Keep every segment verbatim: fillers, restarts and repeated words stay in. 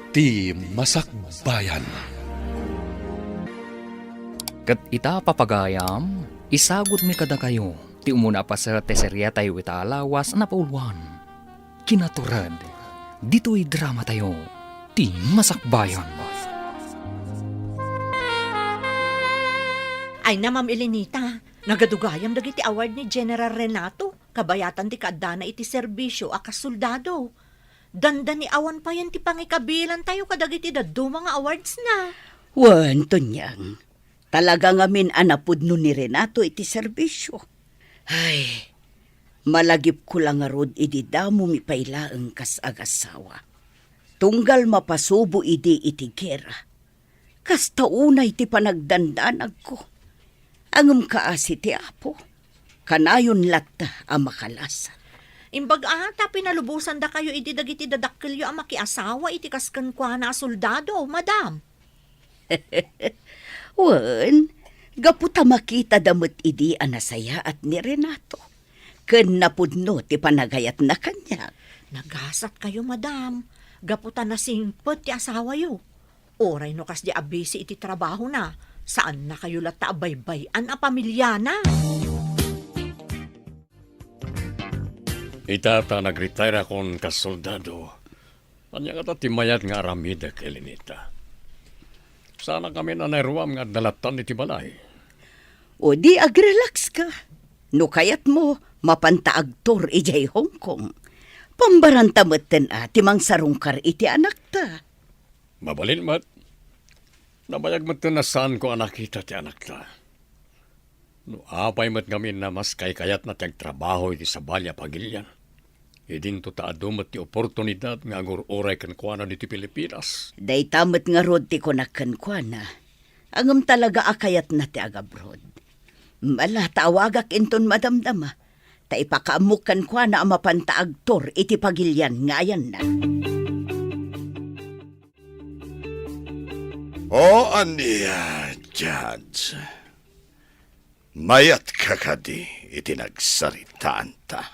Ti Masakbayan. Ket ita, papagayam, isagutmi kadakayo ti umuna a paset ti seriatayo ita a lawas a napauluan. Kinatured, ditoy dramatayo, Ti Masakbayan. Ay na, Ma'am Elenita, nagadugayam dagiti award ni General Renato, kabayatan ti kaaddana iti serbisio a kasoldado. Dandani awan payen ti pangikabilantayo kadagiti dadduma nga awards na. Wen, Tonyang, talaga ngamin a napudno ni Renato iti serbisio. Ay, malagipko la ngarud idi damomi pay laeng kas agasawa. Tunggal mapasubo idi iti gera. Kasta unay ti panagdandanagko. Ngem kaasi ti Apo, kanayon latta a makalasat. Imbag a, ta pinalubosandakayo idi dagiti dadakkelyo a makiasawa iti kas kenkuana a soldado, madam. Wen, gapu ta makitada met idi a nasayaat ni Renato, ken napudno ti panagayatna kaniak. Nagasatkayo, madam, gapu ta nasingpet ti asawayo. Uray no kasdi a busy iti trabahona, saannakayo latta a baybay-an a pamiliana. Ita ta nagretire akon kas soldado, ania ngata ti mayat nga aramidek, Elenita? Saanak ngamin a nairuam nga adda lattan iti balay. O di agrelax ka. No kayatmo, mapanta agtour idiay Hong Kong. Pambaranta metten a ti mangsarungkar iti anakta. Mabalin met. Nabayag metten a saanko a nakita ti anakta. No apay met ngamin a mas kaykayatna ti agtrabaho iti sabali a pagilian, idinto ta adu met ti oportunidad nga agur-uray kenkuana ditoy Pilipinas. Dayta met ngarud ti kunak kenkuana, ngem talaga a kayatna ti agabroad. Ala, ta awagak inton madamdama, ta ipakaammok kenkuana a mapanta agtour iti pagilian nga ayanna. O ania, Judge? Mayatka kadi iti nagsaritaanta?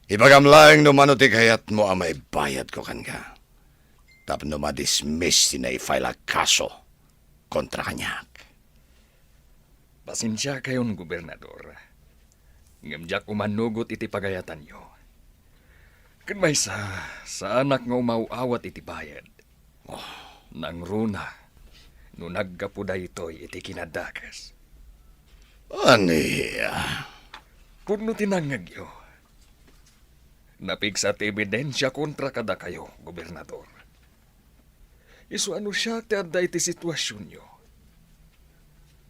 Ibagam laeng no mano ti kayatmo a maibayadko kenka, tapno ma-dismiss ti nai-file a kaso kontra kaniak. Pasensiakayon, Gobernador, ngem diak umanugot iti pagayatanyo. Ken maysa, saanak nga umaw-awat iti bayad. Oh. Nangruna no naggapu daytoy iti kinadakes. Ania? Pudno ti nangngegyo. Napigsa ti ebidensia kontra kadakayo, Gobernador. Isu a no siak ti adda iti situasionyo,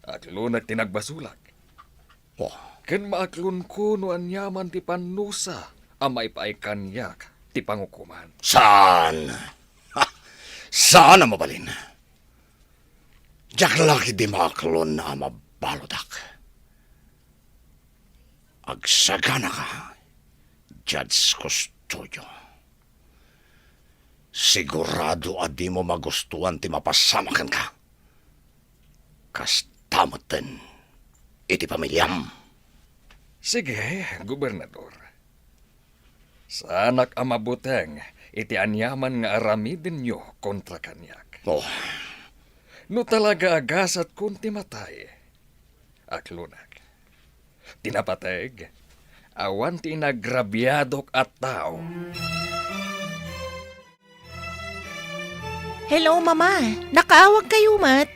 aklonek ti nagbasolak. Oh. Ken maaklonko no aniaman ti pannusa a maipaay kaniak ti pangukoman. Saan? Ha! Saan a mabalin. Diak la ketdi maaklon a mabaludak. Agsaganaka, Judge Custodio. Sigurado a dimo magustuan ti mapasamak kenka. Kasta metten iti pamiliam. Sige, Gobernador. Saanak a mabuteng iti aniaman nga aramidenyo kontra kaniak. Oh. No talaga a gasatkon ti matay, aklonek. Ti napateg, awan ti inagrabiadok a tao. Hello, Mama. Nakaawagkayo met?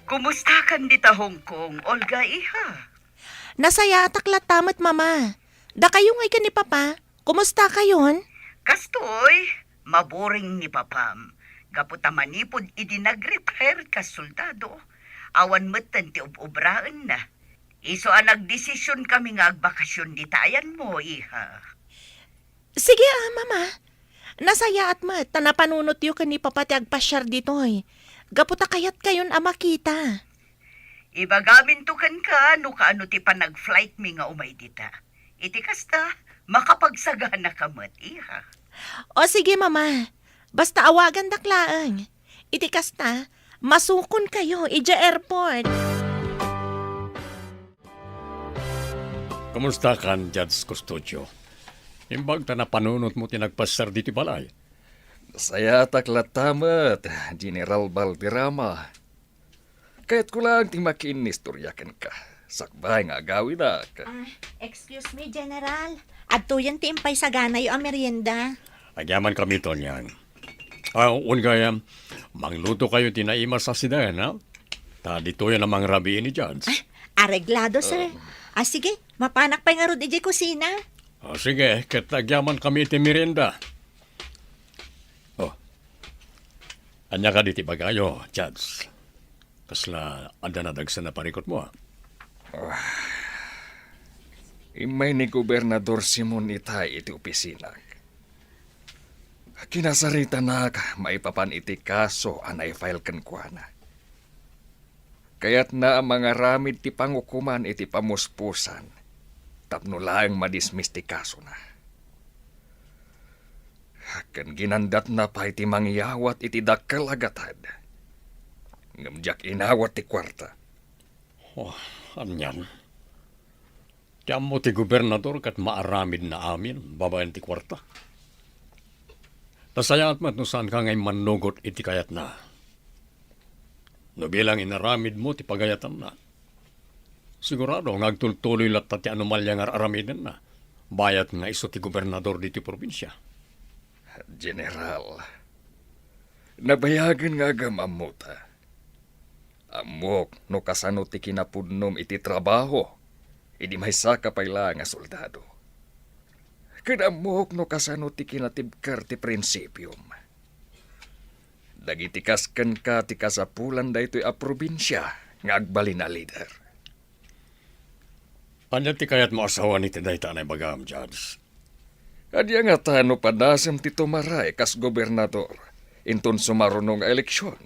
Kumustakan dita Hong Kong, Olga, iha? Nasayaatak latta met, Mama. Dakayo ngay ken ni Papa, kumustakayon? Kastoy, maboring ni Papam. Gapu ta manipud idi nag-retire kas soldado, awan metten ti ub-ubraenna. Isu a nagdesision kami nga agbakasyon dita ayanmo, iha. Sige a, Mama. Nasayaat met ta napanunotyo ken ni Papa ti agpasiar ditoy. Gapu ta kayatkayon a makita. Ibagaminto kenka no kaano ti panag-flight mi nga umay dita. Iti kasta, makapagsaganaka met, iha. O sige, Mama. Basta awagandak laeng. Iti kasta, masukonkayo idiay airport. Kumustakan, Judge Custodio? Imbag ta napanunotmo ti nagpasiar ditoy balay. Sayatak latta met, General Valderrama. Kayatko lang ti makiinnistorya kenka, sakbay nga agawidak. Ah, excuse me, General. Adtoyen ti impaysaganayo a merienda. Agyamankami, Tonyang. Ah, wen gayam, manglutokayo ti naimas a siden, ha? Ta ditoyen a mangrabii ni Judge. Ah, areglado, sir. Ah. Ah, sige, mapanak pay ngarud idiay kusina. Ah, sige, ket agyamankami iti merienda. Oh. Ania kadi ti ibagayo, Judge? Kasla adda nadagsen a parikutmo, a? Ah. Immay ni Gobernador Simon itay iti opisinak. Kinasaritanak maipapan iti kaso a naifile kenkuana. Kayatna a mangaramid ti pangukoman iti pamuspusan tapno laeng madismiss ti kasona. Ken ginandatna pay ti mangyawat iti dakkel a gatad. Ngem diak inawat ti kuarta. Oh, anian? Ti ammo ti gobernador ket maaramidna amin babaen ti kuarta. Nasayaat met no saanka nga immannugot iti kayatna. No bilang inaramidmo ti pagayatanna, sigurado nga agtultuloy latta ti anomalia nga ar-aramidenna, bayat nga isu ti gobernador ditoy probinsia. General, nabayagen nga agam-ammota. Ammok no kasano ti kinapudnom iti trabaho idi maysaka pay laeng a soldado. Ken ammok no kasano ti kinatibker ti prinsipiom. Dagiti kas kenka ti kasapulan daytoy a probinsia nga agbalin a lider. Ania ti kayatmo a sawen iti dayta a naibagam, Judge? Ania ngata no padasem ti tumaray kas gobernador inton sumaruno nga eleksion?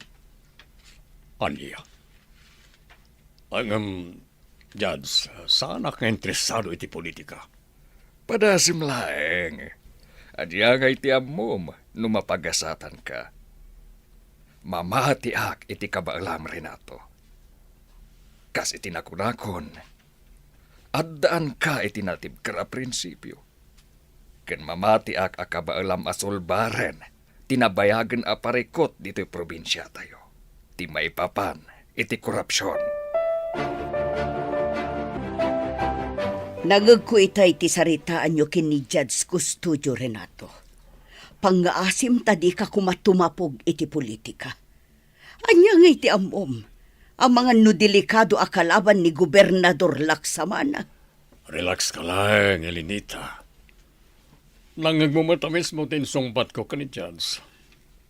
Ania? Ngem, Judge, saanak nga interesado iti politika. Padasem laeng. Ania nga iti ammom no mapagasatanka? Mamatiak iti kabaelam, Renato. Kas iti nakunakon, addaanka iti natibker a prinsipio. Ken mamatiak a kabaelam a sulbaren ti nabayagen a parikut ditoy probinsiatayo, ti maipapan iti korupsion. Nangngegko itay ti saritaanyo ken ni Judge Custodio, Renato. Pangngaasim ta dika koma tumapog iti politika. Ania nga iti ammom? Amangan no delikado a kalaban ni Gobernador Laksamana. Relax ka laeng, Elenita. Nangngegmo met a mismo ti insungbatko ken ni Judge.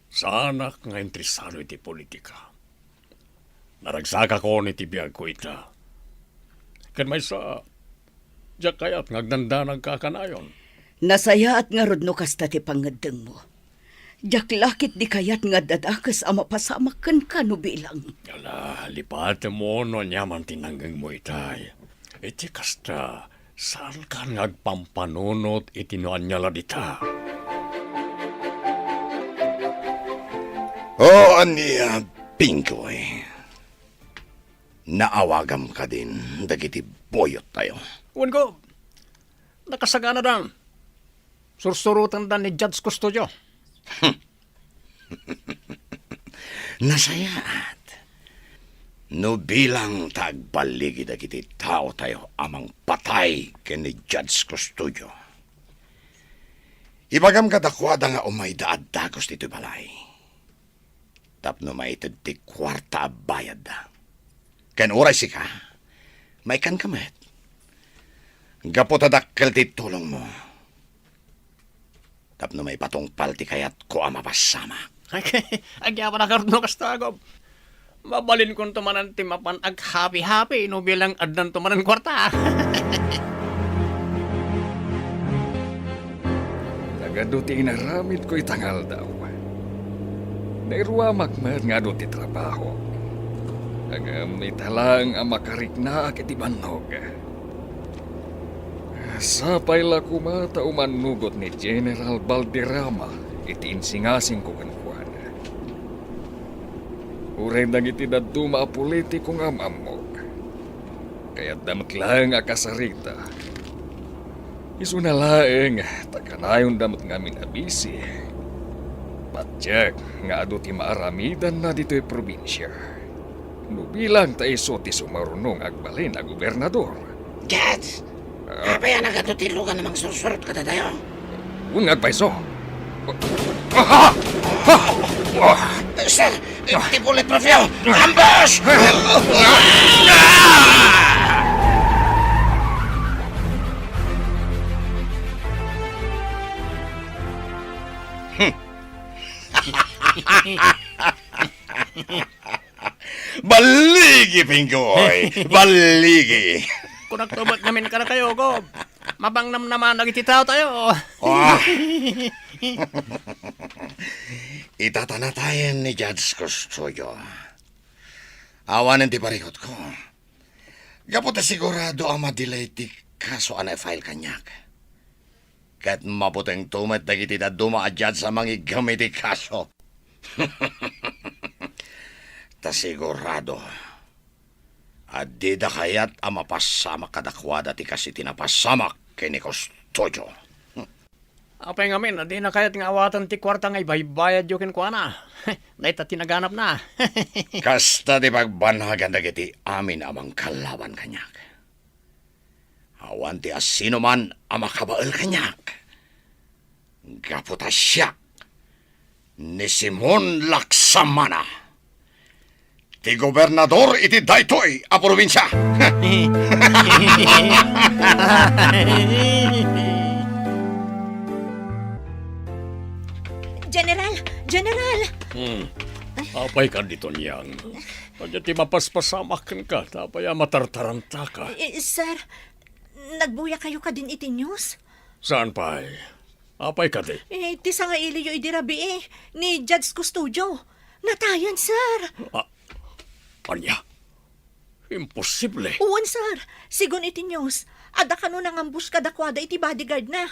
Saanak nga interesado iti politika. Naragsakakon iti biagko ita. Ken maysa, diak kayat nga agdandanagka a kanayon. Nasayaat ngarud no kasta ti pangngeddengmo. Diak la ketdi kayat nga adda dakes a mapasamak kenka no bilang. Ala, lipatemmo no ania man ti nangngegmo itay. Iti kasta, saankan nga agpampanunot iti no ania la dita. O ania, Pinggoy? Naawagam kadin dagiti buyottayo? Wen, Gob. Nakasaganada. Sursurotenda ni Judge Custodio. Nasayaat. No bilang ta agballigi dagiti taotayo a mangpatay ken ni Judge Custodio, ibagam kadakuada nga umayda a dagus ditoy balay tapno maited ti kuarta a bayadda. Ken uray sika, maikkanka met. Gapu ta dakkel ti tulongmo. Tapno maipatungpal ti kayatko a mapasamak. Agyamanak ngarud no kasta, Gob. Mabalinkonto manen ti mapan aghapi-hapi no bilang addanto manen kuarta. Nagadu ti inaramidko ita nga aldaw. Nairuamak met nga adu ti trabaho. Ngem ita laeng a makariknaak iti bannog. Sapay la koma ta umannugot ni General Valderrama iti insingasingko kenkuana. Uray dagiti dadduma a politiko nga am-ammok, kayatda met laeng a kasarita. Isuna laeng ta kanayonda met ngamin a bisi. Diak nga adu ti maaramidanna ditoy probinsia. No bilang ta isu ti sumaruno nga agbalin a gobernador. Judge, Ah. Apay a nagadu ti lugan a mangsursurot kadatayo? Wen nga agpayso. Ah! Ah! Ah! Sir, ti bulletproof yo! Ambush! Balligi, Pinggoy! Balligi! Kunak to met ngamin kadakayo, Gob. Mapangnamnama dagiti taotayo. Ah. Itatanatayen ni Judge Custodio. Awanen ti parikutko. Gapu ta sigurado a madelay ti kaso a na-file kaniak. Ket mabutengto met dagiti dadduma a judge a mangiggem iti kaso. Ta sigurado a dida kayat a mapasamak kadakuada ti kas iti napasamak ken ni Custodio. Apay ngamin a dina kayat nga awaten ti kuarta nga ibaybayadyo kenkuana? Dayta ti naganapna. Kasta ti pagbanagan dagiti amin a mangkalaban kaniak. Awan ti asinoman a makabael kaniak. Gapu ta siak ni Simon Laksamana, ti gobernador iti daytoy a probinsia. General! General! Hmm. Apay ka dito, Niang? Ania ti mapaspasamak kenka? Apay a matartarantaka? Eh, sir, nagbuya kayo kadin iti news? Saan pay? Apay kadi? Eh, ti sangailiyo idi rabii, ni Judge Custodio. Natayan, sir. Ah, ania? Imposible. Wen, sir. Sigun iti news, adda kano nangambush kadakuada iti bodyguard na.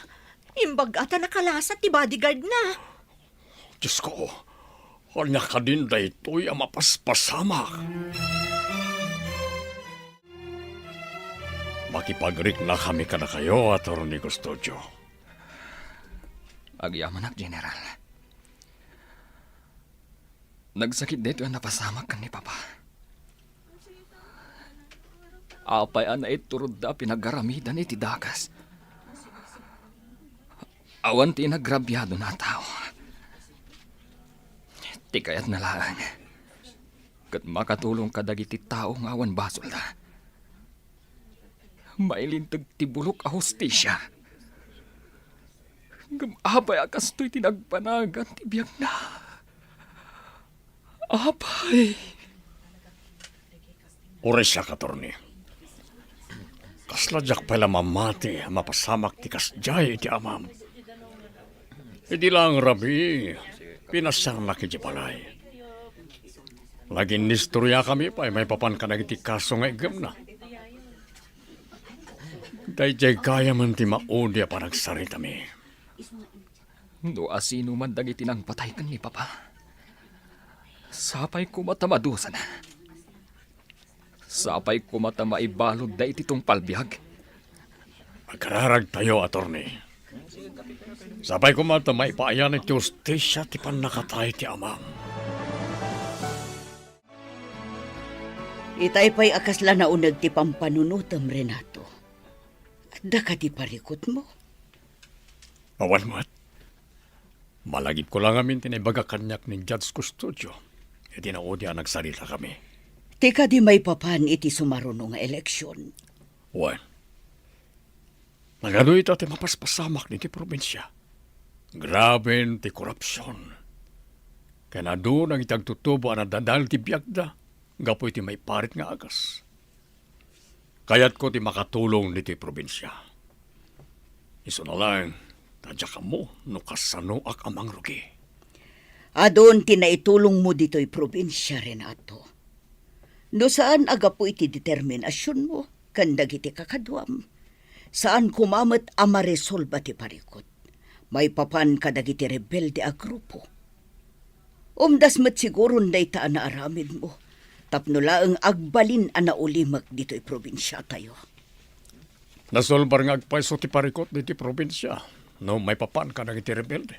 Imbag-a ta nakalasat ti bodyguard na. Diyos ko, ania kadin daytoy a mapaspasamak? Makipagriknakami kadakayo, Attorney Custodio. Agyamanak, General. Nagsakit daytoy a napasamak ken ni Papa. Apay a naiturodda a pinagaramidan iti dakes? Awan ti inagrabiadona a tao. Ti kayatna laeng, ket makatulong kadagiti tao nga awan basolda. Mailinteg ti bulok a hustisia. Ngem apay a kastoy ti nagbanagan ti biagna? Apay. Uray siak, Attorney. Kasla diak pay la mamati a mapasamak ti kasdiay iti amam. Idi laeng rabii, pinasiarnak idiay balay. Naginnistoriakami pay maipapan kadagiti kaso nga iggemna. Daydiay gayamen ti maudi a panagsaritami. No asino man dagiti nangpatay ken ni Papa, sapay koma ta madusana. Sapay koma ta maibaludda iti tungpal biag. Agkararagtayo, Attorney. Sapay koma ta maipaayan iti hustisia ti pannakatay ti amam. Itay pay a kasla nauneg ti pampanunotem, Renato. Adda kadi parikutmo? Awan met. Malagipko la ngamin ti naibaga kaniak ni Judge Custodio iti naudi a nagsaritakami. Ti kadi maipapan iti sumaruno nga eleksion? Wen. Nagadu ita ti mapaspasamak ditoy probinsia. Graben ti korupsion. Ken adu dagiti agtutubo a nadadael ti biagda gapu iti maiparit nga agas. Kayatko ti makatulong ditoy probinsia. Isuna laeng ta diak ammo no kasanoak a mangrugi. Adun ti naitulongmo ditoy probinsia, Renato. No saan a gapu iti determinasionmo ken dagiti kakaduam, saan koma met a maresolba ti parikut maipapan kadagiti rebelde a grupo. Umdas met siguron dayta a naaramidmo tapno laeng agbalin a naulimek ditoy probinsiatayo. Nasulbar nga agpayso ti parikut ditoy probinsia no maipapan kadagiti rebelde.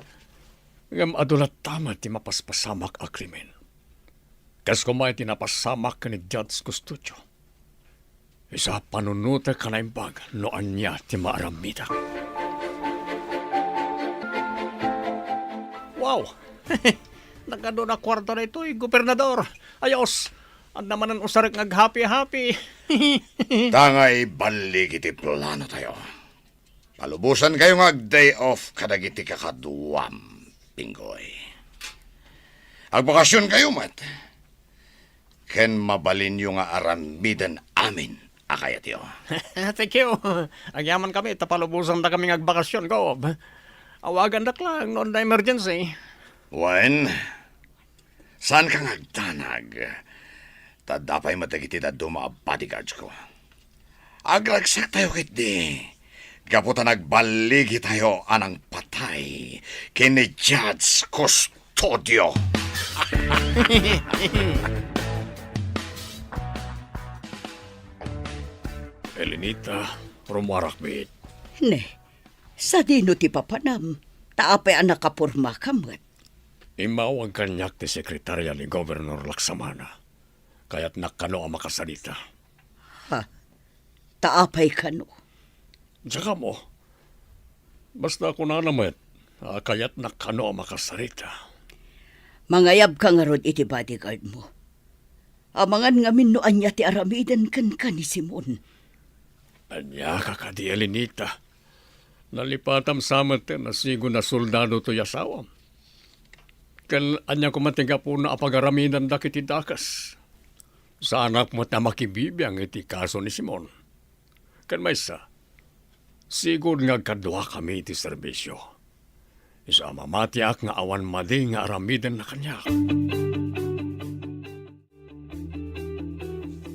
Ngem adu latta met ti mapaspasamak a krimen. Kas koma iti napasamak ken ni Judge Custodio. Isu a panunotek a naimbag no ania ti maaramidek. Wow! Nagadu a kuarta daytoy, Gobernador! Ayos! Adda manen usarek nga aghapi-hapi. Ta nga iballig iti plano tayo. Palubosankayo nga ag-day off kadagiti kakaduam, Pinggoy. Agbakasionkayo met, ken mabalinyo nga aramiden amin a kayatyo. Thank you. Agyamankami ta palubosandakami nga agbakasion, Gob. Awagandak lang no adda emergency. Wen, saanka nga agdanag. Ta adda pay met dagiti dadduma a bodyguards ko. Agragsaktayo ketdi gapu ta nagballigitayo a nangpatay ken ni Judge Custodio. Elenita, rummuarak met. Ne, sadino ti papanam? Ta apay a nakapormaka met? Immawag kaniak ti sekretarya ni Gobernador Laksamana. Kayatnak kano a makasarita. Ha? Ta apay kano? Diak ammo. Basta kunana met a kayatnak kano a makasarita. Mangayabka ngarud iti bodyguard mo. Amangan ngamin no ania ti aramiden kenka ni Simon. Ania ka kadi, Elenita? Nalipatam sa met a sigud a soldado toy asawam. Ken ania koma ti gapuna a pagaramidanda iti dakes? Saanak met a makibibiang iti kaso ni Simon. Ken maysa, sigud nga agkaduakami iti serbisio. Isu a mamatiak nga awan madi nga aramidenna kaniak.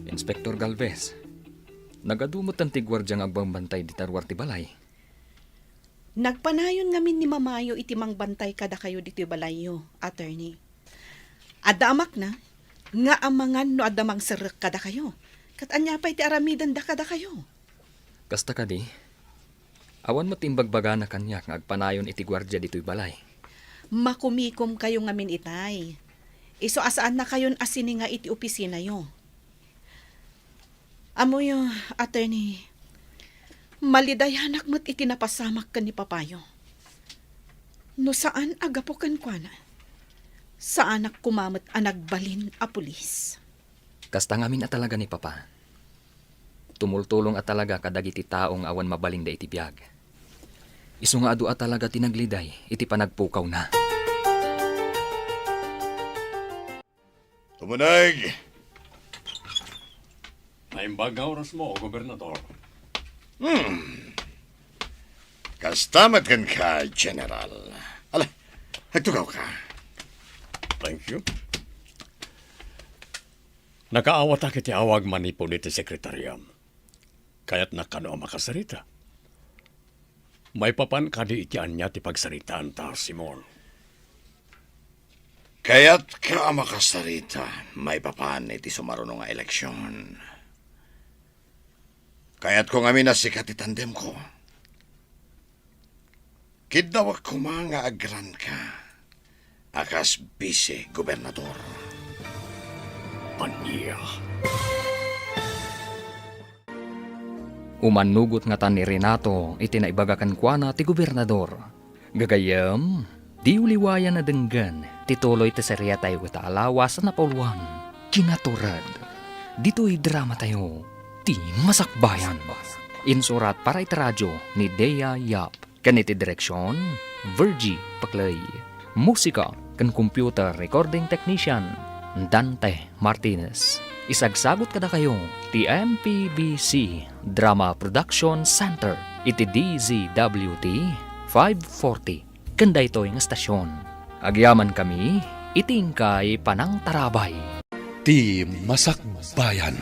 Inspector Galvez, nagadu metten ti guardia nga agbambantay dita ruar ti balay. Nagpanayon ngamin ni Mamayo iti mangbantay kadakayo ditoy balayyo, attorney. Adda amakna nga amangan no adda mangserrek kadakayo. Ket ania pay ti aramidenda kadakayo? Kasta kadi, awan met imbagbagana kaniak nga agpanayon iti guardia ditoy balay. Makumikomkayo ngamin itay. Isu a saannakayon a sininga iti opisinayo. Ammoyo, attorney, malidayanak met iti napasamak ken ni papayo. No saan a gapu kenkuana, saanak koma met a nagbalin a pulis. Kasta ngamin a talaga ni Papa. Tumultulong a talaga kadagiti tao nga awan mabalinda iti biag. Isu nga adu a talaga ti nagliday iti panagpukawna. Tumuneg! Naimbag nga orasmo, Gobernador. Hmm. Kasta met kenka, General. Ala, agtugawka. Thank you. Nakaawatak iti awag manipud iti sekretariam. Kayatnak kano a makasarita? Maipapan kadi iti ania ti pagsaritaanta, Simon? Kayatka a makasarita maipapan iti sumaruno nga eleksion. Kayatko ngamin a sika ti tandemko. Kiddawak koma nga agranka a kas bise-gobernador. Ania? Umannugot ngata ni Renato iti naibaga kenkuana ti gobernador. Gagayyem, diyo liwayan a denggen ti tuloy ti seriatayo ita a lawas a napauluan, Kinatured. Ditoy dramatayo, Ti Masakbayan. Insurat para iti radyo ni Dea Yap. Ken iti direksion, Virgie Paclay. Musika ken computer recording technician, Dante Martinez. Isagsagut kadakayo ti M P B C Drama Production Center iti D Z W T five forty ken daytoy nga estasion. Agyamankami iti inkay panangtarabay. Ti Masakbayan.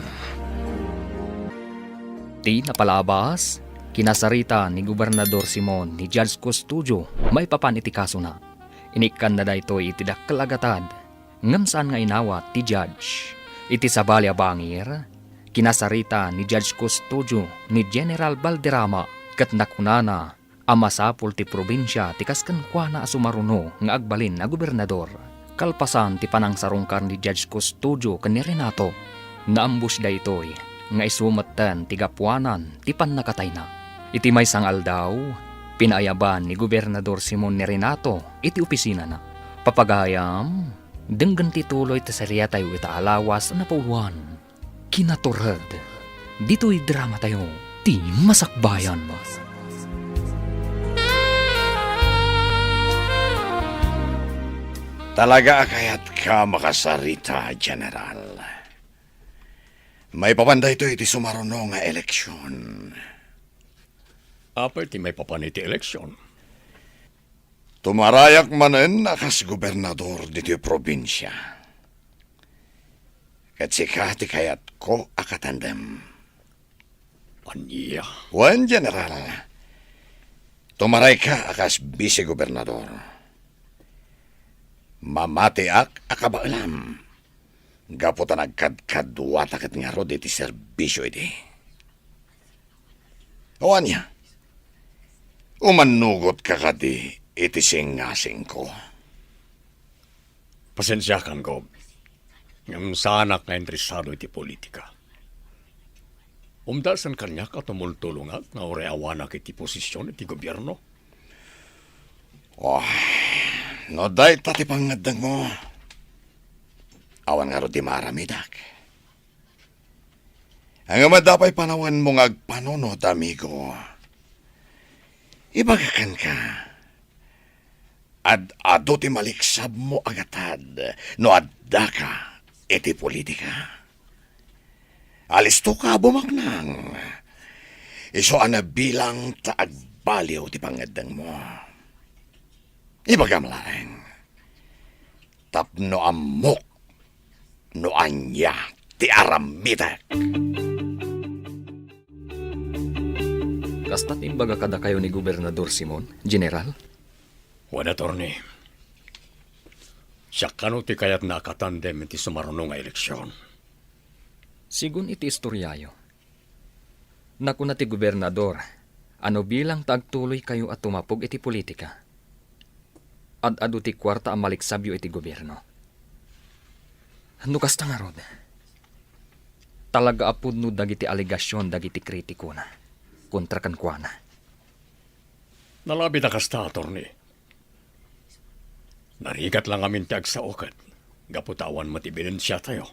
Ti napalabas, kinasarita ni Gobernador Simon ni Judge Custodio maipapan iti kasona. Inikkanna daytoy iti dakkel a gatad, ngem saan nga inawat ti judge. Iti sabali a bangir, kinasarita ni Judge Custodio ni General Valderrama ket nakunana a masapul ti probinsia ti kas kenkuana a sumaruno nga agbalin a gobernador. Kalpasan ti panangsarungkar ni Judge Custodio ken ni Renato, naambus daytoy nga isu metten ti gapuanan ti pannakatayna. Iti maysa nga aldaw, pinaayaban ni Gobernador Simon ni Renato iti opisinana. Papagayam, denggen ti tuloy ti seriatayo ita a lawas a napauluan. Kinatured, ditoy dramatayo, ti Masakbayan. Talaga a kayatka makasarita, General. Maipapan daytoy iti sumaruno nga eleksion. Apay ti maipapan iti eleksion? Tumarayak manen a kas gobernador ditoy probinsia. Ket sika ti kayatko a katandem. Ania? Wen, General. Tumarayka a kas bise-gobernador. Mamatiak a kabaelam. Gapu ta nagkadkaduata ket ngarud iti serbisio idi. O ania? Umannugotka kadi iti singasingko? Pasensiakan, Gob. Ngem saanak nga interesado iti politika. Umdasen kaniak a tumultulongak nga uray awanak iti posisyon iti gobierno. Oh, no dayta ti pangngeddengmo, awan ngarud ti maaramidak. Ngem adda pay panawenmo nga agpanunot, amigo. Ibagak kenka, ad-adu ti maliksabmo a gatad no addaka iti politika. Alistoka a bumaknang. Isu a nabilang ta agbaliw ti pangngeddengmo. Ibagam laeng, tapno ammok no ania ti aramidek. Kasta ti imbaga kadakayo ni Gobernador Simon, General? Wen, Attorney. Siak kano ti kayatna a katandem iti sumaruno nga eleksion. Sigun iti istoriayo, nakuna ti gobernador a no bilang ta agtuloykayo a tumapog iti politika, ad-adu ti kuarta a maliksabyo iti gobierno. No kasta ngarud, talaga a pudno dagiti alegasion dagiti kritikona kontra kenkuana. Nalabit a kasta, Attorney. Narigat la ngamin ti agsao ket gapu ta awan met ebidensiatayo.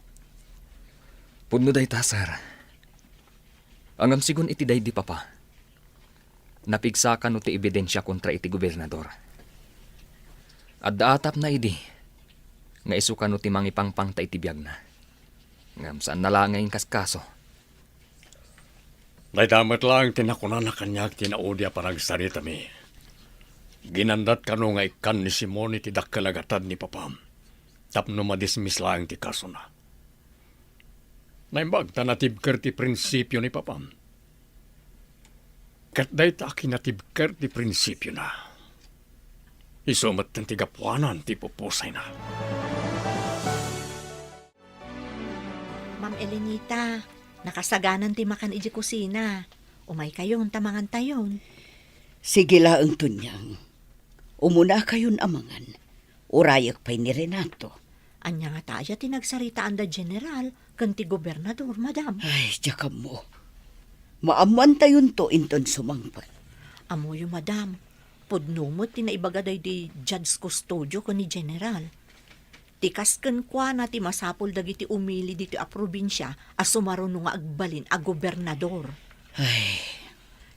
Pudno dayta, sir. Ngem sigun iti daydi, Papa, napigsa kano ti ebidensia kontra iti gobernador. Adda atapna idi nga isu kano ti mangipangpangta iti biagna. Ngem saanna la nga inkaskaso. Dayta met laeng ti nakunana kaniak ti naudi a panagsaritami. Ginandat kano nga ikkan ni Simon iti dakkel a gatad ni Papam tapno madismiss laeng ti kasona. Naimbag ta natibker ti prinsipio ni Papam. Ket dayta a kinatibker ti prinsipiona, isu metten ti gapuanan ti pupusayna. Ma'am Elenita, nakasaganan ti makan idiay kusina. Umaykayon ta mangantayon. Sige laeng, Tonyang. Umunakayon a mangan. Urayek pay ni Renato. Ania ngata aya ti nagsaritaanda General ken ti gobernador, madam? Ay, diak ammo. Maammoantayonto inton sumangpet. Ammoyo, madam. Pudno met ti naibaga daydi Judge Custodio ken ni General. Ti kas kenkuana ti masapul dagiti umili ditoy a probinsia a sumaruno nga agbalin a gobernador. Ay.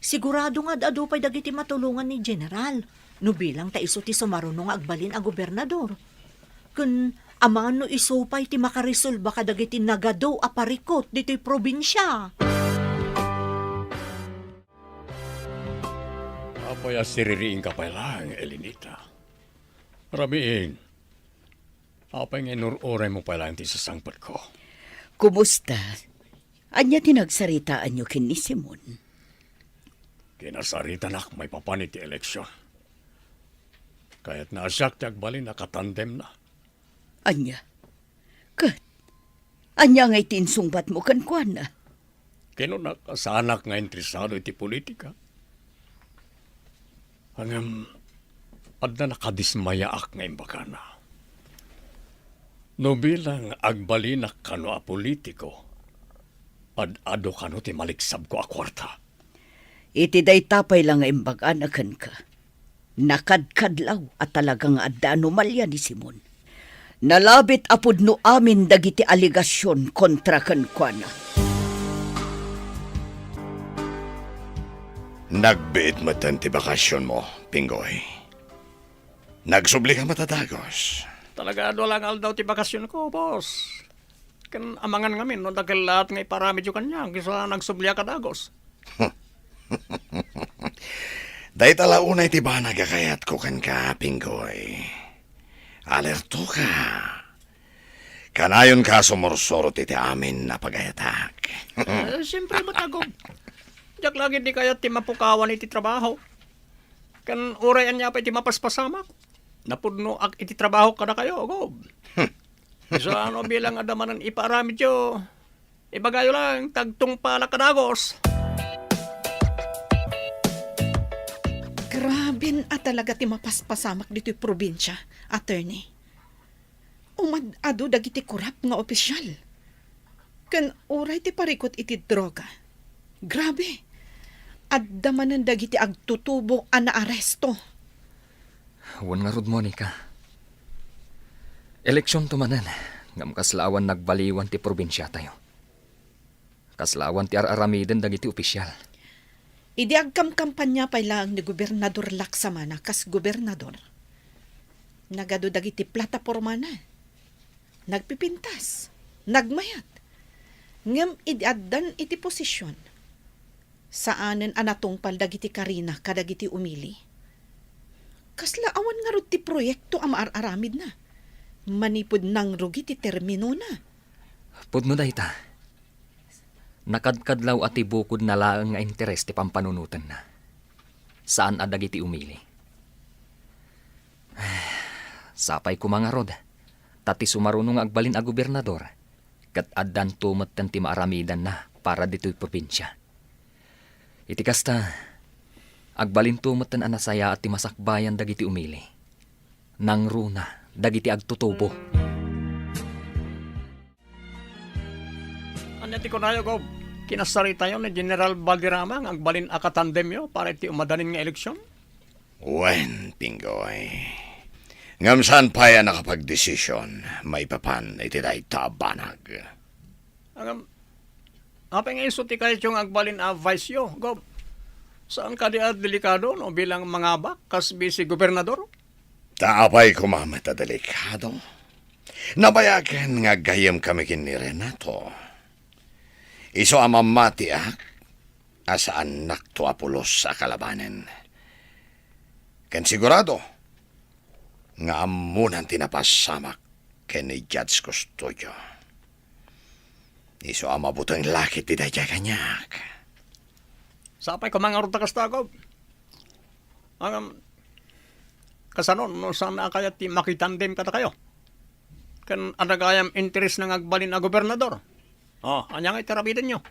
Sigurado nga ad-adu pay dagiti matulongan ni General no bilang ta isu ti sumaruno nga agbalin a gobernador. Ken amangan no isu pay ti makaresolba kadagiti nagadu a parikut ditoy probinsia. Apay a siririingka pay laeng, Elenita? Rabiin, apay nga inur-uraymo pay laeng ti sasangpetko? Kumusta? Ania ti nagsaritaanyo ken ni Simon? Kinasaritanak maipapan iti eleksion. Kayatna a siak ti agbalin a katandemna. Ania? Ket ania ngay ti insungbatmo kenkuana? Kinunak a saanak nga interesado iti politika. Ngem, adda nakadismayaak nga imbagana. No bilang agbalinak kano a politiko, ad-adu kano ti maligsabko a kuarta. Iti dayta pay la nga imbagana kenka, nakadkadlaw a talaga nga adda anomalia ni Simon. Nalabit a pudno amin dagiti alegasion kontra kenkuana. Nagbiit metten ti bakasionmo, Pinggoy. Nagsublika met a dagus. Talaga, dua la nga aldaw ti bakasionko, boss. Ken amangan ngamin no dakkel laat nga ipaaramidyo kaniak isu a nagsubliak a dagus. Dayta la unay ti banag a kayatko kenka, Pinggoy. Alertoka. Kanayonka a sumursurot iti amin a pagayatak. Eh, siyempre met, Gob. Diak la ketdi kayat ti mapukawan iti trabaho. Ken uray ania pay ti mapaspasamak, napudnoak iti trabaho kadakayo, Gob. Isu a no bilang adda manen ipaaramidyo, ibagayo lang, tagtungpalak a dagus. Graben a talaga ti mapaspasamak ditoy probinsia, attorney. Umad-adu dagiti korap nga opisyal. Ken uray ti parikut iti droga. Grabe! Adda manen dagiti agtutubo a naaresto. Wen ngarud, Monica. Eleksionto manen, ngem kasla awan nagbaliwan ti probinsiatayo. Kasla awan ti ar-aramiden dagiti opisyal. Idi agkamkampania pay laeng ni Gobernador Laksamana kas gobernador, nagadu dagiti platapormana. Nagpipintas, nagmayat. Ngem idi addan iti posision, saanen a natungpal dagiti karina kadagiti umili. Kasla awan ngarud ti proyekto a maar-aramidna manipud nangrugi ti terminona. Pudno dayta. Nakadkadlaw a ti bukodna laeng nga interes ti pampanunotenna. Saan a dagiti umili. Sapay koma ngarud, ta ti sumaruno nga agbalin a gobernador, ket addanto metten ti maaramidanna para ditoy probinsia. Iti kasta, agbalinto metten a nasayaat ti masakbayan dagiti umili. Nangruna dagiti agtutubo. Ania ti kunayo, Gob? Kinasaritayo ni General Valderrama nga agbalin a katandemyo para iti umadanin nga eleksion? Wen, Pinggoy. Ngem saan pay a nakapagdesision maipapan iti dayta a banag. Ngem, apay nga isu ti kayatyo nga agbalin a vice-yo, Gob? Saan kadi a delikado no bilang mangabak kas bisi gobernador? Ta apay koma met a delikado? Nabayagen nga aggayyemkami ken ni Renato. Isu a mamatiak a saannakto a pulos a kalabanen. Ken sigurado nga ammonan ti napasamak ken ni Judge Custodio. Isu a mabuteng la ketdi daydiay kaniak. Sapay koma ngarud ta kasta, Gob. Ngem, kasano no saan a kayat ti makitandem kadakayo? Ken adda gayam interesna nga agbalin a gobernador? Oh, ania nga iti aramidenyo?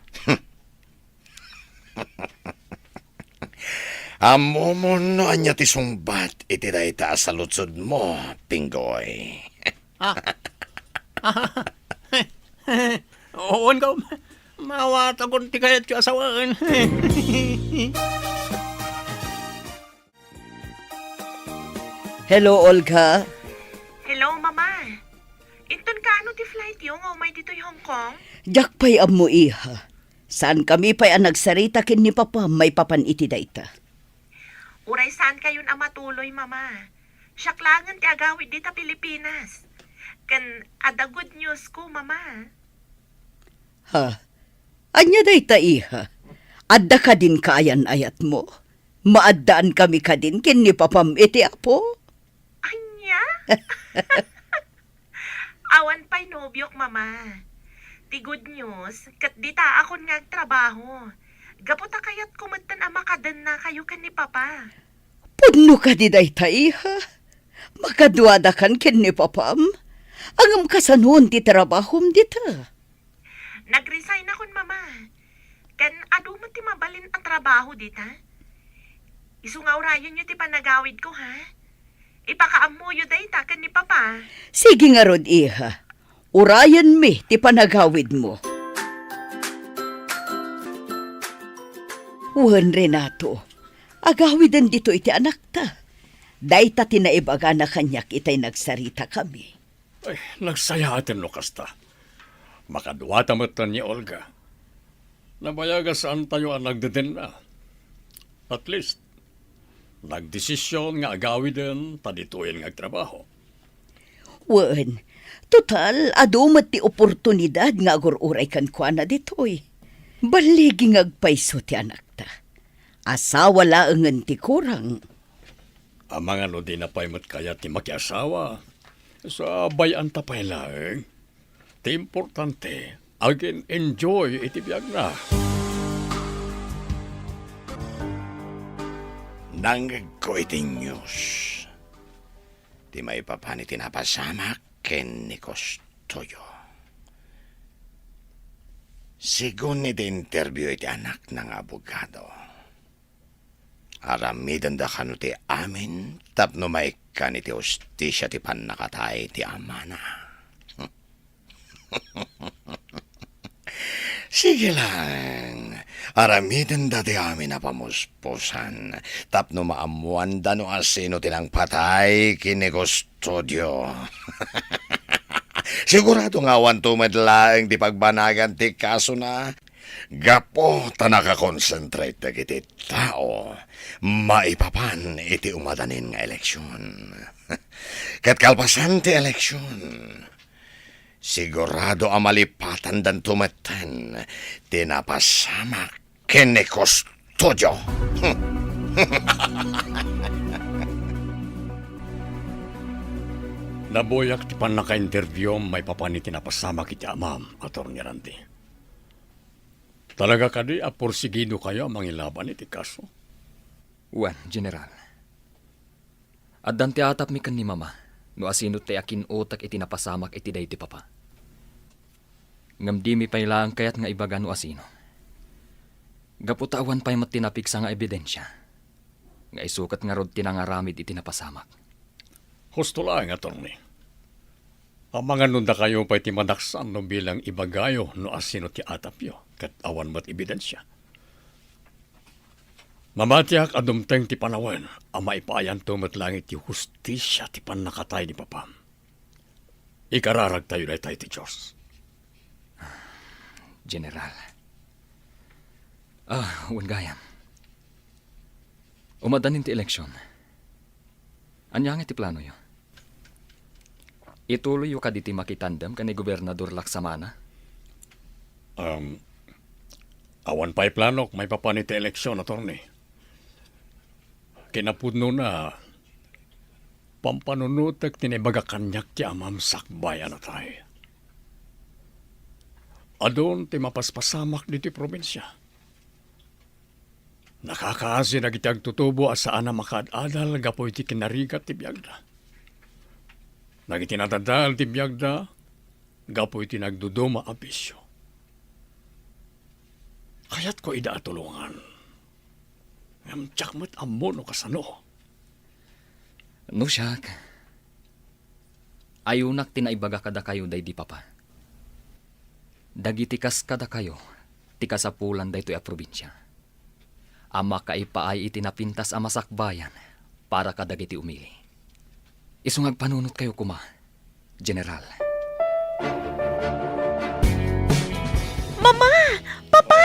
Ammomon no ania ti sungbat iti dayta a saludsodmo, Pinggoy. Ah. Wen, Gob. Maawatakon ti kayatyo a sawen. Hello, Olga. Hello, Mama. Inton kaano ti flightyo nga umay ditoy Hong Kong? Diak pay ammo, iha. Saankami pay a nagsarita ken ni Papa maipapan iti dayta. Uray saankayon a matuloy, Mama. Siak laengen ti agawid dita Pilipinas. Ken adda good news ko, Mama. Ha? Ania dayta, iha? Adda kadin kaayan-ayatmo? Maaddaan kami kadin ken ni Papam iti Apo? Ania? Awan pay nobiok, Mama. Ti good news, ket ditaakon nga agtrabaho. Gapu ta kayatko metten a makadennakayo ken ni Papa. Pudno kadi dayta, iha? Makaduadakan ken ni Papam? Ngem kasanoon ti trabahom dita? Nag-resignakon, Mama. Ken adu met ti mabalin a trabaho dita. Isu nga urayenyo ti panagawidko, ha? Ipakaammoyo dayta ken ni Papa. Sige ngarud, iha. Urayenmi ti panagawidmo. Wen, Renato, agawiden ditoy ti anakta. Dayta ti naibagana kaniak itay nagsaritakami. Ay, nagsayaaten no kasta. Makaduata met ni Olga. Nabayag a saantayo a nagdedenna. At least, nagdesisyon nga agawiden ta ditoyen nga agtrabaho. Wen, total, adu met ti oportunidad nga agur-uray kenkuana ditoy. Balligi nga agpayso ti anakta. Asawa laengen ti kurang. Amangan no dina pay met kayat ti makiasawa, sa bay-anta pay laeng. Ti importante, agin-enjoy iti biagna. Nangngegko iti news ti maipapan iti napasamak ken ni Custodio. Segun iti interview iti anakna nga abogado, aramidenda kano ti amin tapno maikkan iti hustisia ti pannakatay ti amana. Sige lang, aramidenda ti amin a pamuspusan tapno maammoanda no asino ti nangpatay ken ni Custodio. Sigurado nga awanto met laeng ti pagbanagan ti kasona. Gapu ta nakakonsentrate dagiti tao maipapan iti umadanin nga eleksion. Ket kalpasan ti eleksion, sigurado a malipatandanto metten ti napasamak ken ni Custodio. Nabuyak ti pannakainterviewam maipapan iti napasamak iti amam, Attorney Randy. Talaga kadi a porsigidokayo a mangilaban iti kaso? Wen, General. Addan ti atapmi ken ni Mama no asino ti akin-utek iti napasamak iti daydi Papa. Ngem dimi pay laeng kayat nga ibaga no asino. Gapu ta awan pay met ti napigsa nga ebidensia nga isu ket ngarud ti nangaramid iti napasamak. Husto laeng, Attorney. Amangan no dakayo pay ti madaksan no bilang ibagayo no asino ti atapyo, ket awan met ebidensia. Mamatiak a dumteng ti panawen a maipaayanto met laeng iti hustisia ti pannakatay ni Papam. Ikararagtayo dayta iti Dios. General. Ah, wen gayam. Umadanin ti eleksion. Ania nga ti planoyo? Ituloyyo kadi ti makitandem ken ni Gobernador Laksamana? Um, awan pay planok maipapan iti eleksion, Attorney. Kinapudnona, pampanunotek ti naibaga kaniak ti amam sakbay a natay. Adun ti mapaspasamak ditoy probinsia. Nakakaasi dagiti agtutubo a saan a makaad-adal gapu iti kinarigat ti biagda. Dagiti nadadael ti biagda gapu iti nagduduma a bisio. Kayatko ida a tulongan. Ngem diak met ammo no kasano. No siak, ayunak ti naibaga kadakayo daydi Papa. Dagiti kas kadakayo ti kasapulan daytoy a probinsia a makaipaay iti napintas a masakbayan para kadagiti umili. Isu nga agpanunotkayo koma, General. Mama! Papa!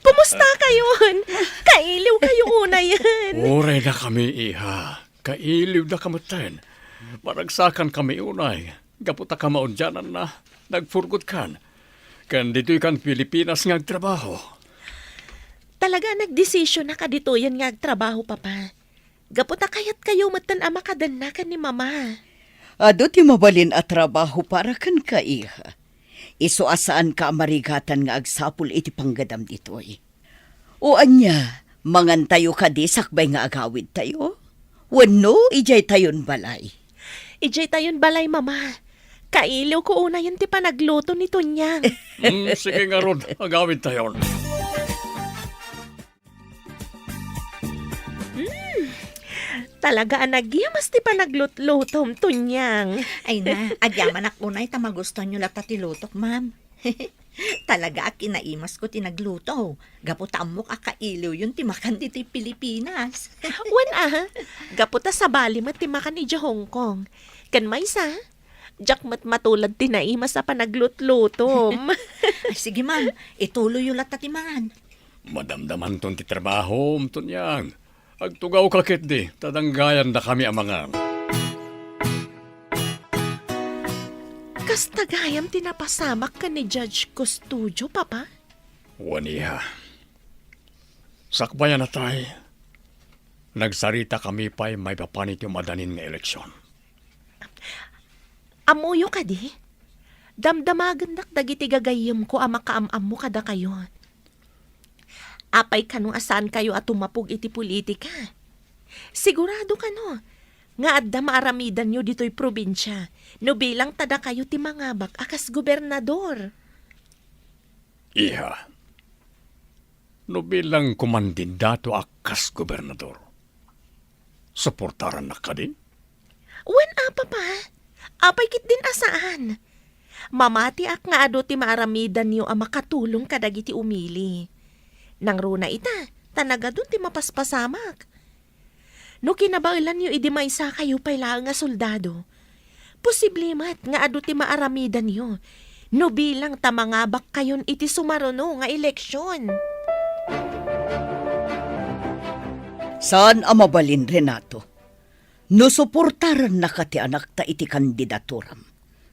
Kumusta kayon? Kailiw kayo unayen. Uray na kami, iha. Kailiw da kametten. Maragsakankami unay. Gapu ta kamaudiananna, nagpurgotkan. Ken ditoy kan Pilipinas nga agtrabaho. Talaga a nagdesisyon na kaditoyen nga agtrabaho, Papa. Gapu ta kayatkayo metten a makadenna ken ni Mama. Adu ti mabalin a trabaho para kenka, iha. Isu a saanka a marigatan nga agsapul iti panggadam ditoy. O ania, mangantayo kadi sakbay nga agawidtayo? Wenno, idiay tayon balay? Idiay tayon balay, Mama. Kailiwko unayen ti panagluto ni Tonyang. Mm, sige ngarud, agawidtayon. Mm, Talaga a nagyamas ti panaglutlutom, Tonyang. Ay na, agyamanak unay ta magustuanyo latta ti lutok, ma'am. Talaga a kinaimasko ti nagluto. Gapu ta ammok a kailiwyon ti makan ditoy Pilipinas. Wen a, gapu ta sabali met ti makan idiay Hong Kong. Ken maysa, diak met matulad ti naimas a panaglutlutom. Ay, sige, ma'am. Ituloyyo latta ti mangan. Madamdamanton ti trabahom, Tonyang. Agtugawka ketdi, ta danggayandakami a mangan. Kasta gayam ti napasamak ken ni Judge Custodio, Papa? Wen, iha. Sakbayan a tay, nagsaritakami pay maipapan iti umadanin nga eleksion. Ammoyo kadi? Damdamagendak dagiti gagayyemko a makaam-ammo kadakayo. Apay kano a saankayo a tumapog iti politika? Sigurado kano nga adda maaramidanyo ditoy probinsia no bilang ta dakayo ti mangabak a kas gobernador? Iha, no bilang kumandidato a kas gobernador, suportarannak kadi? Wen a, Papa. Apay ketdin a saan? Mamatiak nga adu ti maaramidanyo a makatulong kadagiti umili. Nangruna ita, ta nagadun ti mapaspasamak. No kinabaelanyo idi maysakayo pay laeng a soldado, posible met nga adu ti maaramidanyo no bilang ta mangabakkayon iti sumaruno nga eleksion. Saan a mabalin, Renato. No suportarannaka ti anakta iti kandidaturam,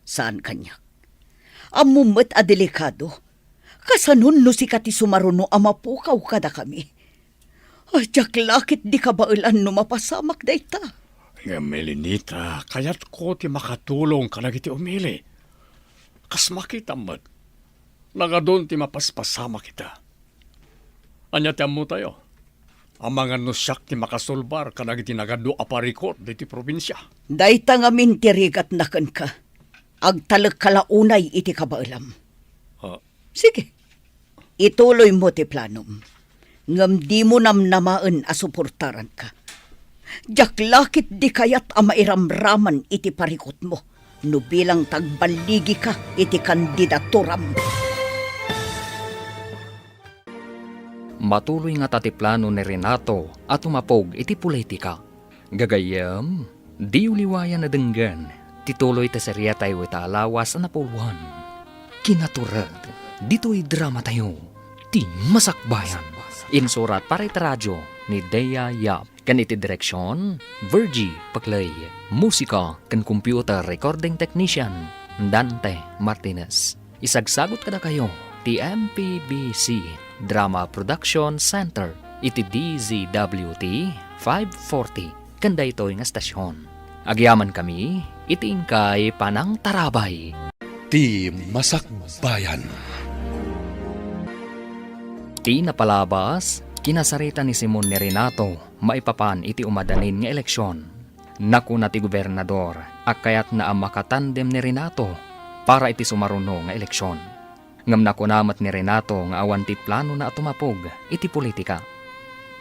saan kaniak. Ammom met a delikado. Kasanon no sika ti sumaruno a mapukaw kadakami? Ay, diak la ketdi kabaelan no mapasamak dayta. Ngem, Elenita, kayatko ti makatulong kadagiti umili. Kas makitam met, nagadun ti mapaspasamak ita. Ania ti ammotayo? Amangan no siak ti makasulbar kadagiti nagadu a parikut ditoy probinsia. Dayta ngamin ti rigatna kenka. Agtalekka la unay iti kabaelam. Ha? Sige. Ituloymo ti planom. Ngem dimo namnamaen a suportaranka. Diak la ketdi kayat a mairamraman iti parikutmo no bilang ta agballigika iti kandidaturam. Matuloy ngata ti plano ni Renato a tumapog iti politika. Gagayyem, diyo liwayan a denggen ti tuloy ti seriatayo ita a lawas a napuloan. Kinatured, ditoy dramatayo, Ti Masakbayan. Insurat para iti radio ni Dea Yap. Ken iti direksion, Virgie Paclay. Musika ken computer recording technician, Dante Martinez. Isagsagut kadakayo ti M P B C Drama Production Center iti D Z W T five forty ken daytoy nga estasion. Agyamankami iti inkay panangtarabay. Ti Masakbayan. Ti napalabas, kinasarita ni Simon ni Renato maipapan iti umadanin nga eleksion. Nakuna ti gobernador a kayatna a makatandem ni Renato para iti sumaruno nga eleksion. Ngem nakuna met ni Renato nga awan ti planona a tumapog iti politika.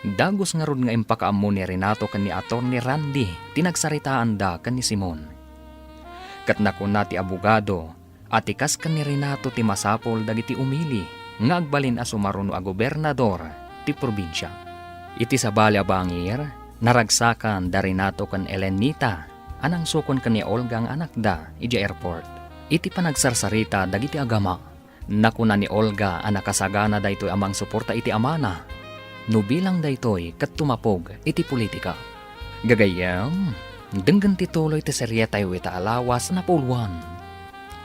Dagus ngarud nga impakaammo ni Renato ken ni Attorney Randy ti nagsaritaanda ken ni Simon. Ket nakuna ti abogado a ti kas ken ni Renato ti masapul dagiti umili nga agbalin a sumaruno a gobernador ti probinsia. Iti sabali a bangir, naragsakan da Renato ken Elenita a nangsukon ken ni Olga nga anakda idiay airport. Iti panagsarsarita dagiti agama, nakuna ni Olga a nakasagana daytoy a mangsuporta iti amana no bilang daytoy ket tumapog iti politika. Gagayyem, denggen ti tuloy ti serietayo ita a lawas a napuloan.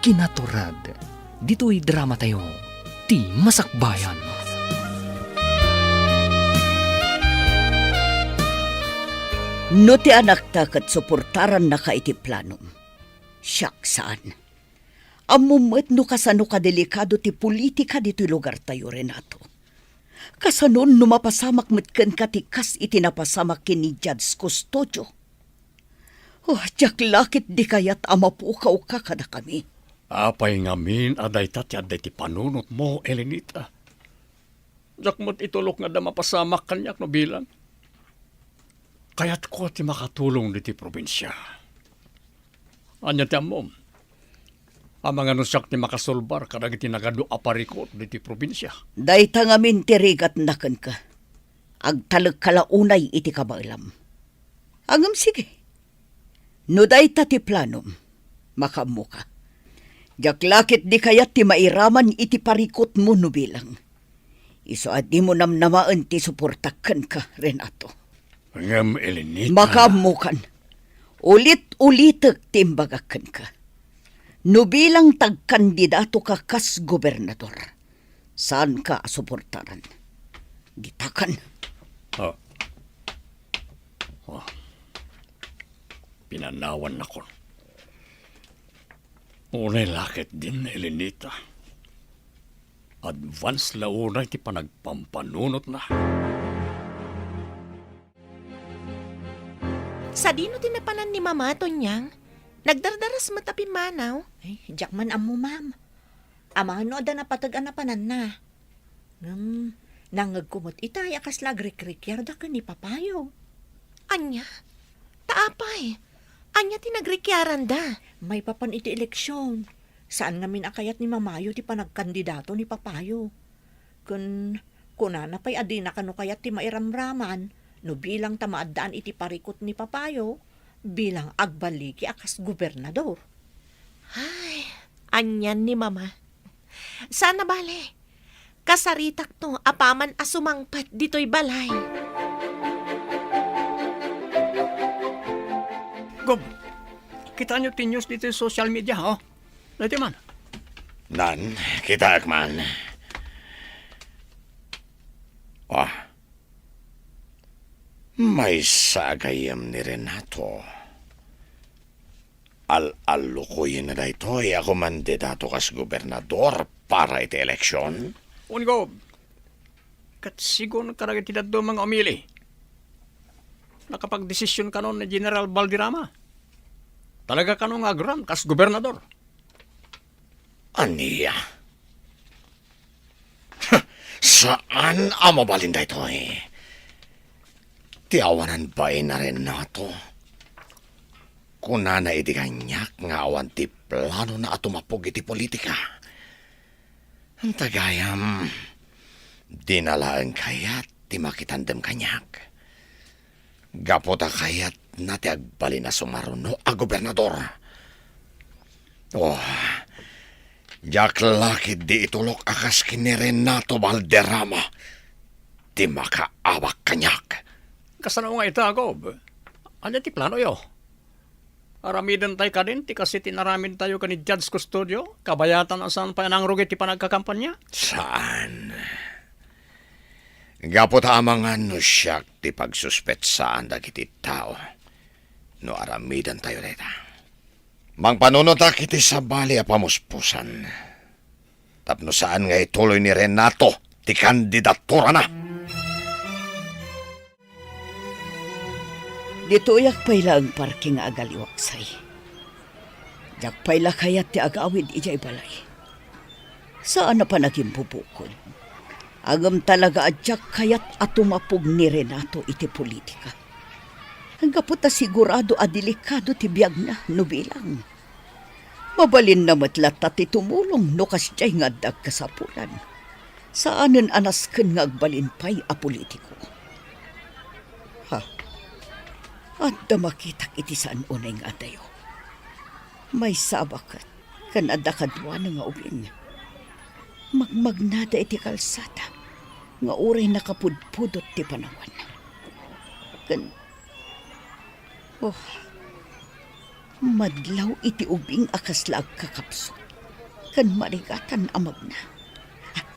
Kinatured, ditoy dramatayo, Ti Masakbayan. No ti anakta ket suportarannaka iti planom, siak saan. Ammom met no kasano kadelikado ti politika ditoy lugartayo, Renato. Kasanon no mapasamak met kenka ti kas iti napasamak ken ni Judge Custodio? Oh, diak la ketdi kayat a mapukawka kadakami. Apay ngamin a dayta ti adda iti panunotmo, Elenita? Diak met itulok nga adda mapasamak kaniak no bilang. Kayatko ti makatulong ditoy probinsia. Ania ti ammom? Amangan no siak ti makasulbar kadagiti nagadu a parikut ditoy probinsia. Dayta ngamin ti rigatna kenka. Agtalekka la unay iti kabaelam. Ngem sige. No dayta ti planom, makaammoka. Diak la ketdi kayat ti mairaman iti parikutmo no bilang. Isu a dimo namnamaen ti suportak kenka, Renato. Ngem, Elenita. Makaammokan. Ulit-ulitek ti imbagak kenka. No bilang ti agkandidatoka kas gobernador, saanka a suportaran. Ditakan. Ah. Ah. Pinanawannakon. Unay la ketdin, Elenita. Advance la unay ti panagpampanunotna. Sadino ti napanan ni Mama, Tonyang? Nagdardaras met a pimmanaw. Ay, diak man ammo, ma'am. Amangan no adda napateg a napananna. Ngem, nangngegko met itay a kasla agrikrikiarda ken ni Papayo. Ania? Ta apay, ania ti nagrikrikiaranda? Maipapan iti eleksyon, saan ngamin a kayat ni Mamayo ti panagkandidato ni Papayo. Ken kunana pay a dina kano kayat ti mairamraman no bilang ta maaddaan iti parikut ni Papayo bilang agbaligi a kas gobernador. Ay, anian ni Mama. Saan a bale. Kasaritakto apaman a sumangpet ditoy balay. Gob, kitaenyo ti news ditoy social media, oh. Daytoy man. Nan, kitaek man. Ah. Maysa a gayyem ni Renato. Al-allukoyenna daytoy a kumandidato kas gobernador para iti eleksyon? Wen, Gob. Ket sigun kadagiti dadduma nga umili, nakapagdesisyon kano ni General Valderrama. Talaga kano nga agraman kas gobernador. Ania? Saan a mabalin daytoy. Ti awanan bain a Renato. Kunana idi kaniak nga awan ti planona a tumapog iti politika. Anta gayam, dina laeng kayat ti makitandem kaniak. Gapu ta kayatna ti agbalin a sumaruno a gobernador. Oh, diak la ketdi itulok a kas ken ni Renato Valderrama ti makaawak kaniak. Kasano nga ita, Gob? Ania ti planoyo? Aramidentayo kadin ti kas iti inaramidtayo ken ni Judge Custodio, kabayatan a saan pay a nangrugi ti panagkakampanya? Saan. Gapu ta amangan no siak ti pagsuspetsaan dagiti tao no aramidentayo dayta. Mangpanunotak iti sabali a pamuspusan tapno saan nga ituloy ni Renato ti kandidaturana. Ditoyak pay laeng parke nga agaliwaksay. Diak pay la kayat ti agawid idiay balay. Saan a panagimbubukod. Ngem talaga a diak kayat a tumapog ni Renato iti politika. Gapu ta sigurado a delikado ti biagna no bilang. Mabalinna met latta ti tumulong no kasdiay nga adda agkasapulan. Saanen a nasken nga agbalin pay a politiko. Ha? Adda makitak iti saan unay nga adayo. Maysa a baket ken adda kaduana nga ubing. Magmagnada iti kalsada nga uray nakapudpudot ti panawan. Ken, oh, madlaw iti ubing a kasla agkakapsut ken marigatan a magna.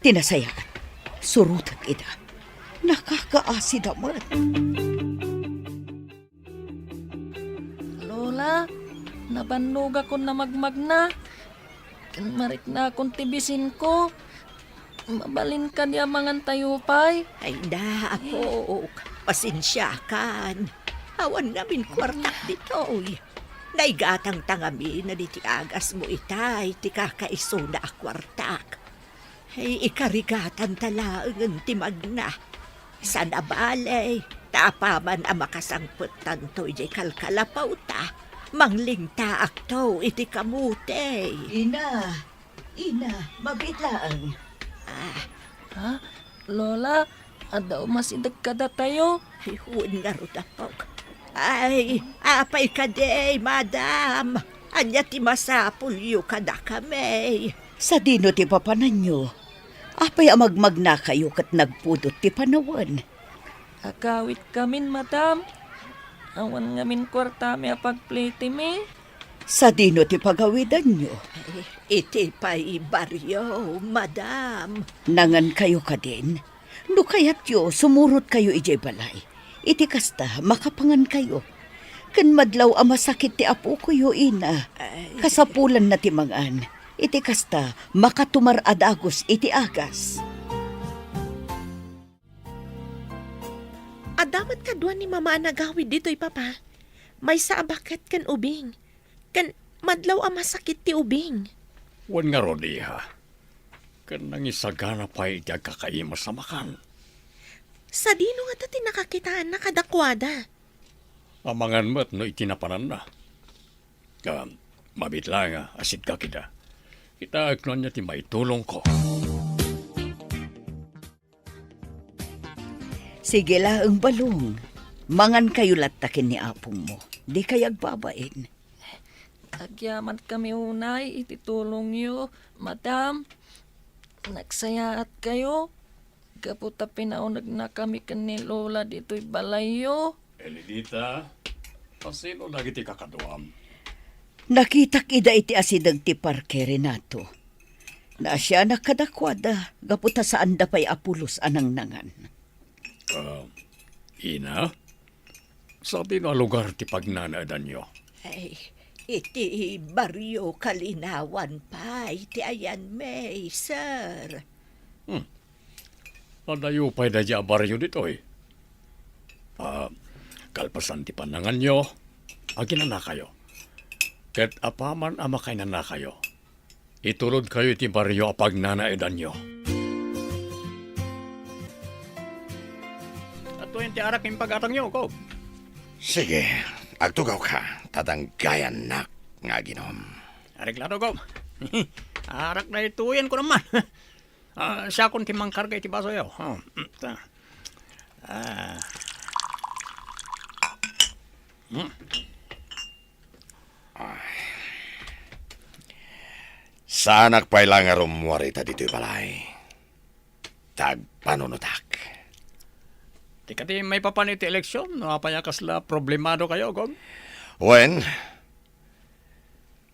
Ti nasayaat, surotek ida. Nakakaasida met. Lola, nabannogakon a magmagna. Ken mariknakon ti bisinko. Mabalin kadi a mangantayo pay? Ay na, apok. Pasensiakan. Awan ngamin kuartak ditoy. Naigatangta ngamin a ditoy agasmo itay ti kakaisuna a kuartak. Ay, ikarigatanta laengen ti magna. Saan a bale, ta apaman a makasangpettanto idiay kalkalapawta, manglingtaakto iti kamote. Ina, ina, mabiit laeng. Ah. Ha? Lola, adda umasideg kadatayo? Ay, wen ngarud, apok. Ay, apay kadi, madam? Ania ti masapulyo kadakami? Sadino ti papananyo? Apay a magmagnakayo ket nagpudot ti panawen? Agawidkamin, madam. Awan ngamin kuartami a pagplitimi. Sadino ti pagawidanyo? Iti pay barrio, madam. Nangankayo kadin? No kayatyo, sumurotkayo idiay balay. Iti kasta, makapangankayo. Ken madlaw a masakit ti apokoyo, ina. Ay. Kasapulanna ti mangan. Iti kasta, makatumar a dagus iti agas. Adda met kadua ni Mama a nagawid ditoy, Papa. Maysa a baket ken ubing. Ken madlaw a masakit ti ubing. Wen ngarud, iha. Ken nangisagana pay iti agkakaimas a makan. Sadino ngata ti nakakitaanna kadakuada? Amangan met no iti napananna. Ngem, mabiit laeng a asiddek ida. Kitaek no ania ti maitulongko. Sige laeng, Balong. Mangankayo latta ken ni apongmo. Dikay agbabain. Agyamankami unay iti tulongyo, madam. Nagsayaatkayo gapu ta pinaunegnakami ken ni Lola ditoy balayyo. Elinita, kasino dagiti kakaduam? Nakitak ida iti asideg ti parke, Renato. Naasianak kadakuada gapu ta saanda pay a pulos a nangnangan. Ah, ina, sadino a lugar ti pagnanaedanyo? Ay, iti barrio Kalinawan pay ti ayanmi, sir. Hmm. Adayo pay daydi a barrio ditoy. Ah, kalpasan ti pannanganyo, aginanakayo. Ket apaman a makainanakayo, itulodkayo iti barrio a pagnanaedanyo. Adtoyen ti arak nga impagatangyo, Gob. Sige, agtugawka, ta danggayannak nga aginom. Areglado, Gob. Arak daytoyen ko naman. Ah, siakon ti mangkarga iti basoyo. Oh, mm, ta. Ah. Hmm. Ah. Saanak pay la nga rummuar ita ditoy balay. Ta agpanunotak. Ti kadi maipapan iti eleksion, no apay a kasla problemadokayo, Gob? Wen,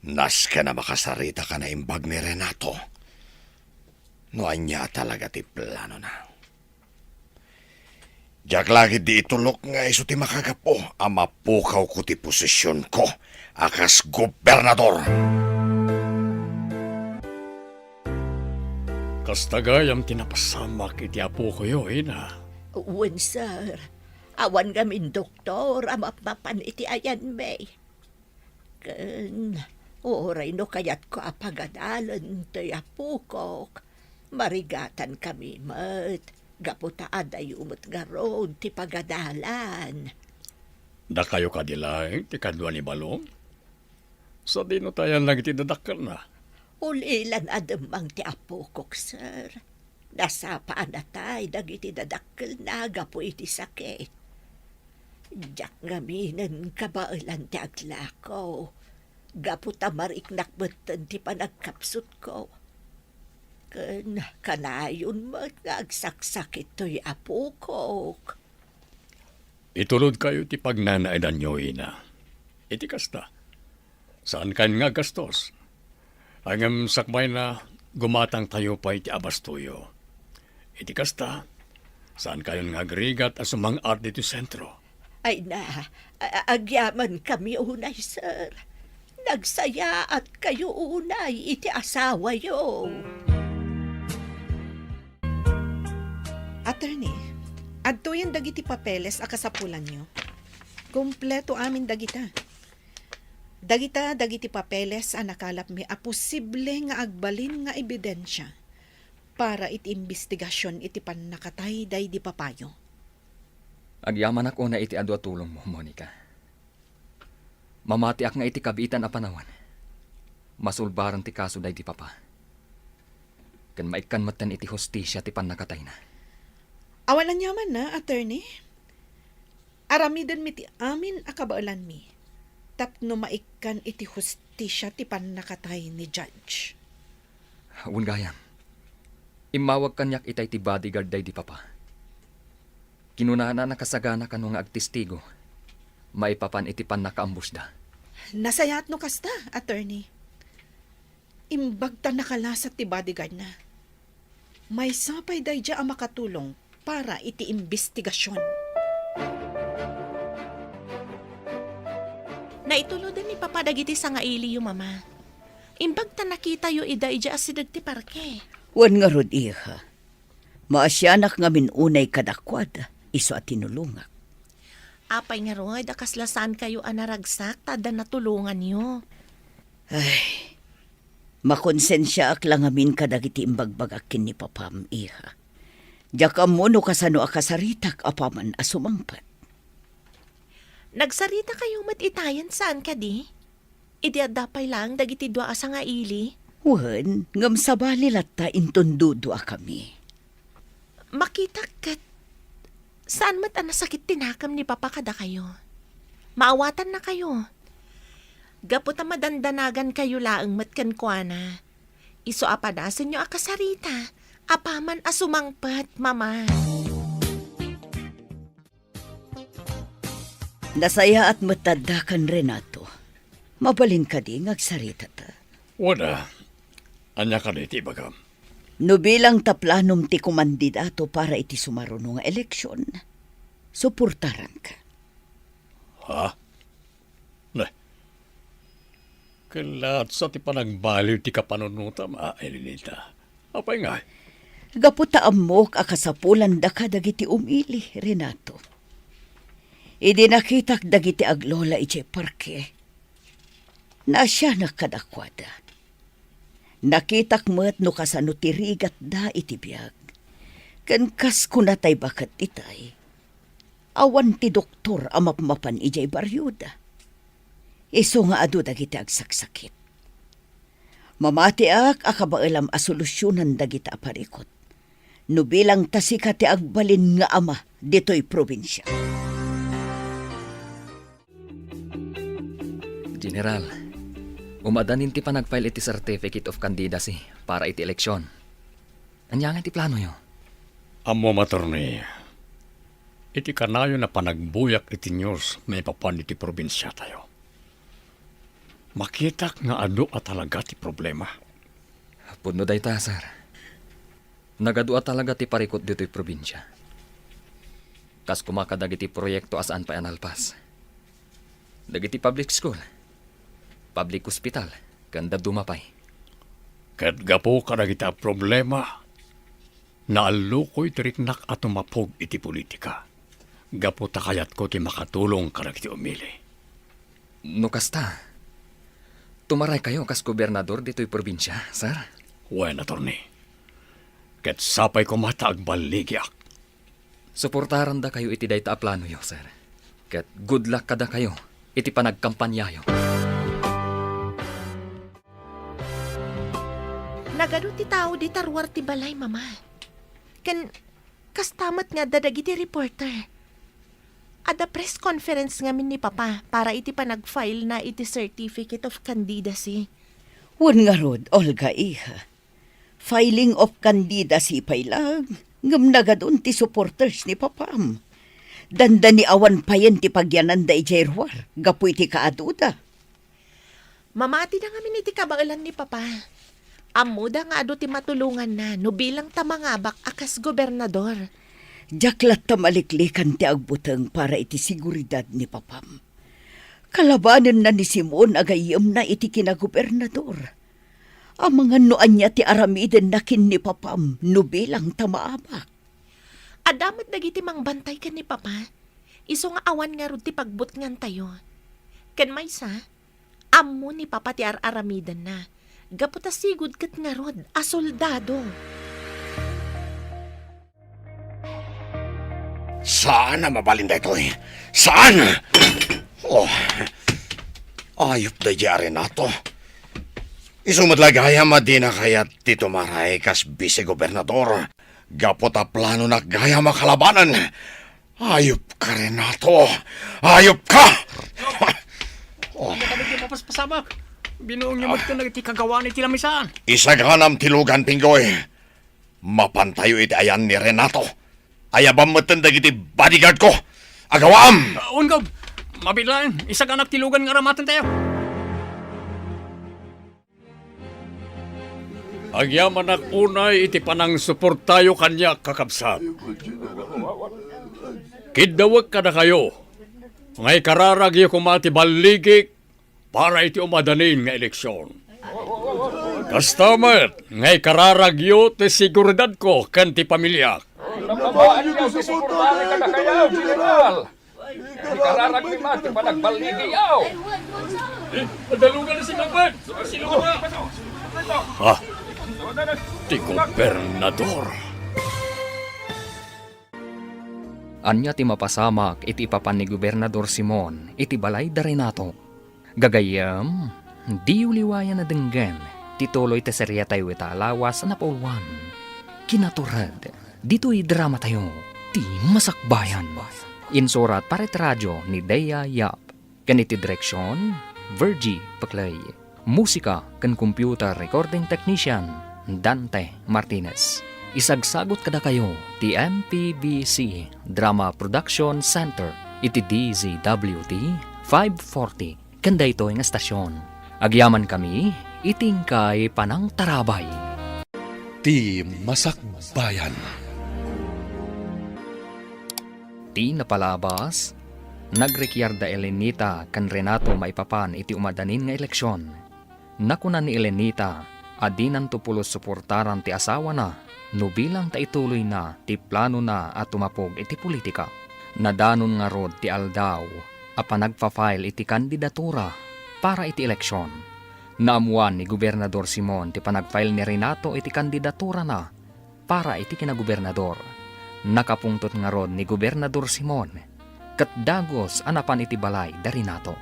nasken a makasarita ka naimbag ni Renato. No ania talaga ti planona? Diak la ketdi itulok nga isu ti makagapu a mapukawko ti posisionko a kas gobernador. Kasta gayam ti napasamak iti apokoyo, ina. Wen, sir. Awan ngamin doktor a mapmapan iti ayanmi. Ken uray no kayatko a pagadalen ti apokok, marigatankami met gapu ta adayo met ngarud ti pagadalan. Dakayo kadi laeng ti kadua ni Balong? Sadino ti ayan dagiti dadakkelna? Ulilan a demmang ti apokok, sir. Nasapa a natay dagiti dadakkelna gapu iti sakit. Diak ngaminen kabaelan ti aglako, gapu ta mariknak metten ti panagkapsutko. Ken kanayon met nga agsaksakit toy apokok. Itulodkayo ti pagnanaedanyo, ina. Iti kasta, saankayon nga aggastos. Ngem sakbayna, gumatangtayo pay ti abastoyo. Iti kasta, saankayon nga agrigat a sumang-at ditoy sentro. Ay na, a-, agyamankami unay, sir. Nagsayaatkayo unay iti asawayo. Attorney, adtoyen dagiti papeles a kasapulanyo. Kompleto amin dagita. Dagita dagiti papeles a nakalapmi a posible nga agbalin nga ebidensia para iti imbestigasion iti pannakatay daydi papayo. Agyamanak unay iti adu a tulongmo, Monica. Mamatiak nga iti kabiitan a panawen, masulbaren ti kaso daydi papa. Ken maikkan metten iti hustisia ti pannakatayna. Awan aniamanna, attorney. Aramidenmi ti amin a kabaelanmi tapno maikkan iti hustisia ti pannakatay ni Judge. Wen gayam, immawag kaniak itay ti bodyguard daydi papa. Kinunana a nakasagana kano nga agtestigo maipapan iti pannakaambusda. Nasayaat no kasta, attorney. Imbag ta nakalasat ti bodyguardna. Maysa pay daydiay a makatulong para iti imbestigasion. Naituloden ni Papa dagiti sangailiyo, Mama. Imbag ta nakitayo ida idiay asideg ti parke. Wen ngarud, iha. Maasianak ngamin unay kadakuada, isu a tinulongak. Apay ngarud a kasla saankayo a naragsak ta adda natulonganyo? Ay, makonsensiaak la ngamin kadagiti imbagbagak ken ni papam, iha. Diak ammo no kasano a kasaritak apaman a sumangpet. Nagsaritakayo met itayen saan kadi? Idi adda pay laeng dagiti dua a sangaili? Wen, ngem sabali latta inton duduakami. Makitak ket saan met a nasakit ti nakemna ni Papa kadakayo. Maawatannakayo. Gapu ta madandanagankayo laeng met kenkuana, isu a padasenyo a kasarita apaman a sumangpet, Mama. Nasayaat met ta adda kan Renato. Mabalin kadi nga agsaritata? Wen a, ania kadi ti ibagam? No bilang ta planom ti kumandidato para iti sumaruno nga eleksion, suportaranka. Ha? Ne. Ket laatsa ti panagbaliw ti kapanunotam, a Elenita. Apay ngay? Gapu ta ammok a kasapulandaka dagiti umili, Renato. Idi nakitak dagiti aglola idiay parke, naasianak kadakuada. Nakitak met no kasano ti rigatda iti biag. Ken kas kuna tay baket itay, awan ti doktor a mapmapan idiay barioda. Isu nga adu dagiti agsaksakit. Mamatiak a kabaelam a solusionan dagita a parikut. No bilang ta sika ti agbalin nga ama ditoy probinsia. General, umadanin ti panagfile iti Certificate of Candidacy para iti eleksion. Ania ngay ti planoyo? Ammom, attorney, iti kanayon a panagbuyak iti news maipapan iti probinsiatayo, makitak nga adu a talaga ti problema. Pudno dayta, sir. Nagadu a talaga ti parikut ditoy probinsia. Kas koma kadagiti proyekto a saan pay a nalpas. Dagiti public school, public hospital, ken dadduma pay. Ket gapu kadagita a problema, naallukoy ti riknak a tumapog iti politika. Gapu ta kayatko ti makatulong kadagiti umili. No kasta, tumaraykayo kas gobernador ditoy probinsia, sir? Wen, attorney. Ket sapay koma ta agballigiak. Suportarandakayo iti dayta a planoyo, sir. Ket good luck kadakayo iti panagkampanyayo. Nagadu ti tao dita ruar ti balay, Mama. Ken kasta met nga adda dagiti reporter. Adda press conference ngamin ni Papa para iti panag-file na iti Certificate of Candidacy. Wen ngarud, Olga, iha. Filing of candidacy pay laeng, ngem nagadun ti supporters ni Papam. Dandani awan payen ti pagyananda idiay ruar gapu iti kaaduda. Mamatida ngamin iti kabaelan ni Papa. Ammoda nga adu ti matulonganna no bilang ta mangabak a kas gobernador. Diak latta maliklikan ti agbuteng para iti seguridad ni Papam. Kalabanenna ni Simon a gayyemna iti kinagobernador. Amangan no ania ti aramidenna ken ni Papam no bilang ta maabak. Adda met dagiti mangbantay ken ni Papa. Isu nga awan ngarud ti pagbutngantayo. Ken maysa, ammo ni Papa ti ar-aramidenna. Gapu ta sigud ket ngarud a soldado. Saan a mabalin daytoy? Saan? Oh. Ayup daydiay a Renato. Isu met la gayam a dina kayat ti tumaray kas bise-gobernador. Gapu ta planonak gayam a kalabanen. Ayup ka, Renato. Ayup ka! Oh. Ania kadagiti mapaspasamak? Binuongyo met ken dagiti kagawaan iti lamisaan. Isaganam ti lugan, Pinggoy. Mapantayo iti ayan ni Renato. Ayabam metten dagiti bodyguard ko. Agawaam! Ah, wen, Gob. Mabiit laeng, isaganak ti lugan nga aramatentayo. Agyamanak unay iti panangsuportayo kaniak, kakabsat. Kiddawek kadakayo nga ikararagyo koma ti balligik para iti umadanin nga eleksion. Kasta met nga ikararagyo ti seguridadko ken ti pamiliak. Nababaanyo ti suportami kadakayo, General. Ikararagmi man ti panagballigiyo. Eh, nadalugan na si Kapag. Sino ka ba? Ah, ti gobernador. Ania ti mapasamak iti ipapan ni Gobernador Simon iti balay da Renato? Gagayyem, diyo liwayan a denggen ti tuloy ti seriatayo ita a lawas a napauluan. Kinatured, ditoy dramatayo, ti Masakbayan. Insurat para iti radio ni Dea Yap. Ken iti direksion, Virgie Peclay. Musika ken computer recording technician, Dante Martinez. Isagsagut kadakayo ti M P B C Drama Production Center iti D Z W T five forty ken daytoy nga estasion. Agyamankami iti inkay panangtarabay. Ti Masakbayan. Ti napalabas, nagrikiar da Elenita ken Renato maipapan iti umadanin nga eleksion. Nakuna ni Elenita a dinanto pulos suportaran ti asawana no bilang ta ituloyna ti planona a tumapog iti politika. Nadanon ngarud ti aldaw a panagpa-file iti kandidatura para iti eleksion. Naammoan ni Gobernador Simon ti panag-file ni Renato iti kandidaturana para iti kinagobernador. Nakapungtot ngarud ni Gobernador Simon ket dagus a napan iti balay da Renato.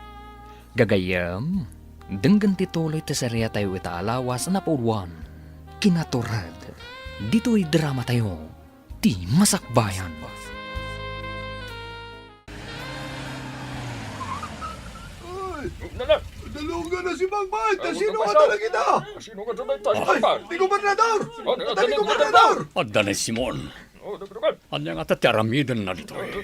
Gagayyem, denggen ti tuloy ti seriatayo ita a lawas a napauluan. Kinatured, ditoy dramatayo, ti Masakbayan. Ay! Nana! Dalugan na si Bangban! Ta sino nga talaga ita? Sino nga talaga ita? Ay, ti gobernador! Adda ni gobernador! Adda ni Simon. Ania ngata ti aramidenna ditoy?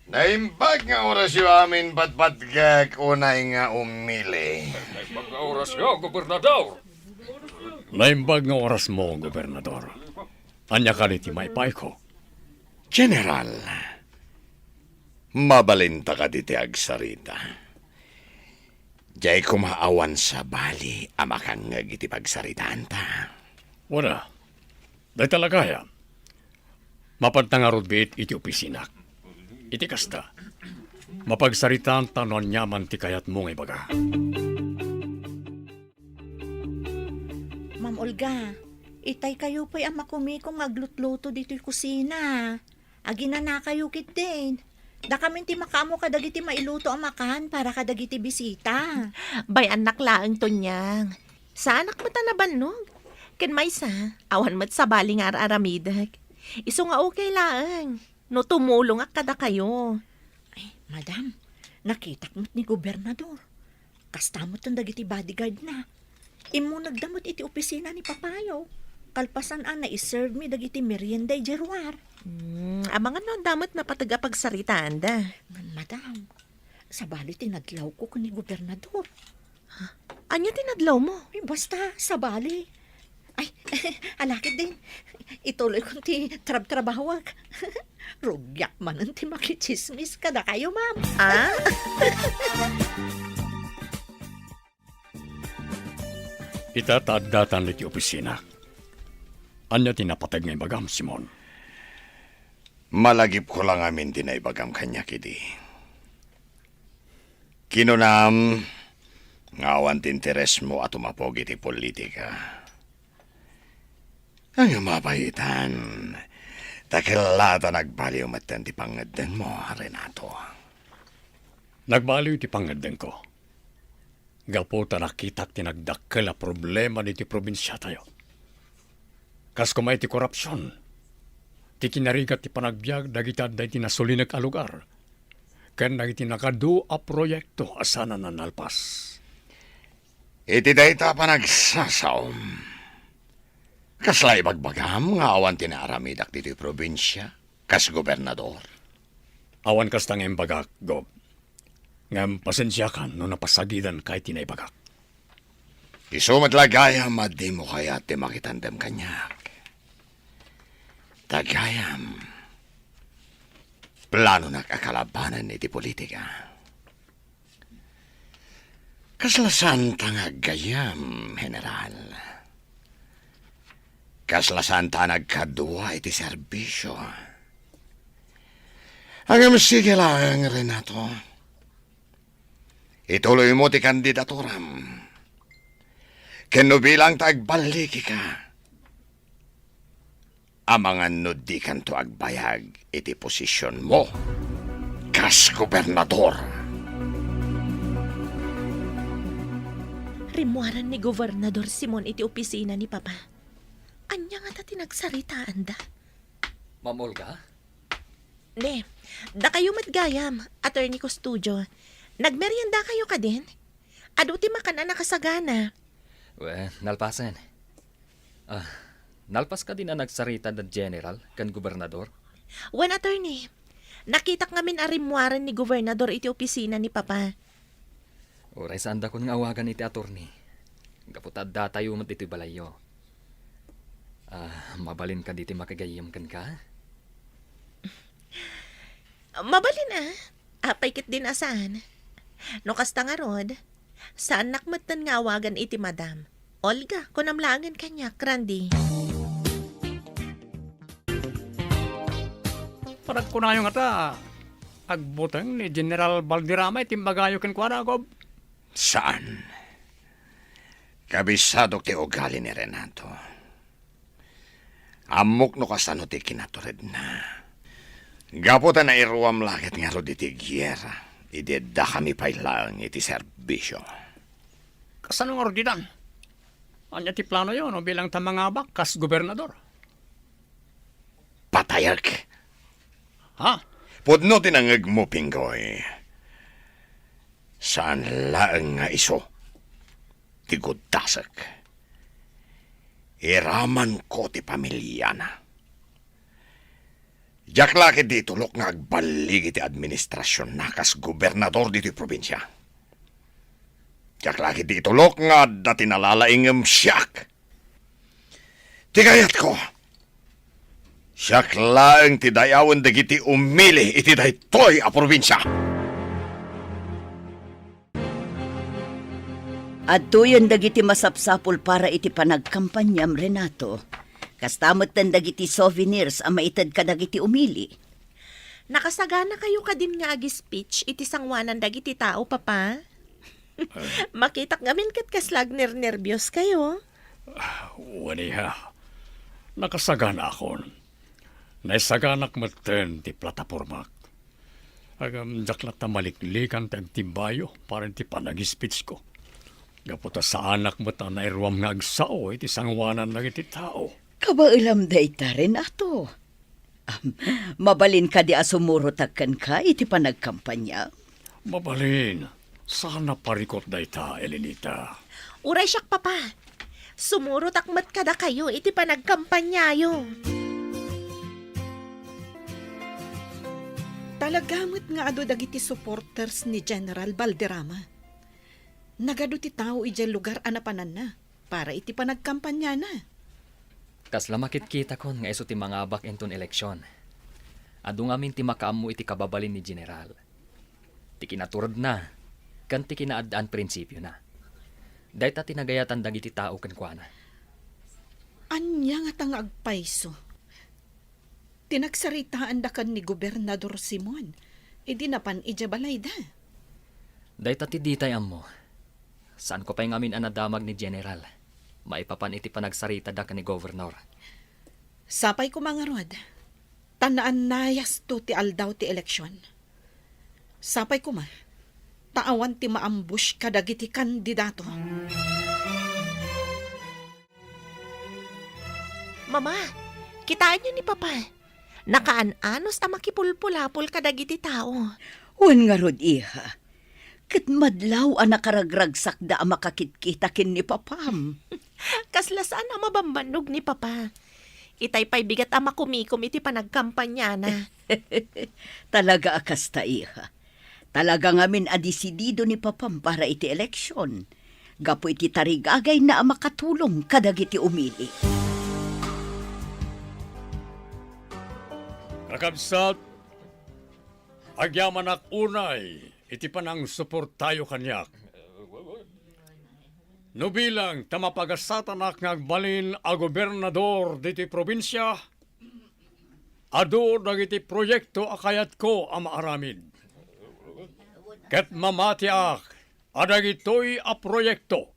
Naimbag nga orasyo amin, patpatgek, unay nga umili. Naimbag nga orasyo, gobernador. Naimbag nga orasmo, gobernador. Ania kadi ti maipaayko? General, mabalinta kadi ti agsarita? Diay koma awan sabali a makangngeg iti pagsaritaanta. Wen a, dayta la gayam. Mapanta ngarud biit iti opisinak. Iti kasta, mapagsaritaanta no aniaman ti kayatmo nga ibaga. Ma'am Olga, itaykayo pay a makumikong nga aglutluto ditoy kusina. Aginanakayo ketdin. Dakamin ti makaammo kadagiti mailuto a makan para kadagiti bisita. Bay-annak laeng, Tonyang. Saanak met a nabannog. Ken maysa, awan met sabali nga ar-aramidek. Isu nga okay laeng no tumulongak kadakayo. Ay, madam, nakitak met ni gobernador. Kasta met dagiti bodyguard na. Immunegda met iti opisina ni Papayo. Kalpasan a naiserve mi dagiti merienda idiay ruar. Hmm, amangan no adda met napateg a pagsaritaanda. Ngem, madam, sabali ti nadlawko ken ni gobernador. Ania ti nadlawmo? Ay, basta, sabali. Ay, ala ketdin. Ituloykon ti trabtrabahok. Rugiak manen ti makitsismis kadakayo, ma'am. Ah? Ita ta addatan iti opisina. Ania ti napateg nga ibagam, Simon? Malagipko la ngamin ti naibagam kaniak idi. Kinunam nga awan ti interesmo a tumapog iti politika. Ay, mabayitan. Ta kella ta nagbaliw metten ti pangngeddengmo, Renato. Nagbaliw ti pangngeddengko. Gapu ta nakitak ti nagdakkel a problema ditoy probinsiatayo. Kas koma iti korupsion, ti kinarigat ti panagbiag dagiti adda iti nasulinek a lugar, ken dagiti nakadu a proyekto a saan a nalpas. Iti dayta a panagsasaom, kasla ibagbagam nga awan ti naaramidak ditoy probinsia kas gobernador? Awan kasta nga imbagak, Gob. Ngem pasensiakan no napasagidanka iti naibagak. Isu met la gayam a dimo kayat ti makitandem kaniak. Ta gayam, planonak a kalabanen iti politika. Kasla saanta nga aggayam, General. Kasla saanta a nagkadua iti serbisio. Ngem sige laeng, Renato. Ituloymo ti kandidaturam. Ken no bilang ta agballigika, amangan no dikanto agbayag iti posisionmo kas gobernador. Rimmuaran ni Gobernador Simon iti opisina ni Papa. Ania ngata ti nagsaritaanda? Ma'am Olga? Ne, dakayo met gayam, Attorney Custodio. Nagmeriendakayo kadin? Adu ti makan a nakasagana. Wen, nalpasen. Ah, nalpas kadin a nagsarita da General ken Gobernador? Wen, Attorney. Nakitak ngamin a rimmuaren ni Gobernador iti opisina ni Papa. Uray saandakon nga awagan iti attorney. Gapu ta addatayo met ditoy balayyo. Ah, mabalin kadi ti makagayyem kenka? Mabalin a. Apay ketdin a saan? No kasta ngarud, saannak metten nga awagan iti Madam. Olga, kunam laengen kaniak, Randy. Panagkunayo ngata, agbuteng ni General Valderrama iti imbagayo kenkuana, Gob? Saan. Kabisadok ti ugali ni Renato. Ammok no kasano ti kinaturedna. Gapu ta nairuam la ket ngarud iti giyera, idi addakami pay laeng iti serbisio. Kasano ngarud ditan? Ania ti planoyo no bilang ta mangabak kas gobernador? Patayek! Ha? Pudno ti nangngegmo, Pinggoy. Saan laeng nga isu ti guddasek. Iramanko ti pamiliana. Diak la ketdi itulok nga agballig iti administrasionna kas gobernador ditoy probinsia. Diak la ketdi itulok nga adda ti nalalaing ngem siak. Ti kayatko, siak laeng ti dayawen dagiti umili iti daytoy a probinsia. Adtoyen dagiti masapsapul para iti panagkampaniam, Renato. Kasta metten dagiti souvenirs a maited kadagiti umili. Nakasaganakayo kadin nga ag-speech iti sangoanan dagiti tao, Papa? Makitak ngamin ket kasla agnernerbios-kayo. Ah, wen, iha. Nakasaganaakon. Naisaganak metten ti platapormak. Ngem diak latta maliklikan ti agtimbayo para iti panag-speech-ko. Gapu ta saanak met a nairuam nga agsao iti sangoanan dagiti tao. Kabaelam dayta, Renato. Am, mabalin kadi a sumurotak kenka iti panagkampania? Mabalin. Saan a parikut dayta, Elenita. Uray siak, Papa. Sumurotak met kadakayo iti panagkampaniayo. Talaga met nga adu dagiti supporters ni General Valderrama. Nagadu ti tao idiay lugar a napananna para iti panagkampaniana. Kasla makitkitakon nga isu ti mangabak inton eleksion. Adu ngamin ti makaammo iti kababalin ni General, ti kinaturedna, ken ti kinaaddaan prinsipiona. Dayta ti nagayatan dagiti tao kenkuana. Ania ngata nga agpayso ti nagsaritaanda ken ni Gobernador Simon idi napan idiay balayda? Dayta ti ditay ammo. Saanko pay ngamin a nadamag ni General maipapan iti panagsaritada ken ni Governor. Sapay koma ngarud. Ta naannayasto ti aldaw ti eleksion. Sapay koma, ta awan ti maambush kadagiti kandidato. Mama, kitaenyo ni Papa. Nakaan-anos a makipulpulapol kadagiti tao. Wen ngarud, iha. Ket madlaw a nakaragragsakda a makakitkita ken ni Papam. Kasla saan a mabambannog ni Papa. Itay pay bigat a makumikom iti panagkampanyana. Talaga a kasta, iha. Talaga ngamin a desidido ni Papam para iti eleksion, gapu iti tarigagayna a makatulong kadagiti umili. Kakabsat, agyamanak unay iti panangsuportayo kaniak. No bilang ta mapagasatanak nga agbalin a gobernador ditoy probinsia, adu dagiti proyekto a kayatko a maaramid. Ket mamatiak a dagitoy a proyekto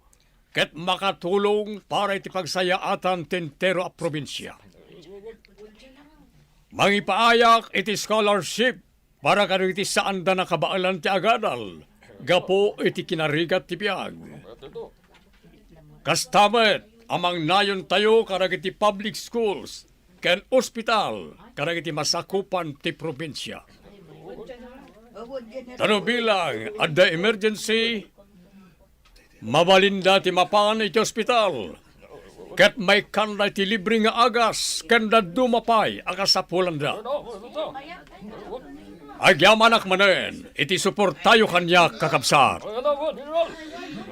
ket makatulong para iti pagsayaatan ti entero a probinsia. Mangipaayak iti scholarship para kadagiti saanda nakabaelan ti agadal gapu iti kinarigat ti biag. Kasta met a mangnayontayo kadagiti public schools ken ospital kadagiti masakupan ti probinsia. Ta no bilang adda emergency, mabalinda ti mapan iti ospital, ket maikkanda iti libre nga agas ken dadduma pay a kasapulanda. Agyamanak manen iti suportayo kaniak, kakabsat.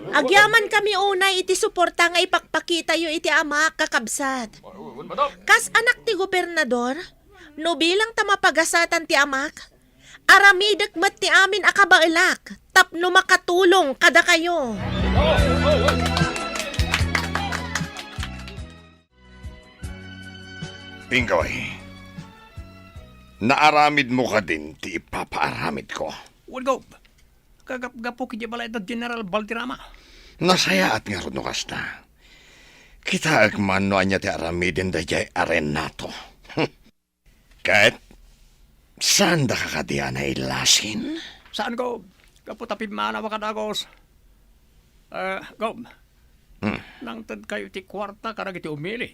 Agyamankami unay iti suporta nga ipakpakitayo iti Amak, kakabsat. Kas anak ti gobernador, no bilang ta mapagasatan ti Amak, aramidek met ti amin a kabaelak tapno makatulong kadakayo. Pinggoy, naaramidmo kadin ti ipapaaramidko? Wen, Gob. Kagapgapo iti balay da General Valderrama. Nasayaat ngarud no kasta. Kitaek man no ania ti aramiden daydiay a Renato. Ket, saandaka kadi a nailasin? Saan, Gob. Gapu ta pimmanaw a kadagos. Eh, Gob, hmm, nangtedkayo ti kuarta kadagiti umili.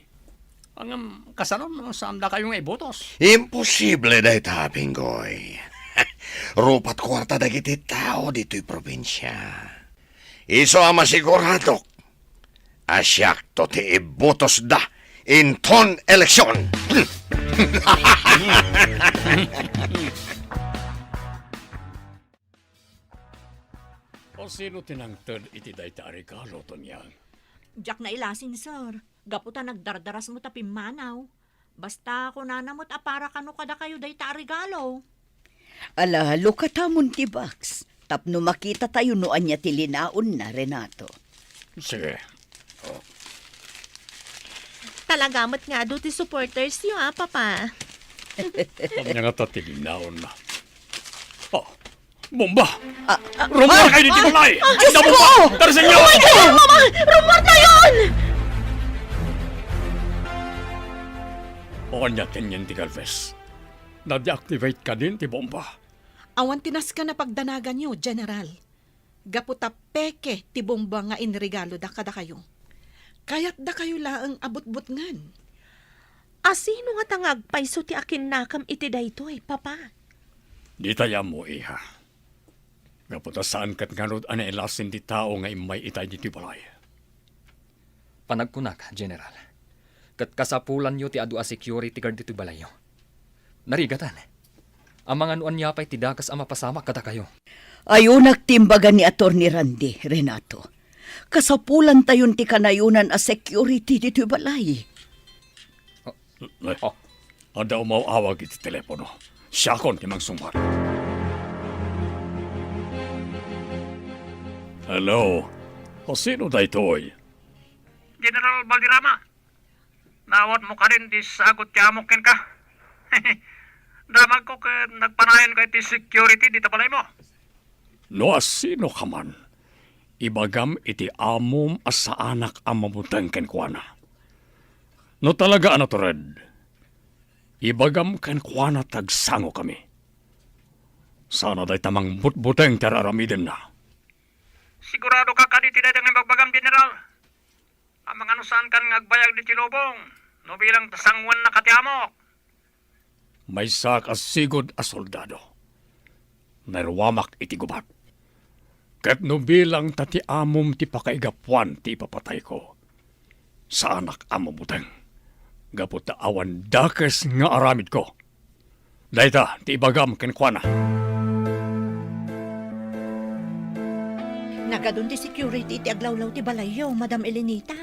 Ngem kasano no saandakayo nga ibotos? Imposible dayta, Pinggoy. Rupat kuarta dagiti tao ditoy probinsia. Isu a masiguradok a siakto ti ibutosda inton eleksion. O sino ti nangted iti dayta a regalo, Tonyang? Diak nailasin, sir. Gapu ta nagdardarasmo ta pimmanaw. Basta kunana met a para kano kadakayo dayta a regalo. Ala, lukatamon ti box tapno makitatayo no ania ti linaonna, Renato. Sige. Talaga met nga adu ti supporters yo, a, Papa. Ania ngata ti linaonna? Oh, bomba! Ah, ah, rummuar kayo ditoy balay! Ah, Diyos ko! Bomba! Tara sa inyo! Oh my God! Mama! Rummuar tayon! O ania ti yen ti Galvez? Na-deactivate kadin ti bomba? Awan ti nasken a pagdanaganyo, General. Gapu ta peke ti bomba nga inregaloda kadakayo. Kayatdakayo laeng a butbutngen. A sino ngata nga agpayso ti akinnakam iti daytoy, Papa? Ditay ammo, iha. Gapu ta saan ket ngarud a nailasin ti tao nga immay itay ditoy balay. Panagkunak, General, ket kasapulanyo ti adu a security guard ditoy balayyo. Narigatan. Amangan no ania pay ti dakes a mapasamak kadakayo. Ayonak ti imbaga ni Attorney Randy, Renato. Kasapulantayon ti kanayonan a security ditoy balay. Eh, oh. Adda umaw-awag iti telepono. Siakon ti mangsungbat. Hello? O sino daytoy? General Valderrama, naawatmo kadin ti sagut ti amok kenka? Damagko ket nagpanayon ka iti security dita balaymo. No asino ka man, ibagam iti amom a saanak a mabuteng kenkuana. No talaga a natured, Ibagam kenkuana ta agsangokami. Saan a dayta mangbutbuteng ti ar-aramidenna. Sigurado ka kadi ti dayta nga ibagbagam, General? Amangan no saankan nga agbayag ditoy lubong, no bilang ta sangoannak ti amok. Maysaak a sigud a soldado. Naruamak iti gubat. Ket no bilang ta ti amom ti pakaigapuan ti ipapatayko, saanak a mabuteng, gapu ta awan dakes nga aramidko. Dayta ti ibagam kenkuana. Nagadun ti security iti aglawlaw ti balayyo, Madam Elenita.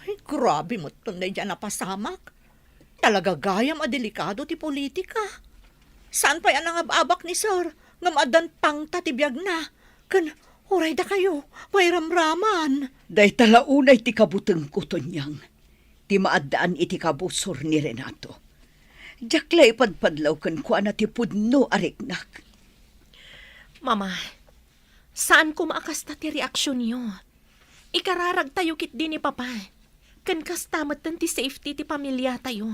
Ay, grabe met ton daydiay a napasamak. Talaga gayam a delikado ti politika. Saan pay a nangab-abak ni Sir, ngem addan pangta ti biagna. Ken uray dakayo, mairamraman. Dayta la unay ti kabutengko, Tonyang. Ti maaddaan iti kabusor ni Renato. Diak la ipadpadlaw kenkuana ti pudno a riknak. Mama, saan koma a kasta ti reaksionyo. Ikararagtayo ketdi ni Papa. Ken kasta metten ti safety ti pamiliatayo.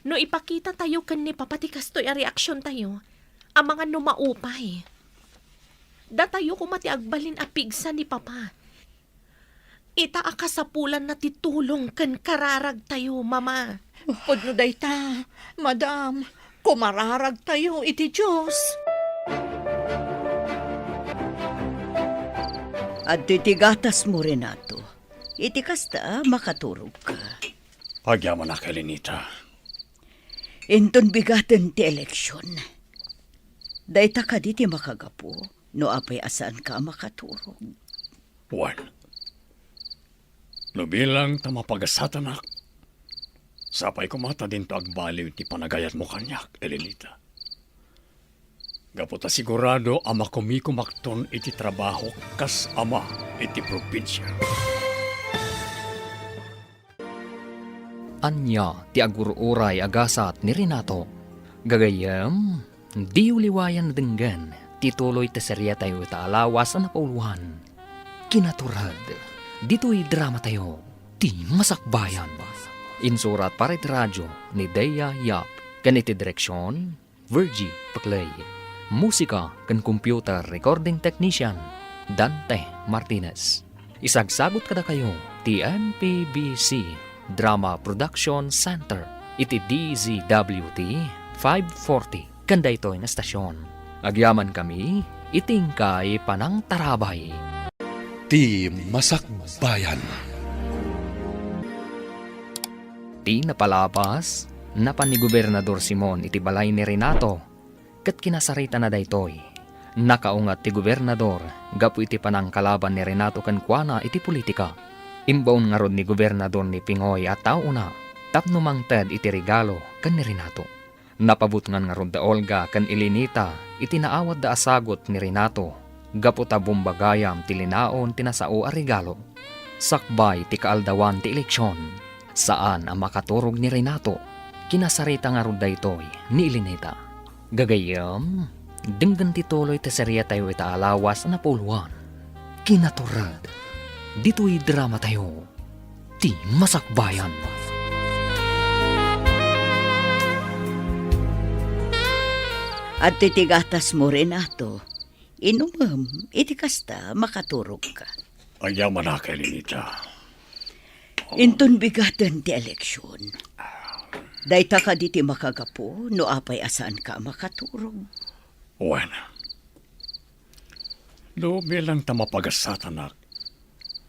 No ipakitatayo ken ni Papa ti kastoy a reaksiontayo, amangan no maupay. Datayo koma ti agbalin a pigsa ni Papa. Ita a kasapulanna ti tulong ken kararagtayo, Mama. Pudno dayta, Madam. Kumararagtayo iti Dios. Adtoy ti gatasmo, Renato. Iti kasta, makaturogka. Agyamanak, Elenita. Inton bigaten ti eleksion, dayta kadi ti makagapu no apay a saanka a makaturog? Wen, no bilang ta mapagasatanak, sapay koma ta dinto agbaliw ti panagayatmo kaniak, Elenita. Gapu ta sigurado a makumikumakton iti trabahok kas ama iti probinsia. Ania ti agur-uray a gasat ni Renato? Gagayyem, diyo liwayan a denggen ti tuloy ti seriatayo ita a lawas a napauloan. Kinaturod, ditoy dramatayo, Ti Masakbayan. Insurat para iti radio ni Dea Yap ken iti direksion, Virgie Paclay. Musika ken computer recording technician, Dante Martinez. Isagsagut kadakayo ti M P B C Drama Production Center iti D Z W T five forty ken daytoy nga estasion. Agyamankami iti inkay panangtarabay. Ti Masakbayan. Ti napalabas, napan ni Gobernador Simon iti balay ni Renato, ket kinasaritana daytoy. Nakaungat ti gobernador gapu iti panangkalaban ni Renato kenkuana iti politika. Imbaon ngarud ni Gobernador ni Pingoy a taona tapno mangted iti regalo ken ni Renato. Napabutngan ngarud da Olga ken Elenita iti naawatda a sagut ni Renato gapu ta bomba gayam ti linaon ti nasao a regalo. Sakbay ti kaaldawan ti eleksion, saan a makaturog ni Renato. Kinasarita ngarud daytoy ni Elenita. Gagayyem, denggen ti tuloy ti seriatayo ita a lawas a napuloan. Kinaturod, ditoy dramatayo, Ti Masakbayan. Adtoy ti gatasmo, Renato. Inumem, iti kasta, makaturogka. Agyamanak, Elenita. Inton bigaten ti eleksion, dayta kadi ti makagapu no apay a saanka a makaturog? Wen, no bilang ta mapagasatanak,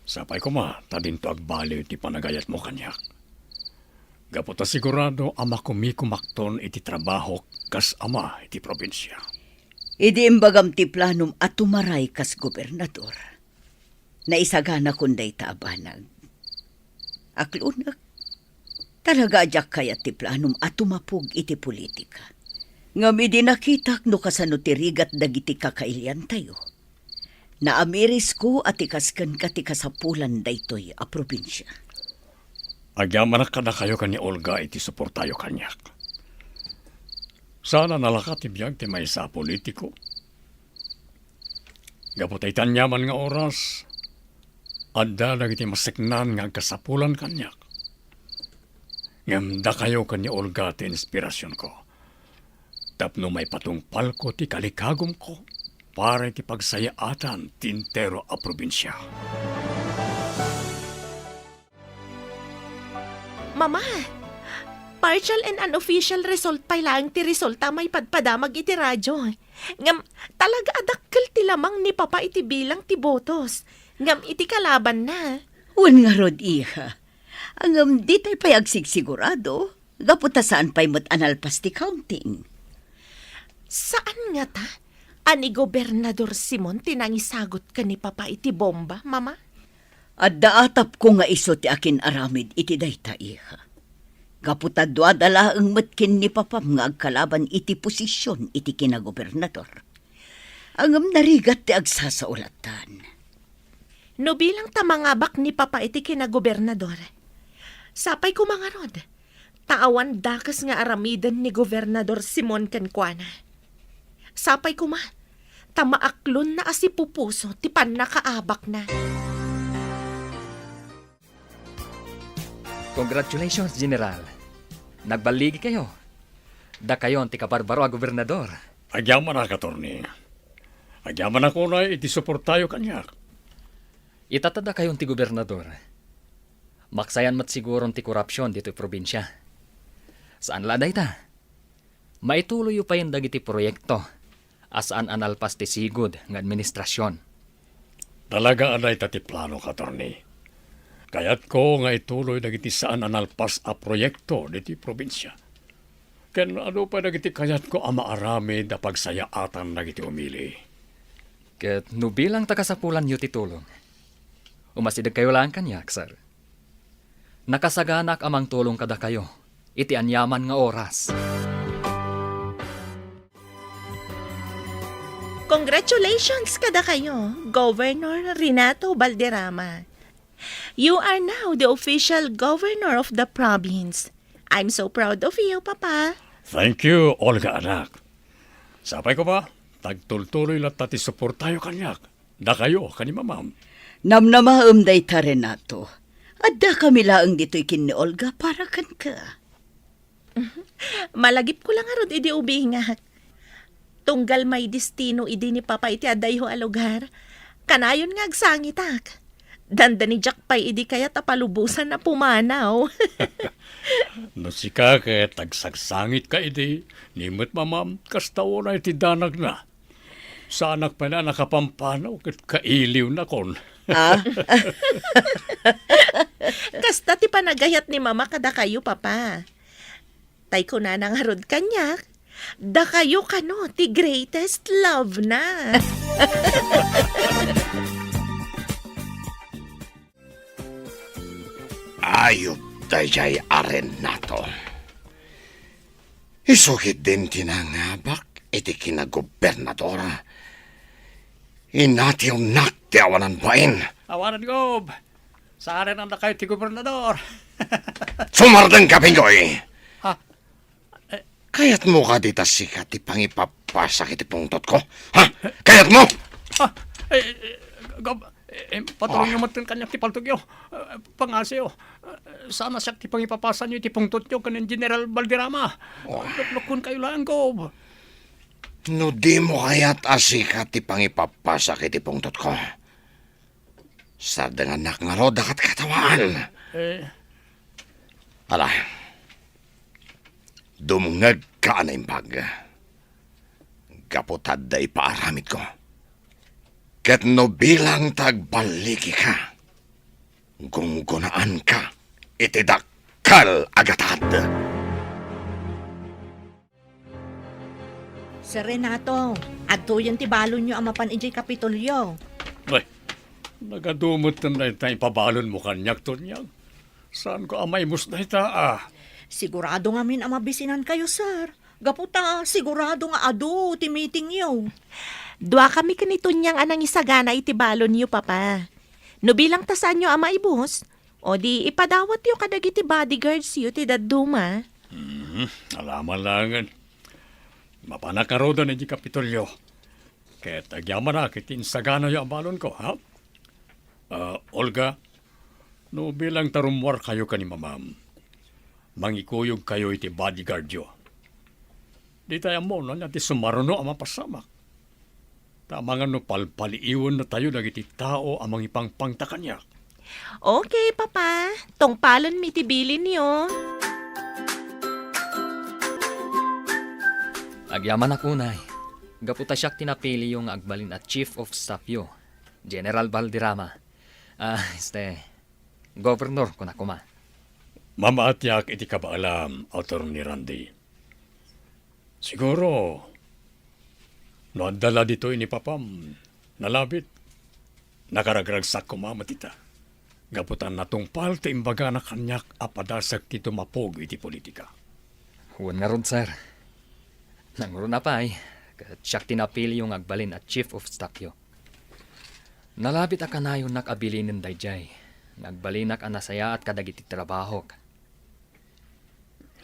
sapay koma ta dinto agbaliw ti panagayatmo kaniak. Gapu ta sigurado a makumikumakton iti trabahok kas ama iti probinsia. Idi imbagam ti planom a tumaray kas gobernador, naisaganakon dayta a banag. Aklonek, talaga a diak kayat ti planom a tumapog iti politika. Ngem idi nakitak no kasano ti rigat dagiti kakailiantayo, naamirisko a ti kas kenka ti kasapulan daytoy a probinsia. Agyamanak kadakayo ken ni Olga iti suportayo kaniak. Saan a nalaka ti biag ti maysa a politiko. Gapu ta iti aniaman nga oras, adda dagiti maseknan nga agkasapulan kaniak. Ngem dakayo ken ni Olga ti inspirasionko. Tapno maipatungpalko ti kalikagumko para iti pagsayaatan ti entero a probinsia. Mama, partial and unofficial result pay laeng ti resulta a maipadpadamag iti radio. Ngem, talaga a dakkel ti lamang ni Papa iti bilang ti botos. Ngem iti kalabanna. Wen ngarud, iha. Ngem, ditay pay agsigsigurado. Gapu ta saan pay met a nalpas ti counting. Saan ngata a ni Gobernador Simon ti nangisagut ken ni Papa iti bomba, Mama? Adda atapko nga isu ti akin-aramid iti dayta, iha. Gapu ta duada laeng met ken ni Papam nga agkalaban iti posision iti kinagobernador. Ngem narigat ti agsasaulatan. No bilang ta mangabak ni Papa iti kinagobernador, sapay koma ngarud, ta awan dakes nga aramiden ni Gobernador Simon kenkuana. Sapay koma, ta maaklonna a sipupuso ti pannakaabakna. Congratulations, General. Nagballigikayo. Dakayon ti kabarbaro a gobernador. Agyamanak, Attorney. Agyamanak unay iti suportayo kaniak. Ita ta dakayon ti gobernador. Maksayan met siguron ti korupsion ditoy probinsia. Saan la dayta. Maituloyyo payen dagiti proyekto a saan a nalpas ti sigud nga administrasion. Talaga a dayta ti planok, Attorney. Kayatko nga ituloy dagiti saan a nalpas a proyekto ditoy probinsia. Ken adu pay dagiti kayatko a maaramid a pagsayaatan dagiti umili. Ket no bilang ta kasapulanyo ti tulong, umasidegkayo laeng kaniak, sir. Nakasaganaak a mangtulong kadakayo iti aniaman nga oras. Congratulations kadakayo, Governor Renato Balderrama. You are now the official governor of the province. I'm so proud of you, Papa. Thank you, Olga anak. Sapay koma, agtultuloy latta ti suportayo kaniak. Dakayo ken ni Mamam. Namnamaem dayta, Renato. Addakami laeng ditoy ken ni Olga para kenka. Malagipko la ngarud idi ubingak. Tunggal maidestino idi ni Papa iti adayho a lugar, kanayon nga agsangitak. Dandani diak pay idi kayat a palubosan a pumanaw. No sika ket agsangsangitka idi, ni met Mamam, kasta unay ti danagna. Saanak pay a nakapampanaw ket kailiwnakon. Ah? Kasta ti panagayat ni Mama kadakayo, Papa. Tay kunana ngarud kaniak, dakayo kano ti greatest love na. Ayup daydiay a Renato. Isu ketdin ti nangabak iti kinagobernador. Inatiwnak ti awanan bain. Awanan, Gob. Saanennakay ti gobernador. Sumardengka, Pindoy. Ha? Eh. Kayatmo kadi ta sika ti pangipapasak iti pungtotko? Ha? Kayatmo? Ah, eh, eh, Gob, eh, eh, patulongyo metten kaniak ti paltogyo. Eh, pangngasiyo. Eh, saan a siak ti pangipapasanyo iti pungtotyo ken ni General Valderrama. Oh. Luklukonkayo laeng, Gob. No dimo kayat a sika ti pangipapasak iti pungtotko, sardengannak ngarud a katkatawaan. Eh. Ala, dumngegka a naimbag. Gapu ta adda ipaaramidko. Ket no bilang ta agballigika, gunggonaanka iti dakkel a gatad. Sir Renato, adtoyen ti balonyo a mapan idiay Kapitolyo. Ay, nagadu metten dayta ipabalonmo kaniak, Tonyang. Saanko a maimus dayta, ah. Sigurado ngamin a mabisinankayo, sir. Gapu ta sigurado nga adu ti meetingyo. Duakami ken ni Tonyang a nangisagana iti balonyo, Papa. No bilang ta saanyo a maibus, o di ipadawatyo kadagiti bodyguardsyo ti dadduma. Mhm, ala man laengen. Mapanak ngaruden idiay Kapitolyo. Ket agyamanak iti insaganayo a balonko, ha? Ah, Olga, no bilang ta rummuarkayo ken ni Mamam, mangikuyogkayo iti bodyguardyo. Ditay ammo no ania ti sumaruno a mapasamak. Ta amangan no palpaliiwennatayo dagiti tao a mangipangpangta kaniak. Okay, Papa. Tungpalonmi ti bilinyo. Agyamanak unay, gapu ta siak ti napiliyo nga agbalin a chief of staffyo, General Valderrama. Ah, este, Governor, kuna koma. Mamaatiak iti kabaelam, Attorney Randy. Siguro, no adda la ditoy ni Papam, nalabit, nakaragragsak koma met ita. Gapu ta natungpal ti imbagana kaniak a padasek ti tumapog iti politika. Wen ngarud, sir. Nangruna pay, ket siak ti napiliyo nga agbalin a chief of staffyo. Nalabit a kanayonnak a bilinen daydiay, nga agbalinak a nasayaat kadagiti trabahok.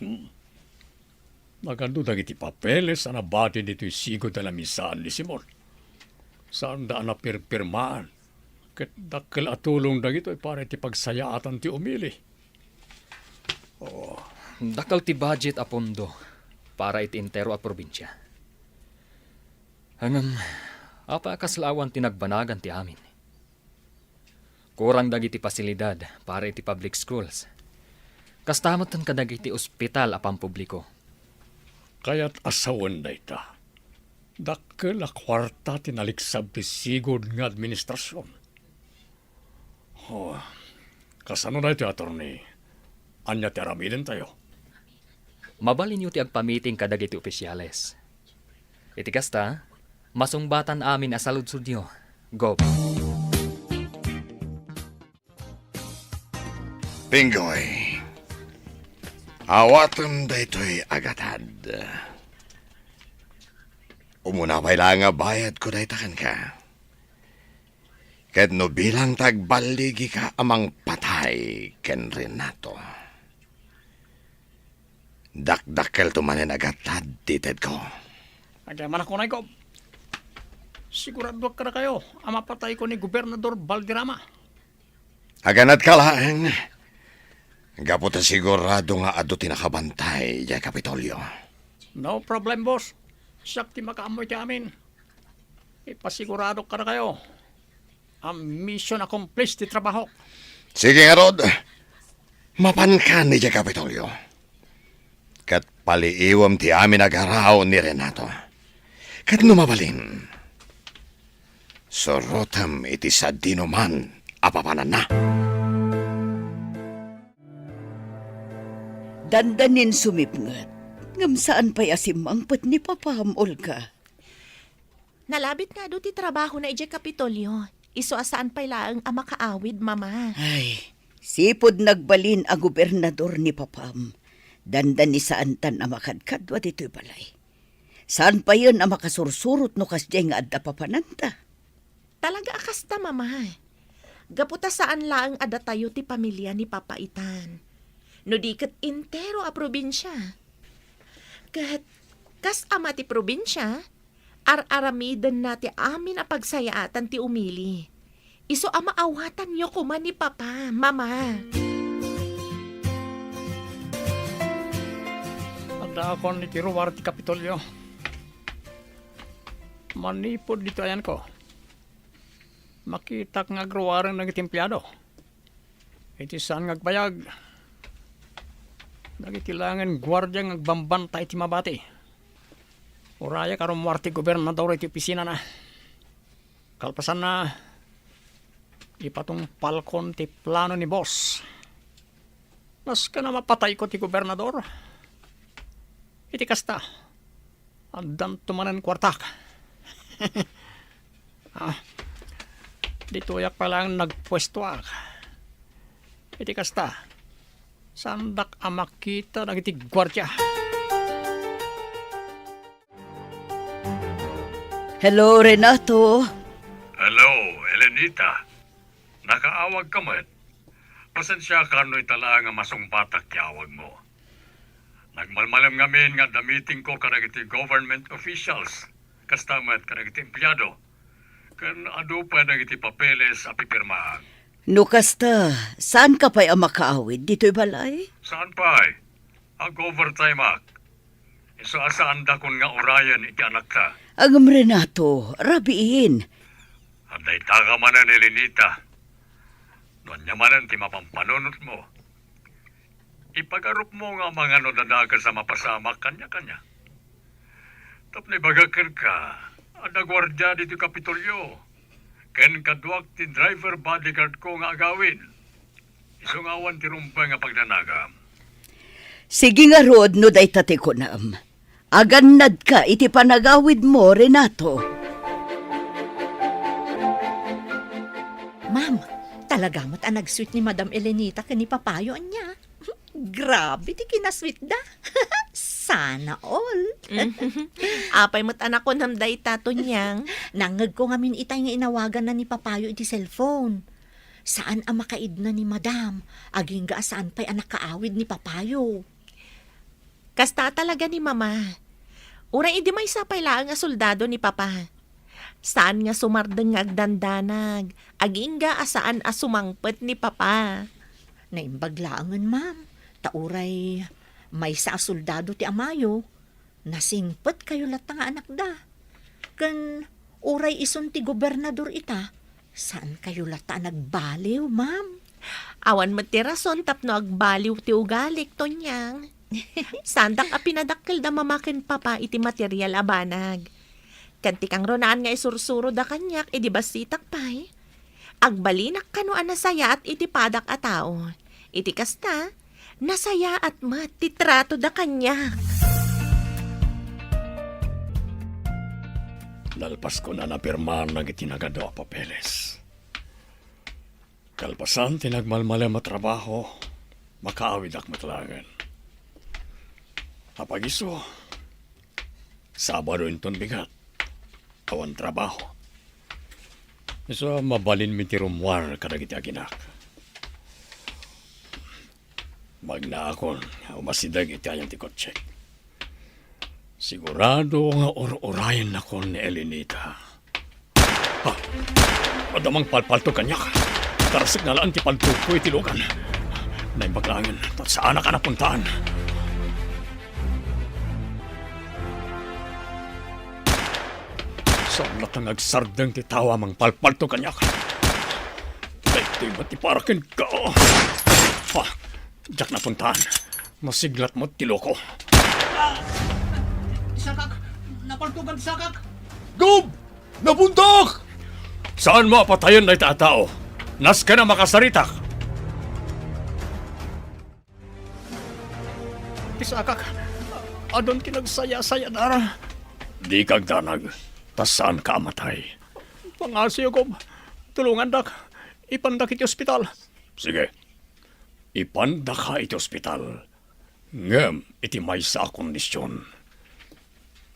Hmm. Nagano dagiti papeles a nabati ditoy sigud a lamisaan ni Simon? Saanda a napirpirmaan, ket dakkel a tulong dagitoy para iti pagsayaatan ti umili. Oh. Dakkel ti budget a pondo para iti entero a probinsia. Ngem, apay a kasla awan ti nagbanagan ti amin? Kurang dagiti pasilidad para iti public schools. Kasta metten kadagiti ospital a pampubliko. Kayat a sawen dayta. Dakkel a kuarta ti naliksab ti sigud nga administrasion. Oh, kasano daytoy, Attorney? Ania ti aramidentayo? Mabalinyo ti agpamiting kadagiti ofisiales. Iti kasta, masungbatan amin a saludsodyo, Gov. Pinggoy, awatem daytoy a gatad. Umuna pay laeng a bayadko dayta kenka. Ket no bilang ta agballigika a mangpatay ken Renato, dakdakkelto manen a gatad ti itedko. Agyamanak unay, Gov. Siguradoak kadakayo a mapatayko ni Gobernador Valderrama. Aganadka laeng, gapu ta sigurado nga adu ti nakabantay idiay Kapitolyo. No problem, boss. Siak ti makaammo iti amin. Ipasiguradok kadakayo a mission accomplished ti trabahok. Sige ngarud, mapankan idiay Kapitolyo. Ket paliiwem ti amin a garaw ni Renato. Ket no mabalin, surotem iti sadinoman a papananna. Dandanin sumipnget, ngem saan pay a simmangpet ni Papam, Olga. Nalabit nga adu ti trabahona idiay Kapitolyo, isu a saan pay laeng a makaawid, Mama. Ay, sipud nagbalin a gobernador ni Papam, dandani saantan a makadkadua ditoy balay. Saan payen a makasursurot no kasdiay nga adda papananta. Talaga a kasta, Mama. Gapu ta saan laeng a datayo ti pamilia ni Papa itan, no di ket entero a probinsia. Ket kas ama ti probinsia, ar-aramidenna ti amin a pagsayaatan ti umili. Isu a maawatanyo koma ni Papa, Mama. Addaakon iti ruar ti Kapitolyo. Manipud ditoy ayanko, makitak nga agruaren dagiti empleado. Iti saan nga agbayag, dagiti laengen guardia nga agbambantay iti mabati. Urayak a rummuar ti gobernador iti opisinana. Kalpasanna, ipatungpalkon ti plano ni boss. Nasken a mapatayko ti gobernador. Iti kasta, addanto manen kuartak. Ah, ditoyak pay laeng nagpuestoak. Iti kasta, saandak a makita dagiti guardia. Hello, Renato. Hello, Elenita. Nakaawagka met. Pasensiaka no ita laeng a masungbatak ti awagmo. Nagmalmalem ngamin nga adda meetingko kadagiti government officials, kasta met kadagiti empleado. Ken adu pay dagiti papeles a pipirmaan. No kasta, saanka pay a makaawid ditoy balay? Saan pay? Ag-overtime-ak. Isu a saandakon nga urayen iti anakta. Ngem Renato, rabiin. Adda itaka manen, Elenita. No ania manen ti mapampanunotmo, ipagarupmo nga amangan no dakes a mapasamak kaniak. Tapno ibagak kenka, adda guardia ditoy Kapitolyo, ken kaduak ti driver bodyguard ko nga agawid. Isu nga awan ti rumbeng a pagdanagam. Sige ngarud no dayta ti kunam. Agannadka iti panagawidmo, Renato. Ma'am, talaga met a nag-sweet ni Madam Elenita ken ni Papayo ania. Grabe ti kinasweetda. Sana all. Apay met a nakunam dayta, Tonyang? Nangngegko ngamin itay nga inawaganna ni Papayo iti cellphone. Saan a makaidna ni Madam, agingga a saan pay a nakaawid ni Papayo. Kasta talaga ni Mama. Uray idi maysa pay laeng a soldado ni Papa. Saan nga sumardeng nga agdandanag, agingga a saan a sumangpet ni Papa. Naimbag laengen, ma'am, ta uray maysa a soldado ti amayo, nasingpetkayo latta nga anakda. Ken uray isun ti gobernador ita, saankayo latta a nagbaliw, ma'am. Awan met ti rason tapno agbaliw ti ugalik, Tonyang. Saandak a pinadakkel da Mama ken Papa iti material a banag. Ket ti kangrunaan nga isursuroda kaniak idi bassitak pay, agbalinak kano a nasayaat iti padak a tao. Iti kasta, nasayaat met ti tratoda kaniak. Nalpaskon a napirmaan dagiti nagadu a papeles. Kalpasan ti nagmalmalem a trabaho, makaawidak met laengen. Apay isu, Sabado inton bigat, awan trabaho. Isu a mabalinmi ti rummuar kadagiti aginak. Magnaakon nga umasideg iti ayan ti kotsek. Sigurado nga ur-urayennakon ni Elenita. Ah! Adda mangpalpaltog kaniak. Tarasek na laeng ti paltogko iti lugan. Naimbag laengen, ta saanak a napuntaan. Saan latta nga agsardeng ti tao a mangpalpaltog kaniak. Daytoy met ti para kenka. Ah! Diak napuntaan. Masiglat met ti loko. Sakak! Napaltogan sakak! Gob! Napuntak! Saanmo a patayen dayta a tao? Nasken a makasaritak! Ti sakak, adun ti nagsayasayadara. Dika agdanag, ta saanka a matay. Pangasiyo, Gob. Tulongandak. Ipandak iti ospital. Sige. Ipandaka iti ospital. Ngem iti maysa a kondision,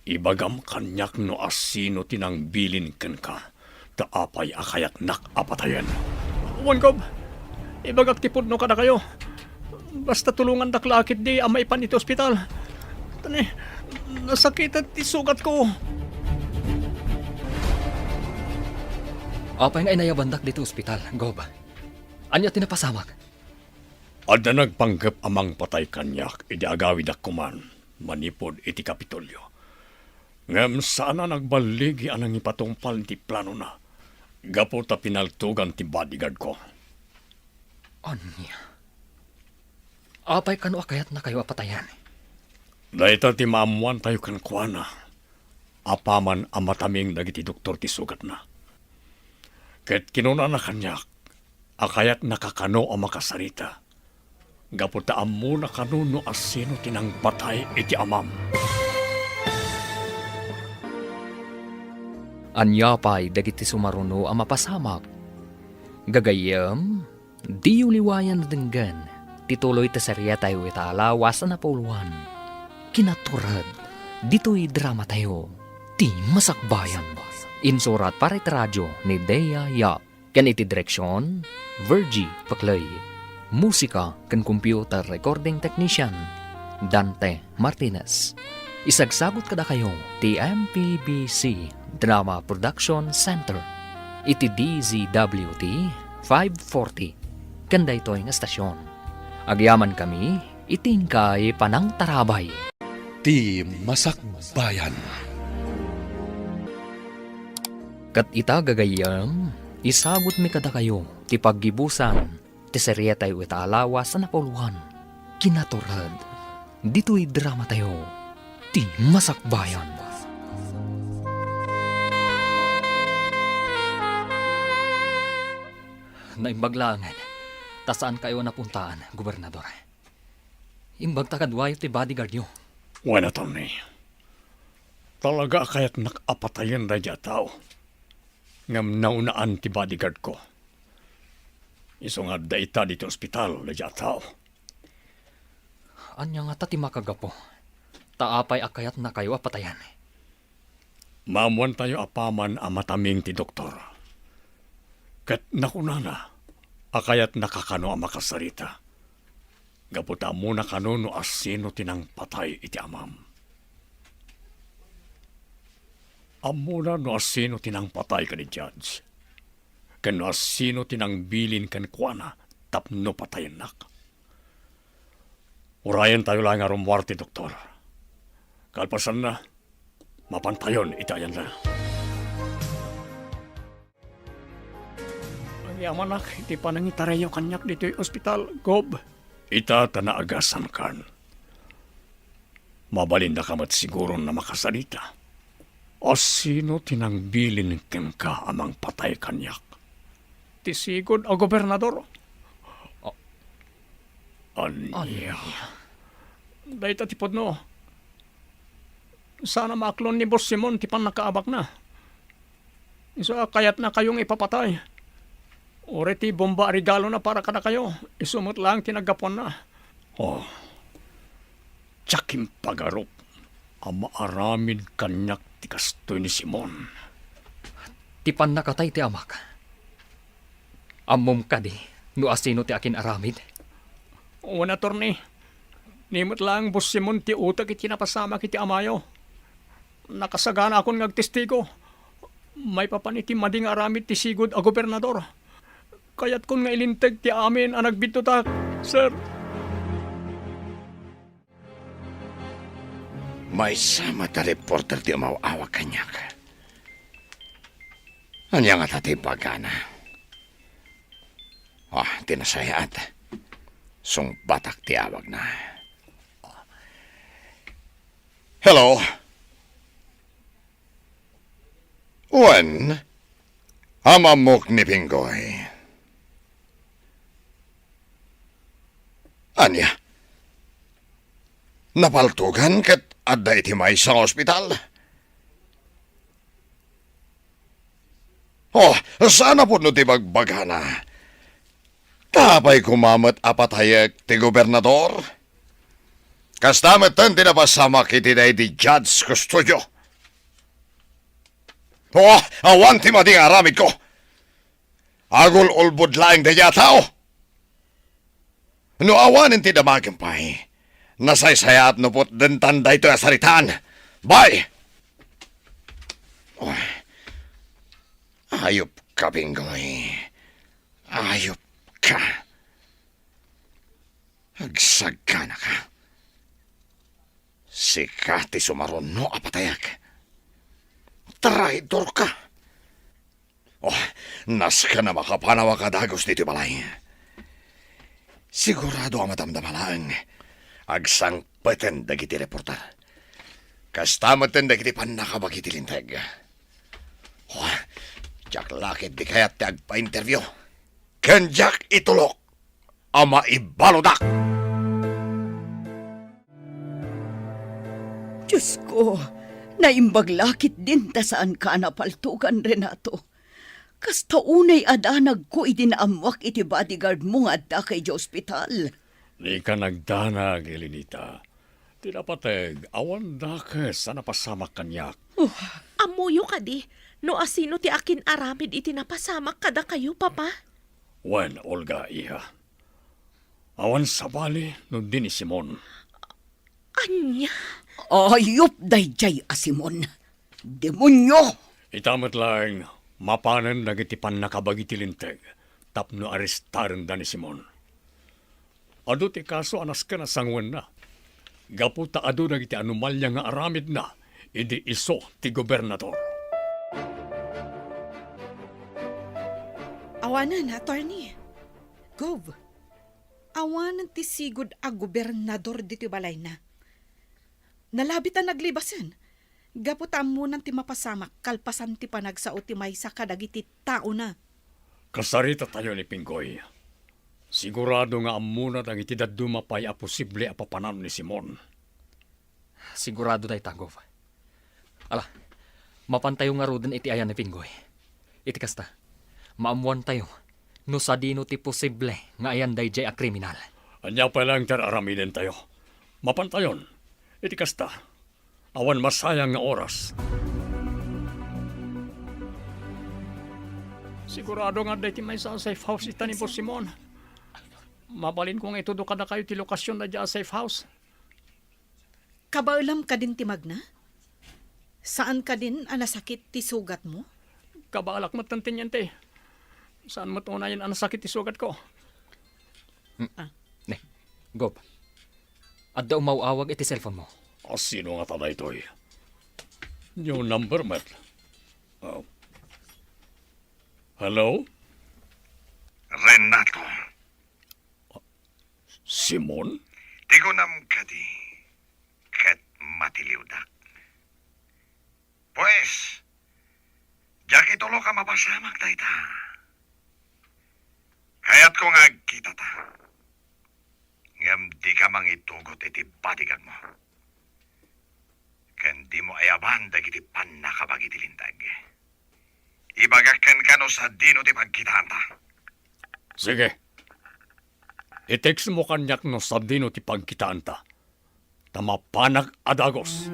ibagam kaniak no asino ti nangbilin kenka, ta apay a kayatnak a patayen. Wen, Gob, ibagak ti pudno kadakayo. Basta tulongandak la ketdi a maipan iti ospital. Tani, nasakitan ti sugatko. Apay nga inayabandak ditoy ospital, Gob? Ania ti napasamak? Adda nagpanggep a mangpatay kaniak idi agawidak koman manipud iti Kapitolyo. Ngem saan a nagballigi a nangipatungpal ti planona gapu ta pinaltogan ti bodyguard ko. Ania? Apay kano a kayatnakayo a patayen? Dayta ti maammoantayo kenkuana apaman a mataming dagiti doktor ti sugatna. Ket kinunana kaniak, a kayatnaka kano a makasarita, gapu ta ammona kano no asino ti nangpatay iti amam. Ania pay dagiti sumaruno a mapasamak? Gagayyem, diyo liwayan a denggen ti tuloy ti seriatayo ita a lawas a napauluan. Kinatured ditoy dramatayo, Ti Masakbayan. Insurat para iti radio ni Dea Yap. Ken iti direksion, Virgie Paclay. Musika ken computer recording technician, Dante Martinez. Isagsagut kadakayo ti M P B C Drama Production Center iti D Z W T five forty ken daytoy nga estasion. Agyamankami iti inkay panangtarabay. Ti Masakbayan. Ket ita, gagayyem, isagutmi kadakayo ti paggibusan ti serietayo ita a lawas a napauluan, Kinatured, ditoy dramatayo, Ti Masakbayan. Naimbag laengen ta saankayo a napuntaan, Gobernador. Imbag ta kaduayo ti bodyguardyo. Wen, attorney. Talaga a kayatnak a patayen daydiay a tao. Ngem naunaan ti bodyguardko. Isu nga adda ita ditoy ospital daydiay a tao. Ania ngata ti makagapu? Ta apay a kayatnakayo a patayen? Maammoantayo apaman a mataming ti doktor. Ket nakunana a kayatnaka kano a makasarita. Gapu ta ammona kano no asino ti nangpatay iti amam. Ammona no asino ti nangpatay kadi Judge, ken no asino ti nangbilin kenkuana tapno patayennak. Urayentayo laeng a rummuar ti doktor. Kalpasanna, mapantayon iti ayanna. Agyamanak iti panangitarayyo kaniak ditoy ospital, Gob. Ita ta naagasankan. Mabalindaka met siguron a makasarita. Asino ti nangbilin kenka a mangpatay kaniak? Ti sigud a gobernador. A-, ania? Ania? Dayta ti pudno. Saan a maaklon ni Boss Simon ti pannakaabakna. Isu a kayatnakayo nga ipapatay. Uray ti bomba a regalona para kadakayo, isu met laeng ti naggapuanna. Oh, diak impagarup a maaramid kaniak ti kastoy ni Simon. Ti pannakatay ti amak. Ammom kadi no asino ti akin-aramid? Wen, attorney. Ni met laeng Boss Simon ti utek iti napasamak iti amayo. Nakasaganakon nga agtestigo. Maipapan iti madi nga aramid ti sigud a gobernador. Kayatkon nga ilinteg ti amin a nagbiddutak, sir. Maysa met a reporter ti umaw-awag kaniak. Ania ngata ti ibagana? Ah, ti nasayaat. Sungbatak ti awagna. Hello? Wen, amammok ni Pinggoy. Ania? Napaltogan ket adda iti maysa nga ospital? Oh, saan a pudno ti bagbagana? Ta apay koma met a patayek ti gobernador? Kasta metten ti napasamak iti daydi Judge Custodio. Oh, awan ti madi nga aramidko. Agul-ulbod laeng daydiay a tao. No awanen ti damagem pay, nasaysayaat no putdentan daytoy a saritaan. Bye! Oh, ayupka, Pinggoy. Ayupka. Agsaganaka. Sika ti sumaruno a patayek. Traidorka. Oh, nasken a makapanaw a kadagus ditoy balay. Sigurado a madamdama laeng. Agsangpeten dagiti reporter. Kasta metten dagiti pannakabagi ti linteg. Oh, diak la ketdi kayat ti agpa-interview. Ken diak itulok a maibaludak. Diosko, naimbag la ketdin ta saanka a napaltogan, Renato. Kasta unay a danagko idi naammoak iti bodyguard mo nga addaka idiay ospital. Dika nagdanag, Elenita. Ti napateg, awan dakes a napasamak kaniak. Oh. Ammoyo kadi no asino ti akin-aramid iti napasamak kadakayo, Papa? Wen, Olga, iha. Awan sabali no di ni Simon. Ania? Ayup daydiay a Simon. Demonio! Ita met laeng, mapanen dagiti pannakabagi ti linteg tapno arestarenda ni Simon. Adu ti kaso a nasken a sanguenna, gapu ta adu dagiti anomalia nga aramidna idi isu ti gobernador. Awanen, attorney. Gov, awanen ti sigud a gobernador ditoy balayna. Nalabit a naglibasen. Gapu ta ammonan ti mapasamak kalpasan ti panagsao ti maysa kadagiti taona. Kasarita tayo ni Pinggoy. Sigurado nga ammona dagiti dadduma pay a posible a papanan ni Simon. Sigurado dayta, Gov. Ala, mapantayo ngaruden iti ayan ni Pinggoy. Iti kasta, maammuantayo no sadino ti posible nga ayan daydiay a kriminal. Ania pay laeng ti ar-aramidentayo? Mapantayon. Iti kasta, awan masayang nga oras. Sigurado nga adda iti maysa a safe house ita ni Boss Simon. Mabalinko nga itudo kadakayo ti lokasion daydiay a safe house. Kabaelam kadin ti magna? Saan kadin a nasakit ti sugatmo? Kabaelak met, Teniente. Saan met unayen a nasakit ti sugatko. Ne, Gov. Adda umaw-awag iti cellphone mo. A sino ngata daytoy? New number met. Oh. Hello? Renato, Simon? Ti kunam kadi, ket matiliwdak. Pues, diak itulok a mapasamak dayta. Kayatko nga agkitata. Ngem dika mangitugot iti bodyguardmo. Ken dimo ayaban dagiti pannakabagi ti linteg. Ibagak kenka no sadino ti pagkitaanta. Sige. I-text mo kaniak no sadino ti pagkitaanta. Ta mapanak a dagus.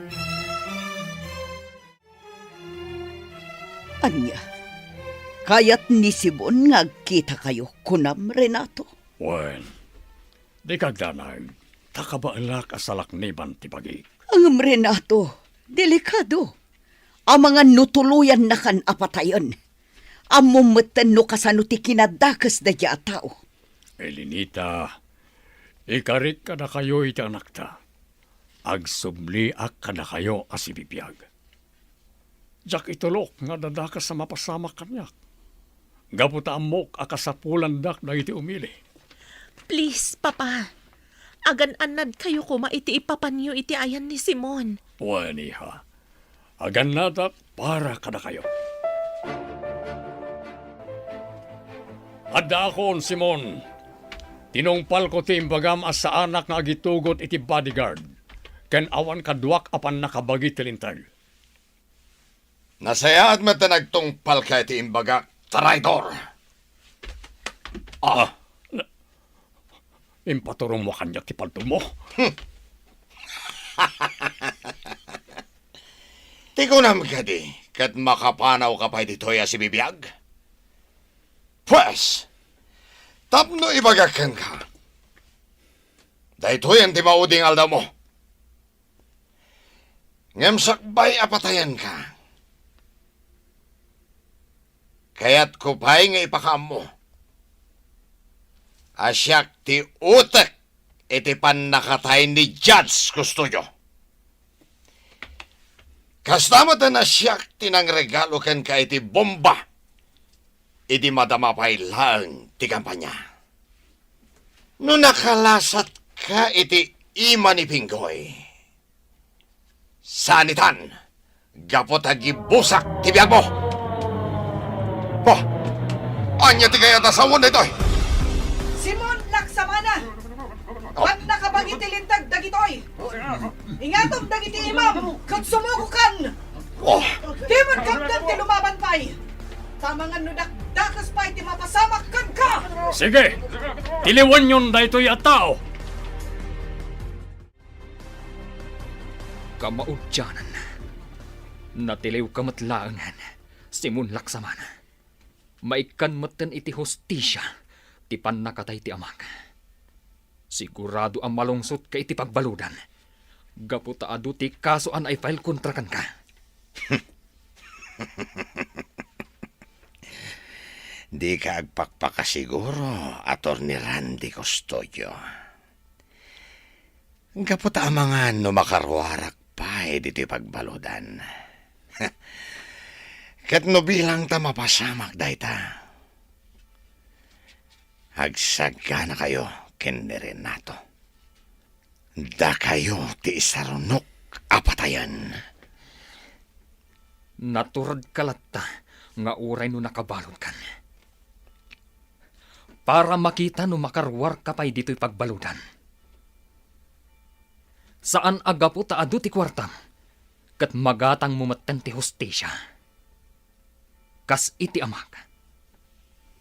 Ania? Kayat ni Simon nga agkitakayo, kunam, Renato? Wen, dika agdanag, ta kabaelak a salakniban ti bagik. Ngem, Renato, delikado. Amangan no tuloyannakan a patayen. Ammom metten no kasano ti kinadakes daydiay a tao. Elinita, ikarik kadakayo iti anakta. Agsubliak kadakayo a sibibiag. Diak itulok nga adda dakes a mapasamak kaniak. Gapu ta ammok a kasapulandak dagiti umili. Please, Papa. Agan-annadkayo koma iti ipapanyo iti ayan ni Simon. Wen, iha. Agannadak para kadakayo. Addaakon, Simon. Tinungpalko ti imbagam a saanak nga agitugot iti bodyguard, ken awan kaduak a pannakabagi ti linteg. Nasayaat met ta nagtungpalka iti imbagak, traidor! Ah, na, impaturongmo kaniak ti paltogmo? Ti kunam kadi, ket makapanawka pay ditoy a sibibiag? Pues, tapno ibagak kenka, daytoyen ti maudi nga aldawmo. Ngem sakbay a patayenka, kayatko pay nga ipakaammo a siak ti utek iti pannakatay ni Judge Custodio. Kasta met a siak ti nangregalo kenka iti bomba idi madama pay laeng ti kampanya. No nakalasatka iti ima ni Pinggoy, saanitan, gapu ta gibusak ti biagmo. Bah, ania ti kayat a sawen daytoy? Simon Laksamana, pannakabagi ti linteg dagitoy. Ingatom dagiti imam ket sumugokan. Oh. Dimon kamdan ti lumaban pay. Tamangan no dakdakes pay ti mapasamak kenka. Sige, tiliwenyon daytoy a tao. Kamaudianan, natiliwka met laengen, Simon Laksamana. Maikkan metten iti hustisia ti pannakatay ti amak. Sigurado a malungsotka iti pagbaludan, gapu ta adu ti kaso a nai-file kontra kenka. Dika agpakpakasiguro, Attorney Randy Custodio. Gapu ta amangan no makaruarak pay ditoy pagbaludan. Ket no bilang ta mapasamak dayta, agsagganakayo ken ni Renato. Dakayo ti isarunok a patayen. Naturedka latta nga uray no nakabaludkan. Para makita no makaruarka pay ditoy pagbaludan. Saan a gapu ta adu ti kuartam, ket magatangmo metten ti hustisia. Kas iti amak,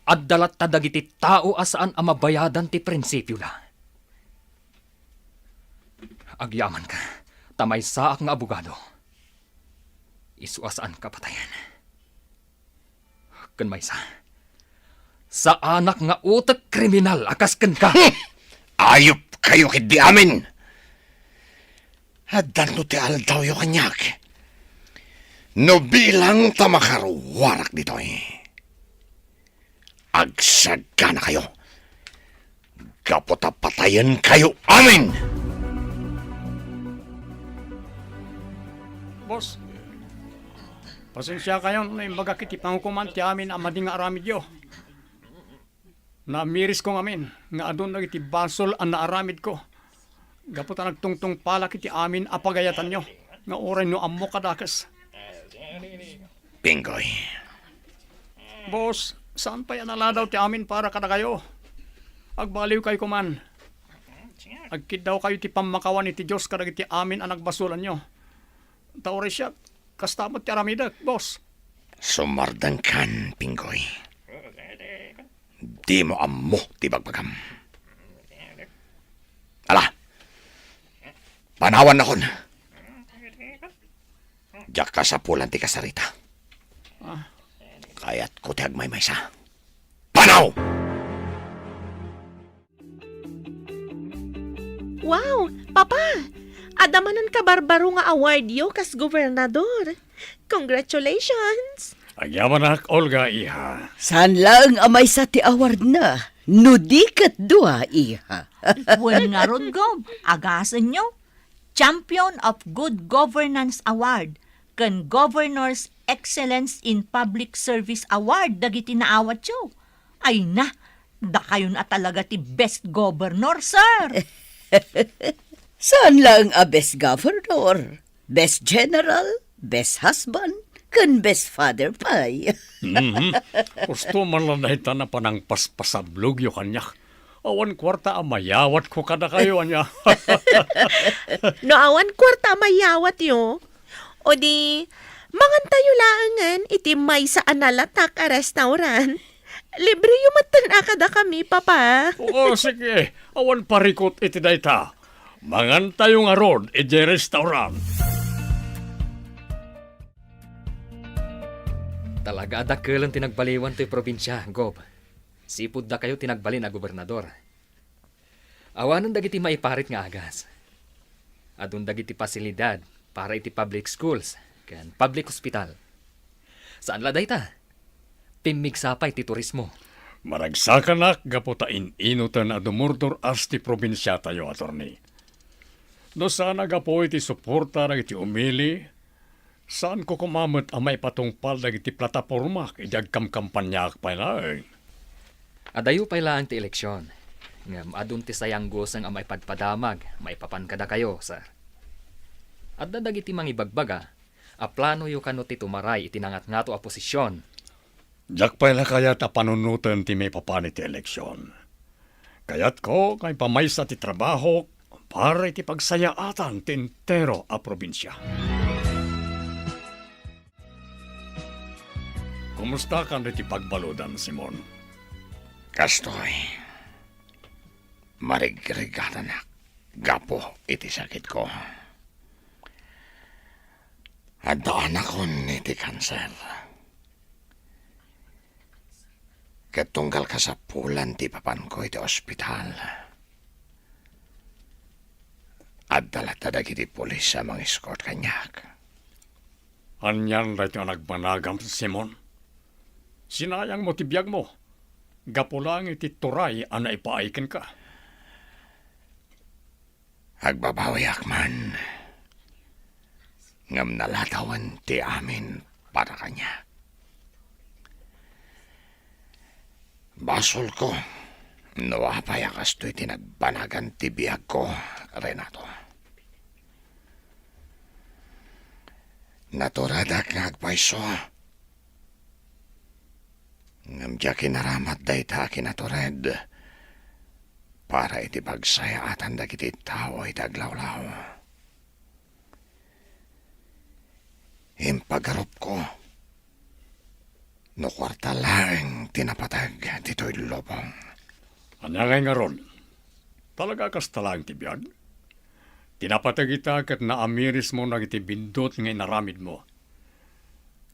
adda latta dagiti tao a saan a mabayadan ti prinsipioda. Agyamanka, ta maysaak nga abogado. Isu a saanka patayen. Ken maysa, saanak nga utek kriminal a kas kenka. Hmm! Ayupkayo ketdi amin! Addanto ti aldawyo kaniak. No bilang ta makaruarak ditoy, agsagganakayo gapu ta patayenkayo amin! Boss, pasensiakayon no imbagak iti pangukoman ti amin a madi nga aramidyo. Naamirisko ngamin nga adun dagiti basol a naaramidko. Gapu ta nagtungtungpalak iti amin a pagayatanyo nga uray no ammok a dakes. Pinggoy. Boss, saan pay a naladaw ti amin para kadakayo. Agbaliwkayo koman. Agkiddawkayo ti pammakawan iti Dios kadagiti amin a nagbasolanyo. Ta uray siak, kasta met ti aramidek, boss. Sumardengkan, Pinggoy. Dimo ammo ti bagbagam. Ala, panawannakon. Diak kasapulan ti kasarita. Ah. Kayatko ti agmaymaysa. Panaw! Wow! Papa! Adda manen kabarbaro nga awardyo kas gobernador. Congratulations! Agyamanak, Olga, iha. Saan laeng a maysa ti awardna, no di ket dua, iha. Wen ngarud, Gob, agasenyo. Champion of Good Governance Award ken Governor's Excellence in Public Service Award dagiti naawatyo. Ay na, dakayon a talaga ti best governor, sir! Saan laeng a best governor, best general, best husband, ken best father pay. Mhm. Husto man la dayta a panangpaspasablogyo kaniak. Awan kuarta a mayawatko kadakayo, ania? No awan kuarta a mayawatyo, o di, mangantayo laengen iti maysa a nalatak a restaurant. Libreyo metten a kadakami, Papa. Oo, sige. Awan parikut iti dayta. Mangantayo ngarud idiay restaurant. Talaga a dakelen ti nagbaliwan toy probinsia, Gob. Sipud dakayo ti nagbalin a gobernador. Awanen dagiti maiparit nga agas. Adun dagiti pasilidad para iti public schools ken public hospital. Saan la dayta? Pimmigsa pay ti turismo. Maragsakanak gapu ta in-inoten a dumurdur-as ti probinsiatayo, attorney. No saan a gapu iti suporta dagiti umili, saanko koma met a maipatungpal dagiti platapormak idi agkamkampanyaak pay laeng. Adayo pay laeng ti eleksion, ngem adun ti sayanguseng a maipadpadamag maipapan kadakayo, sir. Adda dagiti mangibagbaga a planoyo kano ti tumaray iti nangatngato a posisyon. Diak pay la kayat a panunoten ti maipapan iti eleksion. Kayatko nga ipamaysa ti trabahok para iti pagsayaatan ti entero a probinsia. Kumusta kan iti pagbaludan, Simon? Kastoy, marigrigatanak gapu iti sakitko. Adda anakon iti kanser. Ket tunggal kasapulan ti ipapanko iti ospital, adda latta dagiti pulis a mangiskort kaniak. Anian daytoy a nagbanagam, Simon? Sinayangmo ti biagmo gapu laeng iti turay a naipaay kenka. Agbabawiak man, ngem nalatawen ti amin para kaniak. Basolko no apay a kastoy ti nagbanagan ti biagko, Renato. Naturedak nga agpayso. Ngem diak inaramid dayta a kinatured para iti pagsayaatan dagiti tao iti aglawlaw. Impagarupko no kuarta laeng ti napateg ditoy lubong. Ania ngay ngarud? Talaga kasta laeng ti biag? Ti napateg ita ket naamirismo dagiti biddut nga inaramidmo.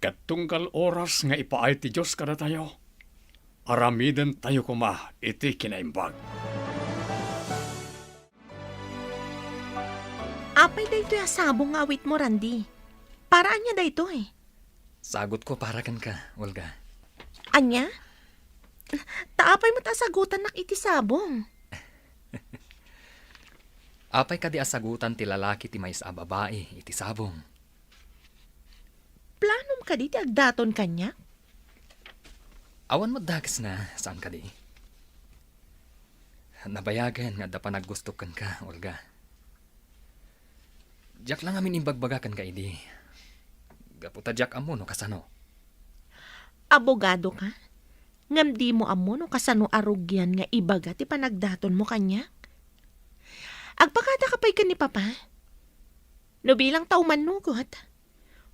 Ket tunggal oras nga ipaay ti Dios kadatayo, aramidentayo koma iti kinaimbag. Apay daytoy a sabong nga awitmo, Randy? Para ania daytoy? Sagutko para kenka, Olga. Ania? Ta apay met a sagutannak iti sabong? Apay kadi a sagutan ti lalaki ti maysa a babai iti sabong? Planom kadi ti agdaton kaniak? Awan met dakesna, saan kadi? Nabayagen nga adda panaggustok kenka, Olga. Diak la ngamin imbagbaga kenka idi. Gapu ta diak ammo no kasano. Abogado ka? Ngem dimo ammo no kasano a rugian nga ibaga ti panagdatonmo kaniak? Agpakadaka pay ken ni Papa? No bilang ta umannugot,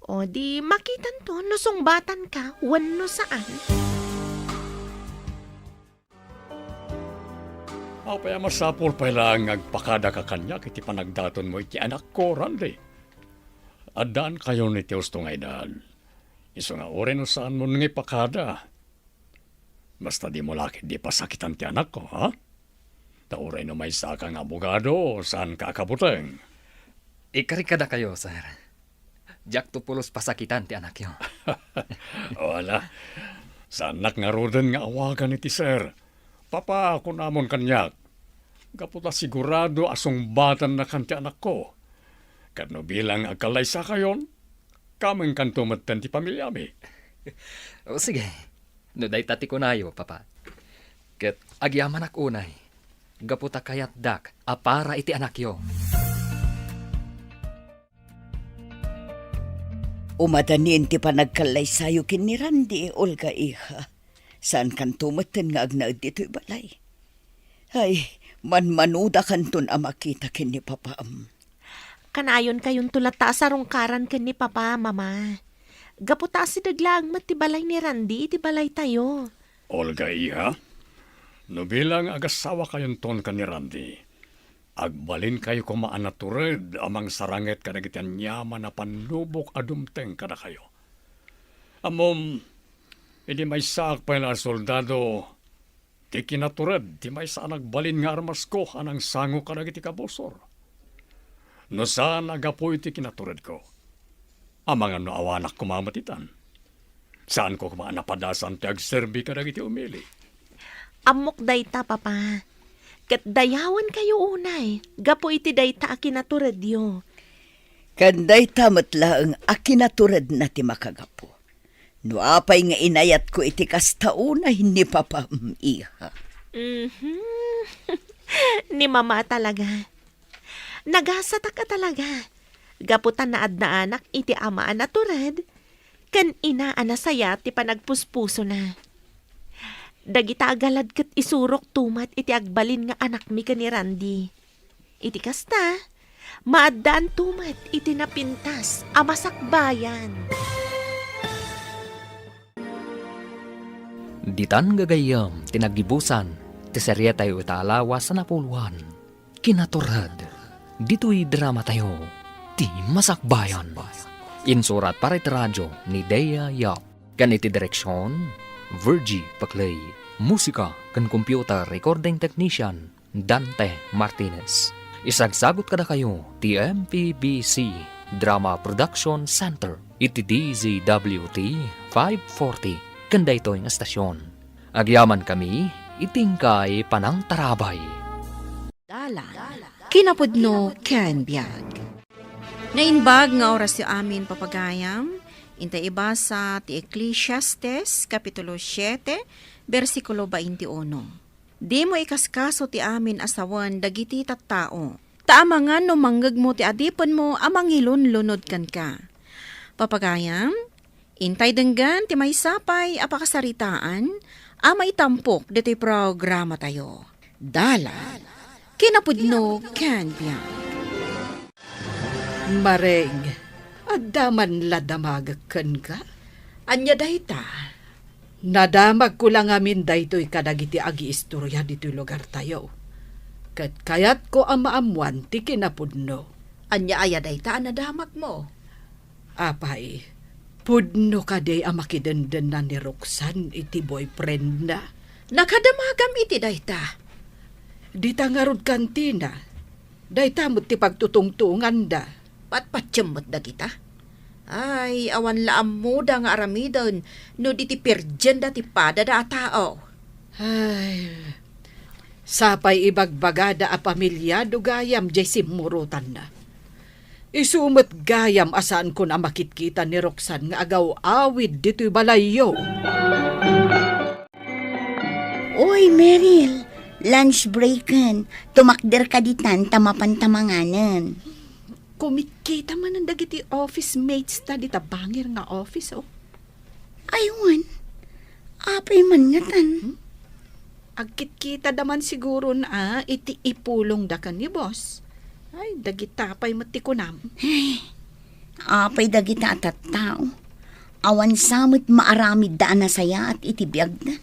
o di makitanto no sungbatanka wenno saan. Apay a masapul pay laeng nga agpakadaka kaniak iti panagdatonmo iti anakko, Randy? Addaankayon iti husto nga edad. Isu nga uray no saanmon nga ipakada, basta dimo la ketdi pasakitan ti anakko, ha? Ta uray no maysaka nga abogado, saanka a kabuteng. Ikari kadakayo, sir. Diakto pulos pasakitan ti anakyo. Wala. Saannak ngaruden nga awagan iti sir. Papa, kunamon kaniak. Gapu ta sigurado a sungbatannakan ti anakko. Ket no bilang agkallaysakayon, kamengkanto metten ti pamiliami. O, sige. No dayta ti kunayo, Papa. Ket agyamanak unay, gapu ta kayatdak a para iti anakyo. Umadanin ti panagkallaysayo ken ni Randy, Olga, iha. Saankanto metten nga agnaed ditoy balay. Ay, manmanudakanton a makita ken ni Papaam. Kanayonkayonto latta a sarungkaran ken ni Papa, Mama. Gapu ta asideg laeng met ti balay ni Randy iti balaytayo. Olga, iha, no bilang agasawakayonton ken ni Randy, agbalinkayo koma a natured a mangsaranget kadagiti aniaman a pannubok a dumteng kadakayo. Ammom, idi maysaak pay la a soldado, ti kinatured ti maysa a nagbalin nga armasko a nangsango kadagiti kabusor. No saan a gapu iti kinaturedko, amangan no awanak koma met itan. Saanko koma a napadasan ti agserbi kadagiti umili. Ammok dayta, Papa. Ket dayawenkayo unay gapu iti dayta a kinaturedyo. Ken dayta met laeng a kinaturedna ti makagapu. No apay nga inayatko iti kasta unay ni Papam, iha. Mhm. Ni Mama talaga. Nagasatak a talaga. Gapu ta naadnaanak iti ama a natured, ken ina a nasayaat ti panagpuspusona. Dagita a galad ket isurokto met iti agbalin nga anakmi ken ni Randy. Iti kasta, maaddaanto met iti napintas a masakbayan. Ditan gagayyem ti naggibusan ti serietayo ita a lawas a napuloan, Kinatured, ditoy dramatayo, Ti Masakbayan. Insurat para iti radio ni Dea Yap. Ken iti direksion, Virgie Paclay. Musika ken computer recording technician, Dante Martinez. Isagsagut kadakayo ti M P B C Drama Production Center iti D Z W T five forty ken daytoy nga estasion. Agyamankami iti inkay panangtarabay. Dalan, Kinapudno ken biag. Naimbag nga orasyo amin, papagayam. Intay ibasa ti Eclesiastes, Kapitulo siete, bersikulo twenty-uno. Dimo ikaskaso ti amin a sawen dagiti tattao, ta amangan no mangngegmo ti adipenmo a mangilunlunod kenka. Papagayam, intay denggen ti maysa pay a pakasaritaan a maitampok ditoy programatayo. Dalan, kinapudno ken biag. Mareng, adda man la damagek kenka? Ania dayta? Nadamagko la ngamin daytoy kadagiti agiistoria ditoy lugartayo. Ket kayatko a maammuan ti kinapudno. Ania aya dayta a nadamagmo? Apay, pudno kadi a makidendenna ni Roxanne iti boyfriendna? Nakadamagam iti dayta. Dita ngarud kantina, dayta met ti pagtutungtunganda. Patpatiem met dagita. Ay, awan la ammoda nga aramiden no di ti pirdienda ti padada a tao. Ay, sapay ibagbagada a pamilyado gayam diay simmurotanna. Isu met gayam a saankon a makitkita ni Roxanne nga agaw-awid ditoy balayyo. Oy, Meryl, lunch breaken. Tumakderka ditan ta mapanta manganen. Kumitkita manen dagiti office mates ta dita bangir nga office, oh. Ay, wen. Apay man ngatan? Hmm? Agkitkitada man siguron a iti ipulongda ken ni boss. Ay, dagita pay met ti kunam. Ay, apay dagita a tattao? Awan sa met maaramidda a nasayaat iti biagda.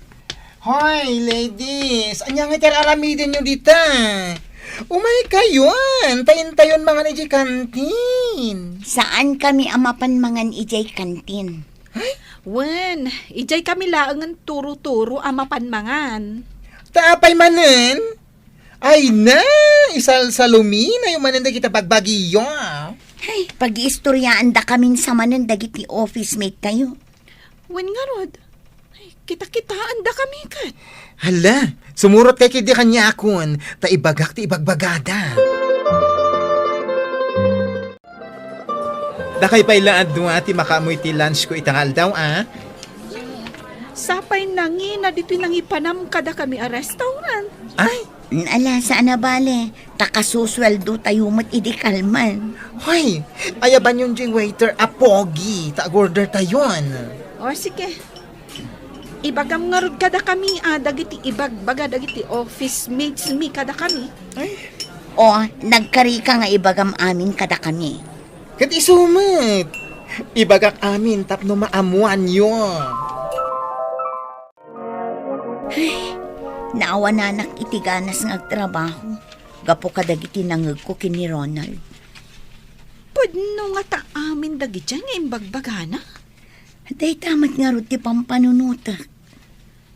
Hoy, ladies! Ania nga iti ar-aramidenyo dita? Umaykayon, ta intayon mangan idiay kantin. Saan kami a mapan mangan idiay kantin. Ay? Wen, idiay kami laengen turo-turo a mapan mangan. Ta apay manen? Ay na, isalsaluminayo manen dagita bagbagiyo. Ay, pagiistoryaandakamin sa manen dagiti office mate tayo. Wen ngarud, ay, kitakitaandakami ket. Hala, sumurot kay kidi kaniakon, ta ibagak ti ibagbagada. Dakay pay la a dua ti makaammo iti lunch ko ita nga aldaw, a? Sapay nangina ditoy nangipanam kadakami a restaurant. Ay! Ala, saan a bale, ta kasusueldo tayo met idi kalman. Hoy, ayabanyon diay waiter a pogi, ta ag-order tayon. O, sige. Ibagam ngarud kadakami a dagiti ibagbaga dagiti office mates mi kadakami. Ay. O, nagkarika nga ibagam amin kadakami. Ket isu met, ibagak amin tapno maammoanyo. Ay, naawananak iti ganas nga agtrabaho gapu kadagiti nangngegko ken ni Ronald. Pudno ngata amin dagiti nga imbagbagana? Dayta met ngarud ti pampanunotek.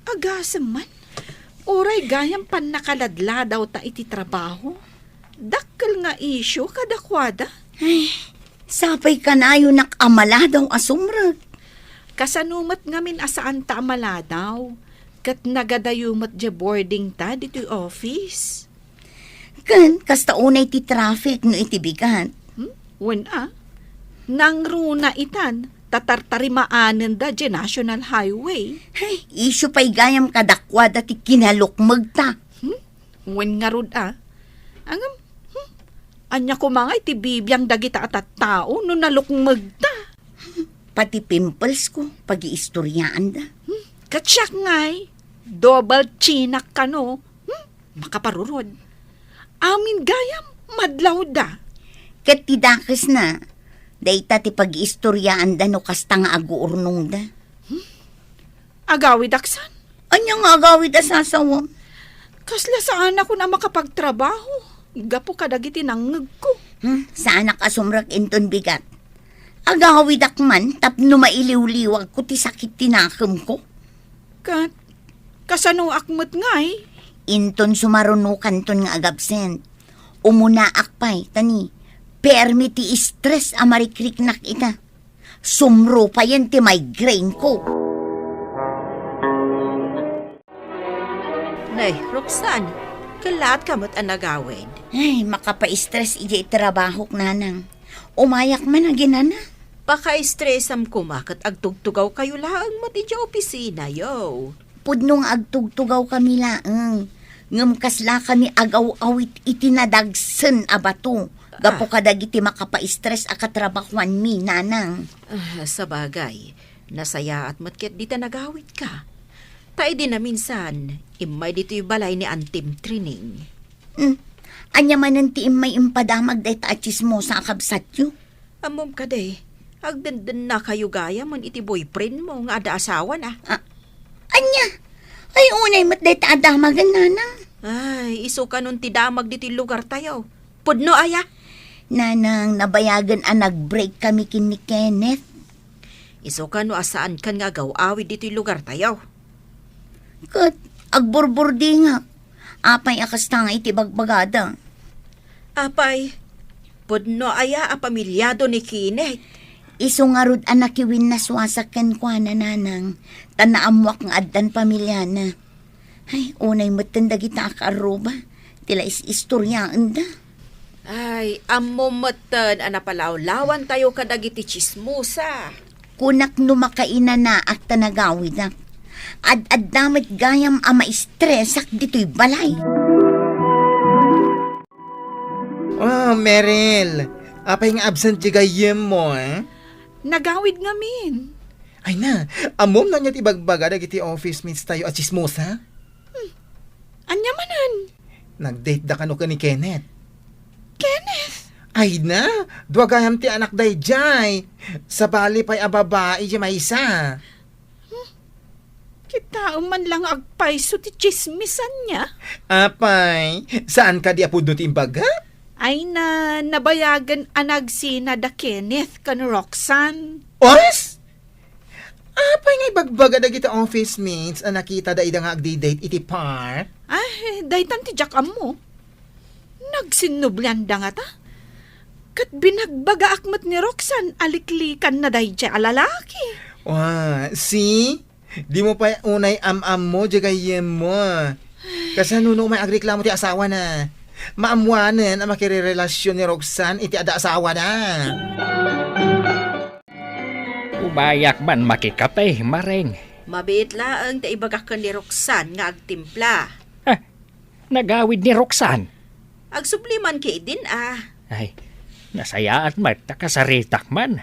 Agasem man, uray gayam pannakaladladawta iti trabaho, dakkel nga isyu kadakuada. Ay, sapay kanayonak a maladaw a sumrek. Kasano met ngamin a saanta a maladaw, ket nagadayo met diay boarding ta ditoy office? Ken kasta unay ti traffic no iti bigat. Hmm? Wen a, nangruna itan, ta tartarimaanenda diay National Highway. Ay, isyu pay gayam kadakuada ti kinalukmegta. Hmm? Wen ngarud a. Ngem, hmm? Ania koma nga iti bibiang dagita a tattao no nalukmegta? Pati pimples ko, pagiistoryaanda. Hmm? Ket siak ngay, double chinak kano. Hmm? Makaparurod. Amin gayam, madlawda. Ket ti dakesna, dayta ti pagiistoryaanda no kasta nga aguurnongda. Hmm? Agawidak san? Ania nga agawid a sasawem? Kasla saanakon a makapagtrabaho gapu kadagiti nangngegko. Hmm, saanak a sumrek inton bigat. Agawidak man tapno mailiwliwagko ti sakit ti nakemko. Ket, kasanoak met ngay? Inton sumarunokanton nga agabsent, umunaak pay, ta ni, permi ti stress a marikriknak ita. Sumrupayen ti migraine ko. Nay, Roxanne, kellaatka met a nagawid. Ay, makapa-stress idiay trabahok, nanang. Umayak man, aginana. Paka-stressam koma ket agtugtugawkayo laeng met idiay opisina, yo. Pudno nga agtugtugawkami laeng. Ngem kaslakami agaw-awit iti nadagsen a bato. Gapu Ah. kadagiti makapa-stress a katrabahoanmi, nanang. Ah, sabagay, nasayaat met ket dita nagawitka. Ta idi naminsan, immay ditoy balay ni Antim Trining. Hmm. Ania manen ti immay impadamag dayta a tsismosa a kabsatyo? Ammom kadi, agdendennakayo gayam iti boyfriend mo nga adda asawana. Ah, ania? Ay, unay met dayta a damagen, nanang. Ay, isu kanon ti damag ditoy lugartayo. Pudno aya? Nanang, nabayagen a nag-break kami ken ni Kenneth. Isu kano a saankan nga agaw-awid ditoy lugartayo? Ket agburburdingak. Apay a kasta nga iti bagbagada? Apay, pudno aya a pamilyado ni Kenneth? Isu ngarud a nakiwinnaswasak kenkuana, nanang, ta naammoak nga addan pamilyana. Ay, unay metten dagita a kaarruba ti la is-istoriaenda. Ay, ammom metten a napalawlawantayo kadagiti tsismosa. Kunak no makainanaak ta nagawidak. Ad-adda met gayam a maistresak ditoy balay. Oh, Meryl, apay nga absent ti gayyemmo, eh? Nagawid ngamin. Ay na, ammom no ania ti ibagbaga dagiti office mates tayo a tsismosa? Hmm. Ania manen? Nag-date da kano ken ni Kenneth. Kenneth? Ay na, dua gayam ti anak daydiay. Sabali pay a babai ti maysa. Hmm. Kitaem man lang nga agpayso ti tsismis ania. Apay, saan kadi a pudno ti imbaga? Ay na, nabayagen a nagsina da Kenneth ken Roxanne. Os? Apay nga ibagbaga dagiti office mates a nakitada ida nga agdi-date iti park? Ay, daytan ti diak ammo. Nagsinnublianda ngata. Ket binagbagaak met ni Roxanne a liklikanna daydiay a lalaki. Wa, see? Dimo pay unay am-ammo diay gayyemmo. Kasano no umay agreklamo ti asawana? Maammoanen a makirerelasion ni Roxanne iti adda asawana. Umayak man makikape, Maring. Mabiit laeng ti ibagak ken ni Roxanne nga agtimpla. Ah, nagawid ni Roxanne? Agsubli man ketdin a. Ay, nasayaat met ta kasaritak man.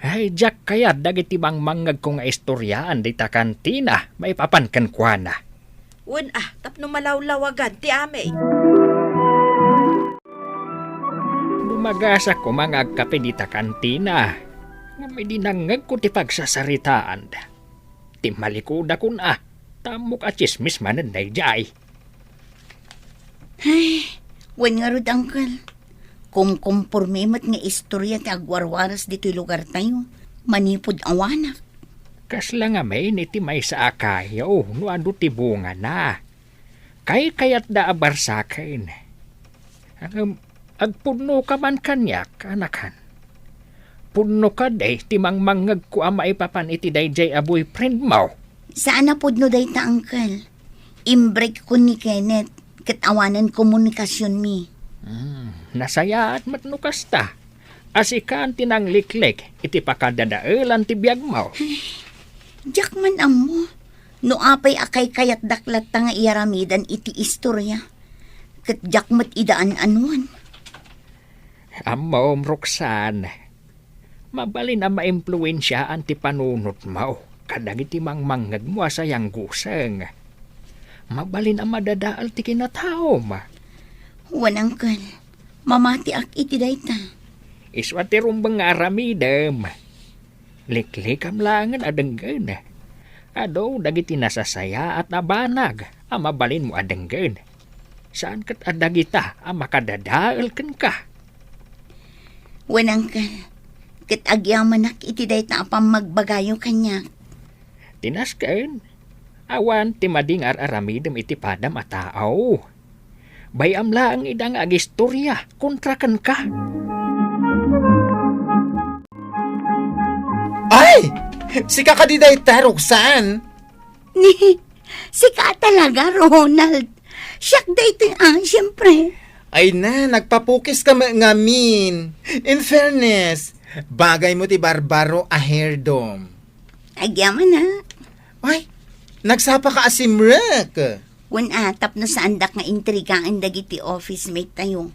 Ay, diak kayat dagiti mangmangngegko nga istoriaan dita kantina maipapan kenkuana. Wen a, tapno malawlawagan ti amin. Dumagasak koma nga agkape dita kantina, ngem idi nangngegko ti pagsasaritaanda, timmalikudakon a, ta ammok a tsismis manen daydiay. Ay, wen ngarud, Uncle. Kumkumpormi met nga istoria ti agwarwaras ditoy lugartayo, manipud awanak. Kasla ngamin iti maysa a kayo no adu ti bungana. Kaykayatda a barsaken. Ngem, agpudnoka man kaniak, anakan. Pudno kadi ti mangmangngegko a maipapan iti daydiay a boyfriend mo? Saan a pudno dayta, Uncle. Imbreak ko ni Kenneth, ket awanen komunikasionmi. Hmm, nasayaat met no kasta. A sikan ti nangliklik iti pakadadaelan ti biagmo. Diak man ammo no apay a kaykayatdak latta nga iyaramidan iti istoria. Ket diak met ida an-anuan. Ammom, Roxanne, mabalin a maimpluensiaan ti panunotmo kadagiti mangmangngegmo a sayangguseng. Mabalin a madadael ti kinataom. Wen, Uncle, mamatiak iti dayta. Isu a ti rumbeng nga aramidem. Liklikam laengen a denggen. Adu dagiti nasasayaat a banag a mabalinmo a denggen. Saan ket a dagita a makadadael kenka. Wen, Uncle, ket agyamanak iti dayta a pammagbagayo kaniak. Ti nasken, awan ti madi nga ar-aramidem iti padam a tao. Bay-am laeng ida nga agistoria kontra kenka. Ay! Sika kadi dayta, Roxanne? Ni, sika talaga, Ronald. Siak daytoy, ah, siyempre. Ay na, nagpapukis ka met ngamin. In fairness, bagay mo ti barbaro a hair dome. Agyaman, ha? Ay, nagsapa ka a simrek. Wen a, tapno saandak nga intrigaen dagiti office mate tayo.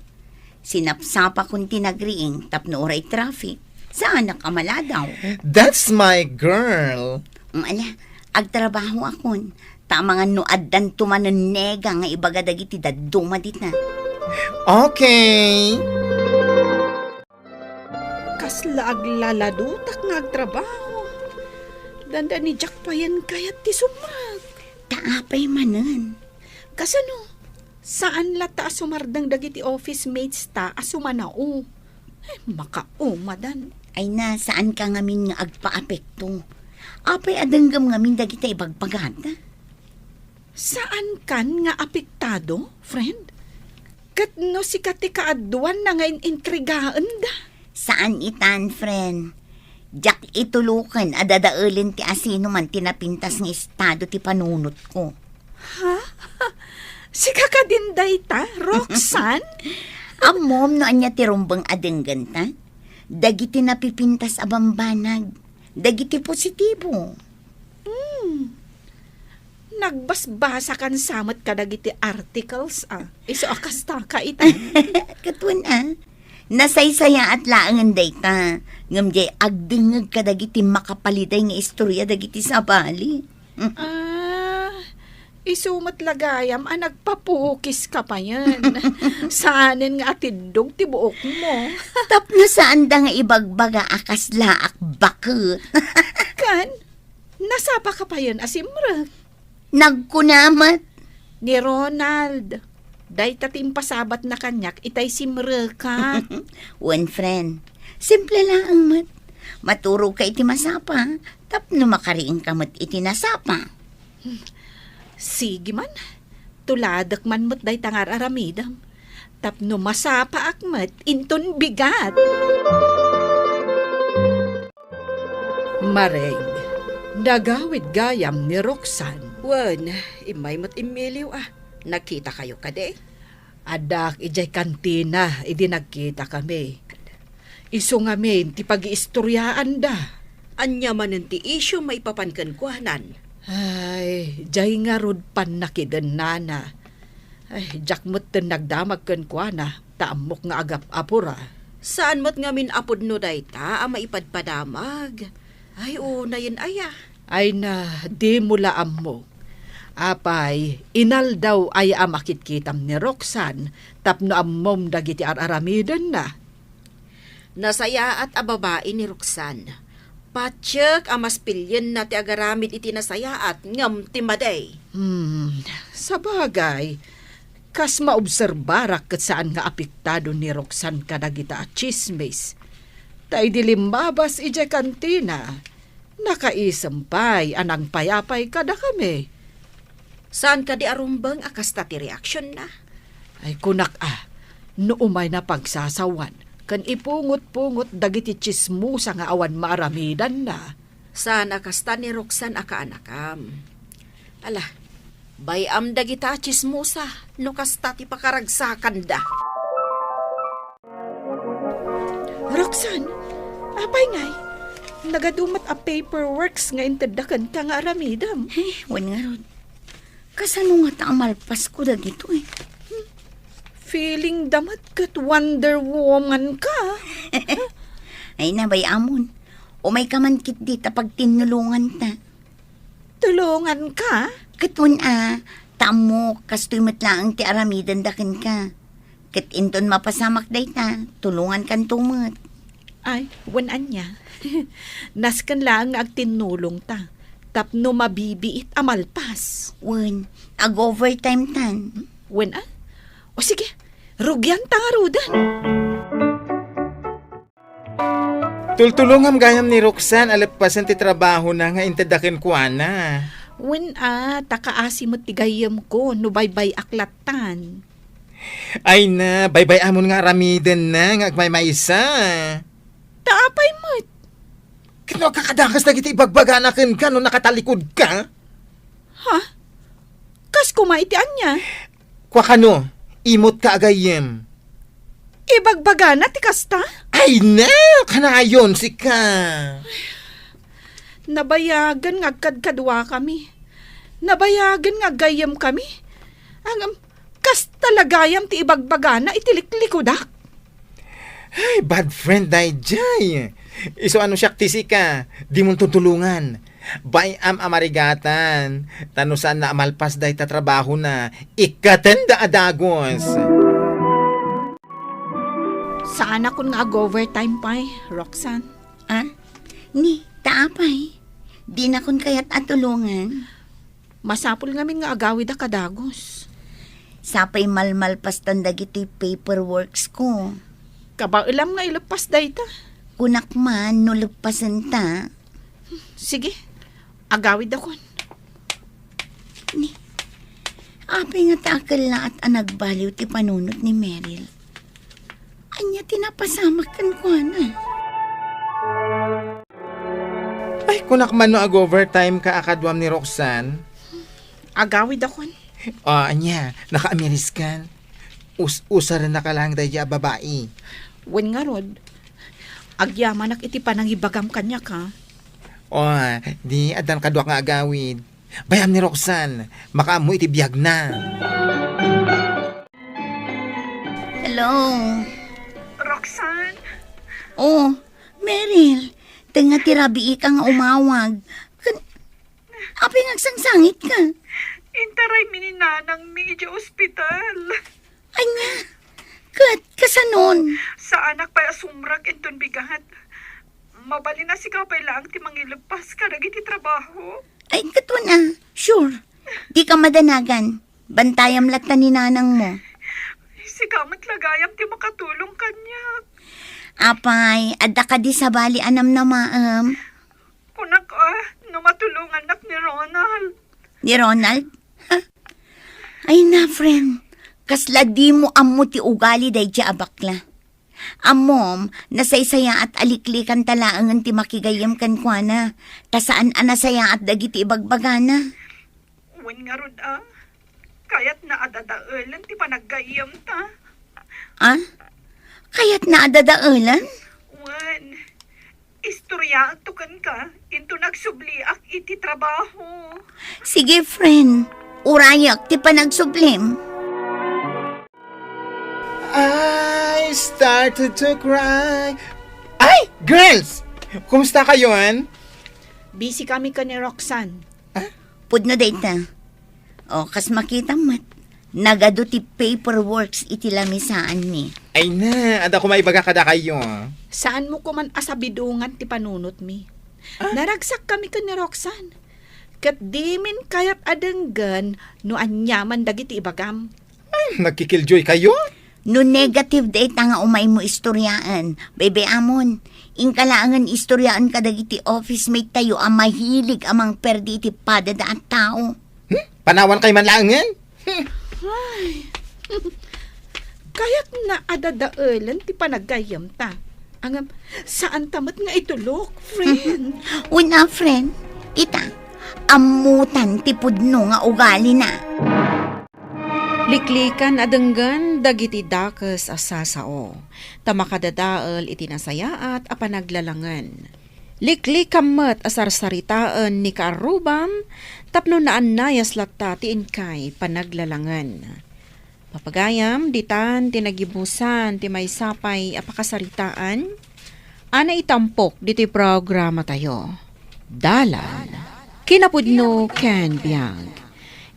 Sinapsapakon ti nagriing tapno uray traffic, saanak a maladaw. That's my girl. Mm, ala, agtrabaho akon. Ta amangan no addanto manen nega nga ibaga dagiti dadduma dita. Okay. Kasla aglaladutak nga agtrabaho. Dandani diak payen kayat ti sumrek. Ta apay manen? Kasano? Saan latta a sumardeng dagiti office mates ta a sumanao? Ay, makaumadan. Ay na, saan ka ngamin nga agpaapekto? Apay a denggem ngamin dagita ibagbagata? Saan kan nga apektado, friend? Ket no sika ti kaaduanna nga in-intrigaenda? Saan itan, friend. Diak ituloken a dadaelen ti asinoman ti napintas nga estado ti panunotko. Ha? Sika kadin dayta, Roxanne? Ammom no ania ti rumbeng a denggenta? Dagiti napipintas a bambanag. Dagiti positibo. Hmm. Nagbasbasakan sa met kadagiti articles, a. Isu a kasta ka ita. Ket wen a, nasaysayaat laengen dayta, ngem diay agdengngeg kadagiti makapaliday nga istoria dagiti sabali. Ah, isu met la gayam a nagpapukis ka payen. Saanen nga atiddog ti buokmo. Tapno saanda nga ibagbaga a kasla ak baket. Kan, nasapa ka payen a simrek? Nagkuna met. Ni Ronald, dayta ti impasabatna kaniak itay simrekak. Wen, friend, simple laeng met. Maturogka iti masapa, tapno makariingka met iti nasapa. Sige man, tuladek man met dayta nga ar-aramidem. Tapno masapaak met inton bigat. Mareng, nagawid gayam ni Roxanne. Wen, immay met immiliw a. Nagkitakayo kadi? Addak idiay kantina idi nagkitakami. Isu ngamin ti pagiistoriaanda. Ania manen ti isyu maipapan kenkuanan? Ay, diay ngarud pannakidennana. Ay, diak metten nagdamag kenkuana, ta ammok nga agap-apura. Saan met ngamin a pudno dayta a maipadpadamag? Ay, unayen aya. Ay na, dimo la ammo. Apay, inaldaw aya a makitkitam ni Roxanne tapno ammom dagiti ar-aramidenna? Nasayaat a babai ni Roxanne. Patiek a mas pilienna ti agaramid iti nasayaat ngem ti madi. Hmm, sabagay, kas maobserbarak ket saan nga apektado ni Roxanne kadagita a tsismis. Ta idi limmabas idiay kantina, nakaisem pay a nangpayapay kadakami. Saan kadi a rumbeng a kasta ti reaksionna? Ay, kunak a, no umayna pagsasawan ken ipungot-pungot dagiti tsismosa nga awan maaramidanna. Saan a kasta ni Roxanne a kaanakam. Ala, bay-am dagita a tsismosa no kasta ti pakaragsakanda. Roxanne, apay ngay? Nagadu met a paperworks nga intedda kenka nga aramidem. Eh, wen ngarud. Kasano ngata a malpasko dagitoy? Feeling da met ket Wonder Woman ka. Ay na, bay-amon. Umayka man ketdi ta pagtinnulonganta. Tulonganka? Ket wen a, ta ammok, kastoy met laeng ti aramidenda kenka. Ket inton mapasamak dayta, tulongankanto met. Ay, wen ania. Nasken laeng nga agtinnulongta. Tapno mabibiit a malpas. Wen, ag-overtime tan. Wen a? O sige, rugianta ngaruden. Tultulongam gayam ni Roxanne a leppasen ti trabahona nga intedda kenkuana. Wen a, ta kaasi met ti gayyemko no baybay-ak lattan. Ay na, baybay-amon nga aramidenna nga agmaymaysa. Ta apay met? Ket no agkakadakas dagiti ibagbagana kenka no nakatalikod ka? Ha? Kas kuma iti ania? Kua kano, Imut ka a gayyem. Ibagbagana ti kasta? Ay, na! Kanayon, sika! Nabayagan nga agkadkaduakami. Nabayagan nga aggayyemkami. Ngem, kasta la gayam ti ibagbagana iti liklikudak. Ay, bad friend daydiay. Isu a no siak ti sika, dimon tutulongan. Bay-am a marigatan, ta no saanna a malpas dayta trabahona, ikkatenda a dagus. Saanakon nga ag-overtime pay, Roxanne. Ah? Ni, ta apay? Dinakon kayat a tulongan? Masapul ngamin nga agawida ka dagus. Sapay malmalpastan dagiti paperworks ko. Kabaelam nga ileppas dayta. Kunak man no leppasenta. Sige, agawidakon. Ni, apay nga ta akellaat a nagbaliw ti panunot ni Meryl? Ania ti napasamak kenkuana? Ay, kunak man no ag-overtime ka a kaduam ni Roxanne? Agawidakon. O, ania, nakaamiriskan? Us-, usarennaka laeng daydiay a babai. Wen ngarud, agyamanak iti panangibagam kaniak, ha? O, di addan kaduak nga agawid. Bay-am ni Roxanne, makaammo iti biagna. Hello? Roxanne? Oh, Meryl, tengnga ti rabiika nga umawag. Ken, apay nga agsangsangitka? Intaraymi ni nanangmi idiay ospital. Ania? Ket kasanon? Saanak pay a sumrek inton bigat. Mabalin a sika pay laeng ti mangileppas kadagiti trabaho. Ay, ket wen a, sure. Dika madanagan. Bantayam latta ni nanangmo. Sika met la gayam ti makatulong kaniak. Apay, adda kadi sabali a namnamaem? Kunak a, no matulongannak ni Ronald. Ni Ronald? Ha? Ay na, friend. Kasla dimo ammo ti ugali daydiay a bakla. Ammom, nasaysayaat a liklikanta laengen ti makigayyem kenkuana, ta saan a nasayaat dagiti ibagbagana. Wen ngarud a, kayatna a dadaelen ti panaggayyemta. Ah? Kayatna a dadaelen? Wen, istoryaanto kenka inton agsubliak iti trabaho. Sige, friend. Urayak ti panagsublim. I started to cry. Ay, girls! Kumusta kayon? Busy kami ken ni Roxanne. Ah? Pudno dayta. O, kas makitam met, nagadu ti paperworks iti lamisaanmi. Ay na, adda ko maibaga kadakayo. Saanmo koman a sabidongan ti panunotmi. Ah? Naragsak kami ken ni Roxanne. Ket dimin kayat a denggen no aniaman dagiti ibagam. Ay, nagkikiljoy kayo? No negative dayta nga umaymo istoryaen, baybayamon, inka laengen istoryaen kadagiti office mate tayo a mahilig a mangperdi iti padada a tao. Hmm? Panawan kay man laengen? Hmm. Ay. Kayatna a dadaelen ti panaggayyemta. Ngem, saanta met nga itulok, friend. Una, friend, ita, ammotan ti pudno nga ugalina. Liklikan a denggen dagiti dakes a sasao, ta makadadael iti nasayaat a panaglalangen. Liklikam met a sarsaritaen ni kaarrubam tapno naannayas latta ti inkay panaglalangen. Papagayam, ditan ti nagibusan ti maysa pay a pakasaritaan a naitampok ditoy programatayo. Dalan. Kinapudno ken biag.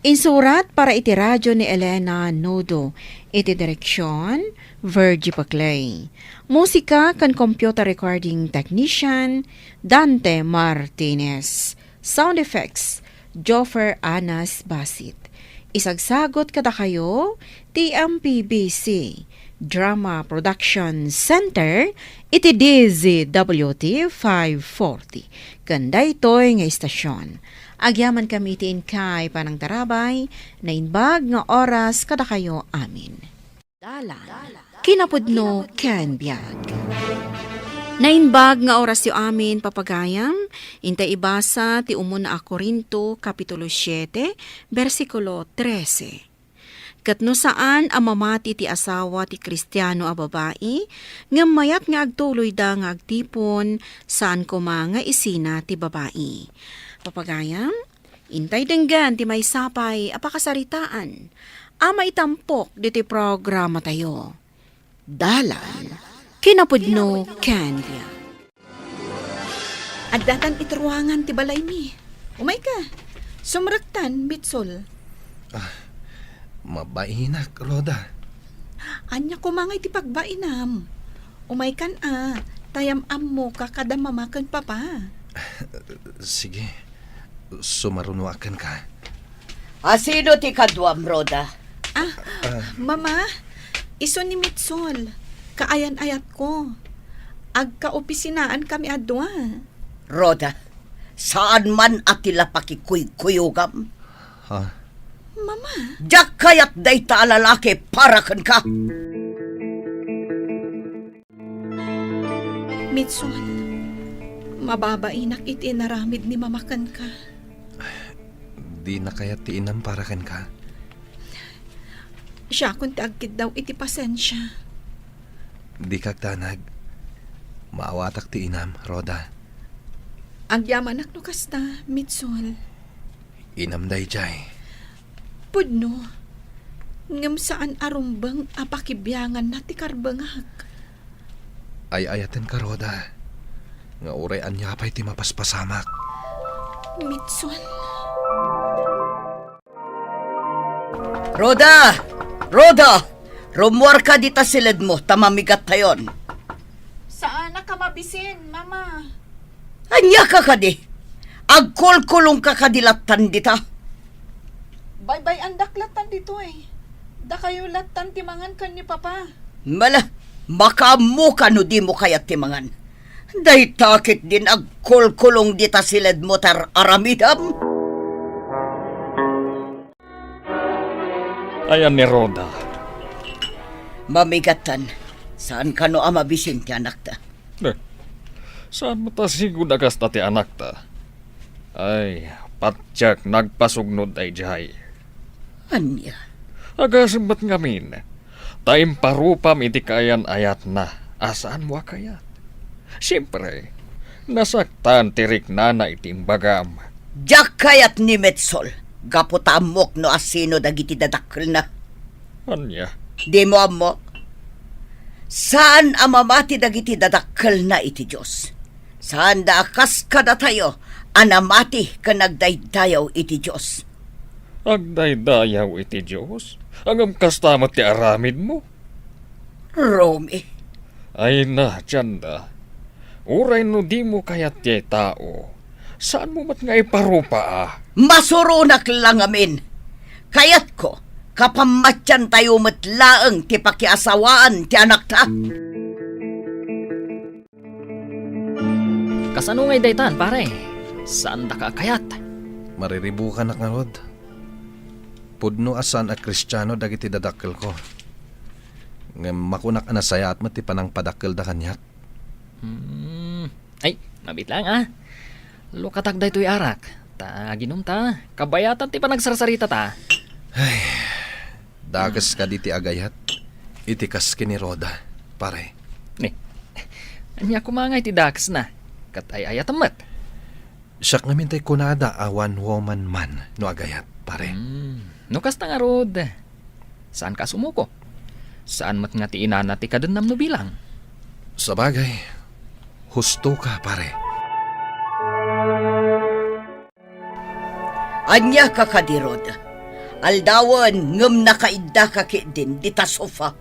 Insurat para iti radio ni Elena Nudo. Iti direksion, Virgie Paclay. Musika ken computer recording technician, Dante Martinez. Sound effects, Joffer Anas Basit. Isagsagot kadakayo ti M P B C Drama Production Center iti D Z W T five forty. Ken daytoy nga istasyon, agyamankami iti inkay panangtarabay, naimbag nga oras kadakayo amin. Dalan. Kinapudno ken biag. Naimbag nga orasyo amin, papagayam, intay ibasa ti umuna a Corinto, Kapitulo siete, bersikulo trese. Ket no saan a mamati ti asawa ti Kristiano a babai, ngem mayat nga agtuloyda nga agtipon, saan koma nga isina ti babai. Papagayam, intay denggen ti maysa pay a pakasaritaan a maitampok ditoy programatayo. Dalan, kinapudno ken biag. Addatan iti ruangan ti balaymi. Umayka. Sumrektan, Mitsol. Ah, mabainak, Rhoda. Ania koma ngay ti pagbainam? Umaykan a, ta yam-ammoka kada mama ken papa. Sige, sumarunoak kenka. A, sino ti kaduam, Rhoda? Ah, Ah. Mama, isu ni Mitsol, kaayan-ayatko. Agkaopisinaan kami a dua. Rhoda, saan man a ti la pakikuykuyogam. Ha? Mama. Diak kayat dayta a lalaki para kenka. Mitson, mababainak iti inaramid ni Mama kenka. Dina kayat ti inam para kenka? Siakon ti agkiddaw iti pasensia. Dika agdanag. Maawatak ti inam, Rhoda. Agyamanak no kasta, Mitson. Inam daydiay. Pudno. Ngem saan a rumbeng a pakibianganna ti karbengak. Ay-ayatenka, Rhoda, nga uray ania pay ti mapaspasamak. Mitson. Rhoda! Rhoda! Rummuarka dita siledmo ta mamigattayon. Saanak a mabisin, Mama. Ania ka kadi? Agkulkulongka kadi lattan dita? Baybay-andak lattan ditoy. Dakayo lattan ti mangan ken ni Papa. Mala, makaammoka no dimo kayat ti mangan. Dayta ketdin agkulkulong dita siledmo ta aramidem. Ayan ni Rhoda. Mamigattan, saan kano a mabisin ti anakta? Eh, saan met a sigud a kasta ti anakta? Ay, patiek nagpasugnod daydiay. Ania? Agasem met ngamin, ta imparupam iti kaayan-ayatna a saanmo a kayat. Siempre, nasaktan ti riknana iti imbagam. Diak kayat ni Metsol, gapu ta ammok no asino dagiti dadakkelna. Ania? Dimo ammo? Saan a mamati dagiti dadakkelna iti Dios. Saanda a kas kadatayo a namati ken agdaydayaw iti Dios. Agdaydayaw iti Dios? Ngem kasta met ti aramidmo? Romy. Ay na, Janda. Uray no dimo kayat ti tao, saanmo met nga iparupa a? Masuronak la ngamin. Kayatko, kapammatiantayo met laeng ti pakiasawaan ti anakta. Kasano ngay daytan, pare? Saandaka a kayat? Mariribukanak ngarud. Pudno a saan a Kristiano dagiti dadakkelko. Ngem makunak a nasayaat met ti panangpadakkelda kaniak. Hmm. Ay, mabiit laeng, a. Lukatak daytoy arak. Ta aginom ta, kabayatan ti panagsarsaritata. Ay, dakes kadi ti agayat iti kas ken ni Rhoda, pare. Ni, ania koma ngay ti dakesna? Ket ay-ayatem met. Siak ngamin tay kunada a one woman man no agayat, pare. Hmm. No kasta ngarud, saanka a sumuko? Saan met nga ti inana ti kadennam no bilang? Sabagay, husto ka, pare. Ania ka kadi, Rod? Aldawen ngem nakaiddaka ketdin dita sofa.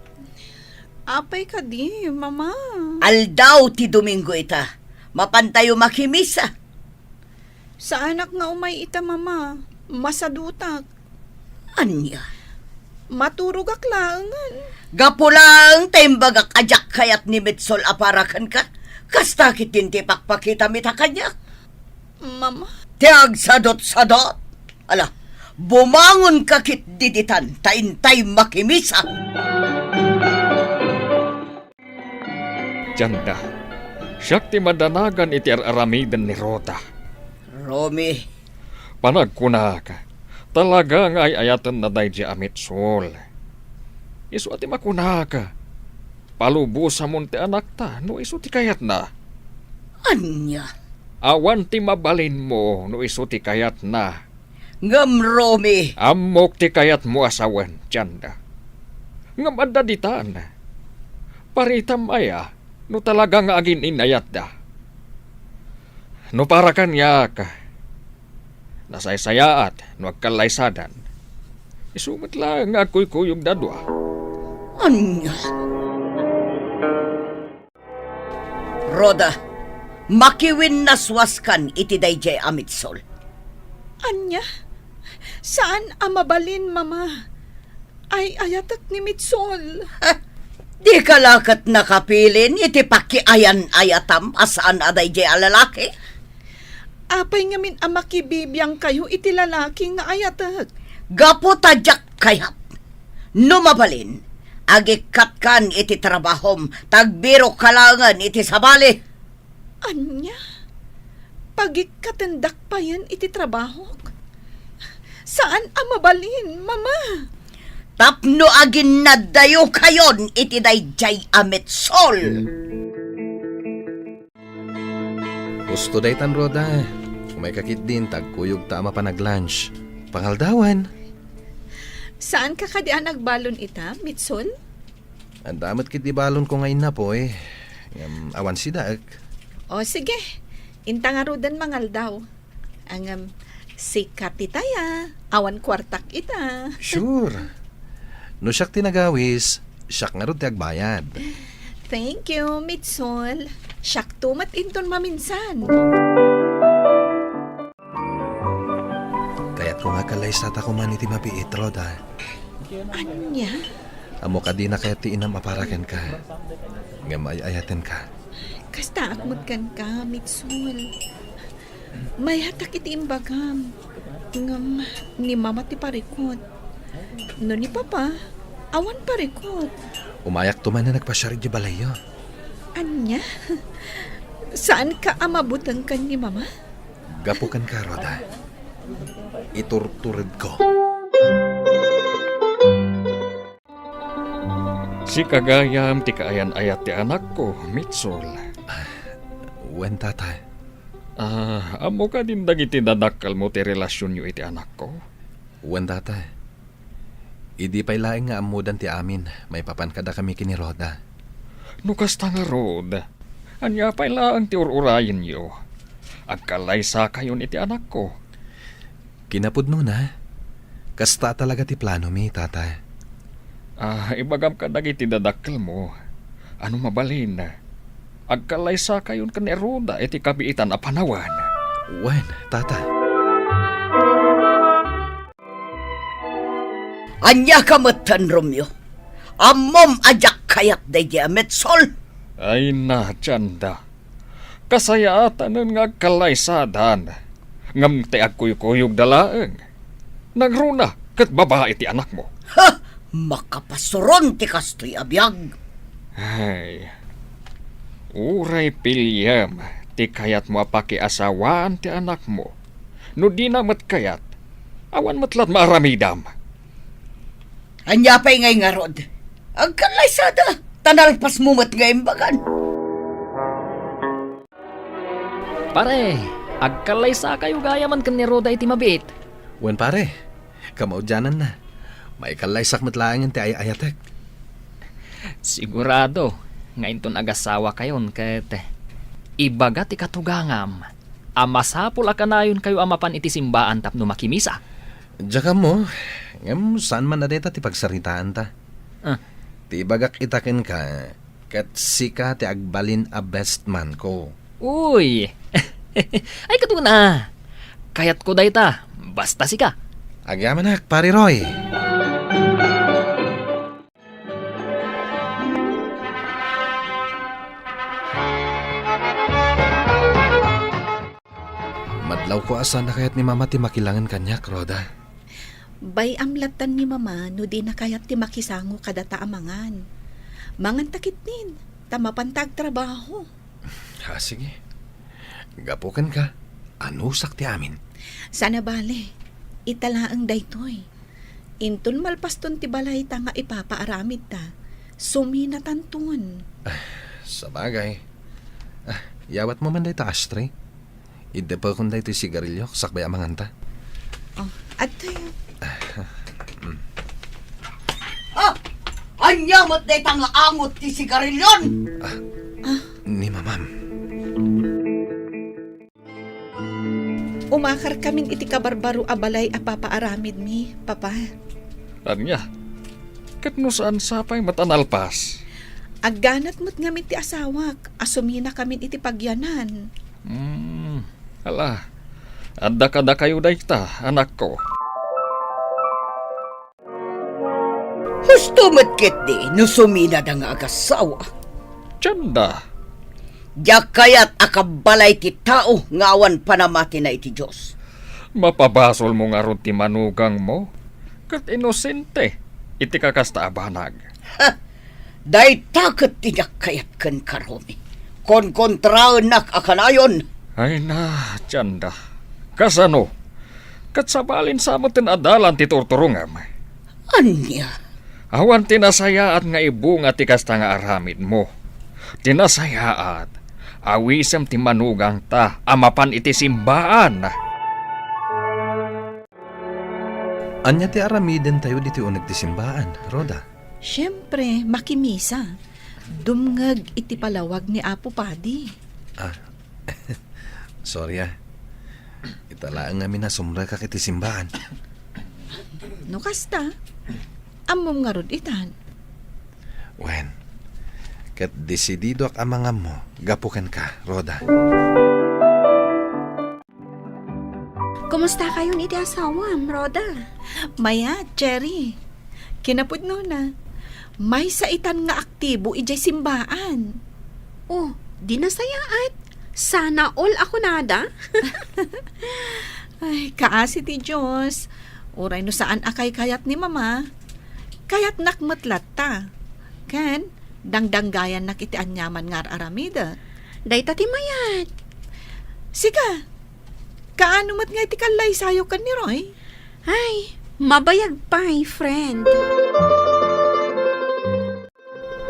Apay kadi, Mama? Aldaw ti Domingo ita. Mapantayo makimisa. Saanak nga umay ita, Mama. Masadutak. Ania? Maturogak laengen. Gapu laeng ta imbagak a diak kayat ni Mitsol a para kenka. Kasta ketdin ti ipakpakitam ita kaniak. Mama. Ti agsadutsadut. Ala, bumangonka ketdi ditan ta intay makimisa. Janda, siak ti madanagan iti ar-aramiden ni Rhoda. Romy. Panagkunak, talaga nga ay-ayatenna daydi a Mitsol. Isu a ti makunak, palubosamon ti anakta no isu ti kayatna. Ania? Awan ti mabalinmo no isu ti kayatna. Ngem, Romy. Ammok ti kayatmo a sawen, Janda. Ngem adda ditan. Paritam aya no talaga nga agin-inayatda. No para kaniak, nasaysayaat no agkallaysadan. Isu met laeng nga agkuykuyogda a dua. Ania? Rhoda, makiwinnaswaskan iti daydiay a mitsol. Ania? Saan a mabalin, Mama. Ay-ayatek ni Mitsol. Ha? Dika la ket nakapilin iti pakiayan-ayatam a saan a daydiay a lalaki? Apay ngamin a makibibiangkayo iti lalaki nga ayatek? Gapu ta diak kayat. No mabalin, agikkatkan iti trabahom, ta agbirokka laengen iti sabali. Ania? Pagikkatendak payen iti trabahok? Saan a mabalin, Mama. Tapno aginnaddayokayon iti daydiay a mitsol. Husto daytan, Rhoda. Umayka ketdin ta agkuyogta a mapan ag-lunch. Pangaldawan. Saanka kadi a nagbalon ita, Mitsol? Adda met ketdi balonko nga innapoy. Ngem awan sidaek. O, sige. Inta ngaruden mangaldaw. Ngem, sika ti taya. Awan kuartak ita. Sure. No siak ti nagawis, siak ngarud ti agbayad. Thank you, Mitsol. Siakto met inton maminsan. Kayatko nga agkallaysata koman iti mabiit, Rhoda. Ania? Ammok a dina kayat ti inam a para kenka. Ngem ay-ayatenka. Kastaak met kenka, Mitsol. Mayat iti imbagam. Ngem ni Mama ti parikut. No ni Papa, awan parikut. Umayakto man a nagpasiar idiay balayyo. Ania? Saanka a mabuteng ken ni Mama? Gapu kenka, Rhoda. Iturturedko. Sika gayam ti kaayan-ayat ti anakko, Mitsol. Wen, Tata. Ah, ammo kadin dagiti dadakkelmo ti relasionyo iti anakko? Wen, Tata. Idi pay laeng nga ammodan ti amin, maipapan kadakami ken ni Rhoda. No kasta ngarud, ania pay laeng ti ur-urayenyo? Agkallaysakayon iti anakko. Kinapudnona, kasta talaga ti planomi, Tata. Ah, ibagam kadagiti dadakkelmo. Ano mabalin, agkallaysakayon ken ni Rhoda iti kabiitan a panawen. Wen, Tata. Ania ka metten, Romeo? Ammom a diak kayat daydi a Mitsol? Ay na, Janda. Kasayaatanen nga agkallaysadan. Ngem ti agkuykuyogda laeng. Nangruna ket babai ti anakmo. Ha! Makapasuron ti kastoy a biag. Ay, uray piliem ti kayatmo a pakiasawaan ti anakmo. No dina met kayat, awan met laeng maaramidam. Ania pay ngay ngarud? Agkallaysada, ta nalpasmo met nga imbagan. Pare, agkallaysakayo gayamen ken ni Rhoda iti mabiit. Wen, pare, kamaudiananna. Maikallaysak met laengen ti ay-ayatek. Sigurado nga inton agasawakayon ket ibaga ti katugangam a masapul a kanayonkayo a mapan iti simbaan tapno makimisa. Diak ammo, ngem saan man a dayta ti pagsaritaanta. Ah. Ti ibagak ita kenka, ket sika ti agbalin a best man ko. Uy! Ay, katuna! Kayatko dayta, basta sika. Agyamanak, Pare Roy. Madlawko a saan a kayat ni Mama ti makilangen kaniak, Rhoda. Bay-am lattan ni Mama no dina kayat ti makisango kadata a mangan. Manganta ketdin, ta mapanta agtrabaho. Ah, sige. Gapu kenka, anusak ti amin. Saan a bale, ita laeng daytoy. Inton malpaston ti balayta nga ipapaaramidta, suminatanton. Sabagay. Ah, yawatmo man dayta ashtray. Iddepekon daytoy sigarilio, sakbay a manganta. Oh, adtoy. Ah, ania met dayta nga angot ti sigarilyon? Ah, ni Mamam. Umakarkamin iti kabarbaro a balay a papaaramidmi, Papa. Ania? Ket no saan sapay met a nalpas? Agganat met ngamin ti asawak a suminakamin iti pagyanan. Hmm, ala, adda kadakayo dayta, anakko. Husto met ketdi no suminada nga agassawa. Dianda. Diak kayat a kabbalay ti tao nga awan panamatina iti Dios. Mapabasolmo ngarud ti manugangmo ket inosente iti kakasta a banag. Ha! Dayta ket ti diak kayat kenka, Romy. Konkontraennak a kanayon. Ay na, Dianda. Kasano? Ket sabalin sa metten a dalan ti turturongam. Ania? Awan ti nasayaat nga ibunga ti kasta nga aramidmo. Ti nasayaat, awisem ti manugangta a mapan iti simbaan. Ania ti aramidentayo ditoy uneg ti simbaan, Rhoda? Siempre, makimisa. Dumngeg iti palawag ni Apo Padi. Ah, sorry, ah. Ita laeng ngamin a sumrekak iti simbaan. No kasta, ammom ngarud itan. Wen, ket desididoak a mangammo gapu kenka, Rhoda. Kumustakayon iti asawam, Rhoda? Mayat, Cherry. Kinapudnona, maysa itan nga aktibo idiay simbaan. Oh, di nasayaat. Sana all a kunada. Ay, kaasi ti Dios. Uray no saan a kaykayat ni Mama, kayatnak met latta. Ken, dangdanggayannak iti aniaman nga ar-aramidek. Dayta ti mayat. Sika, kaano met nga iti kallaysayo ken ni Roy? Ay, mabayag pay, friend.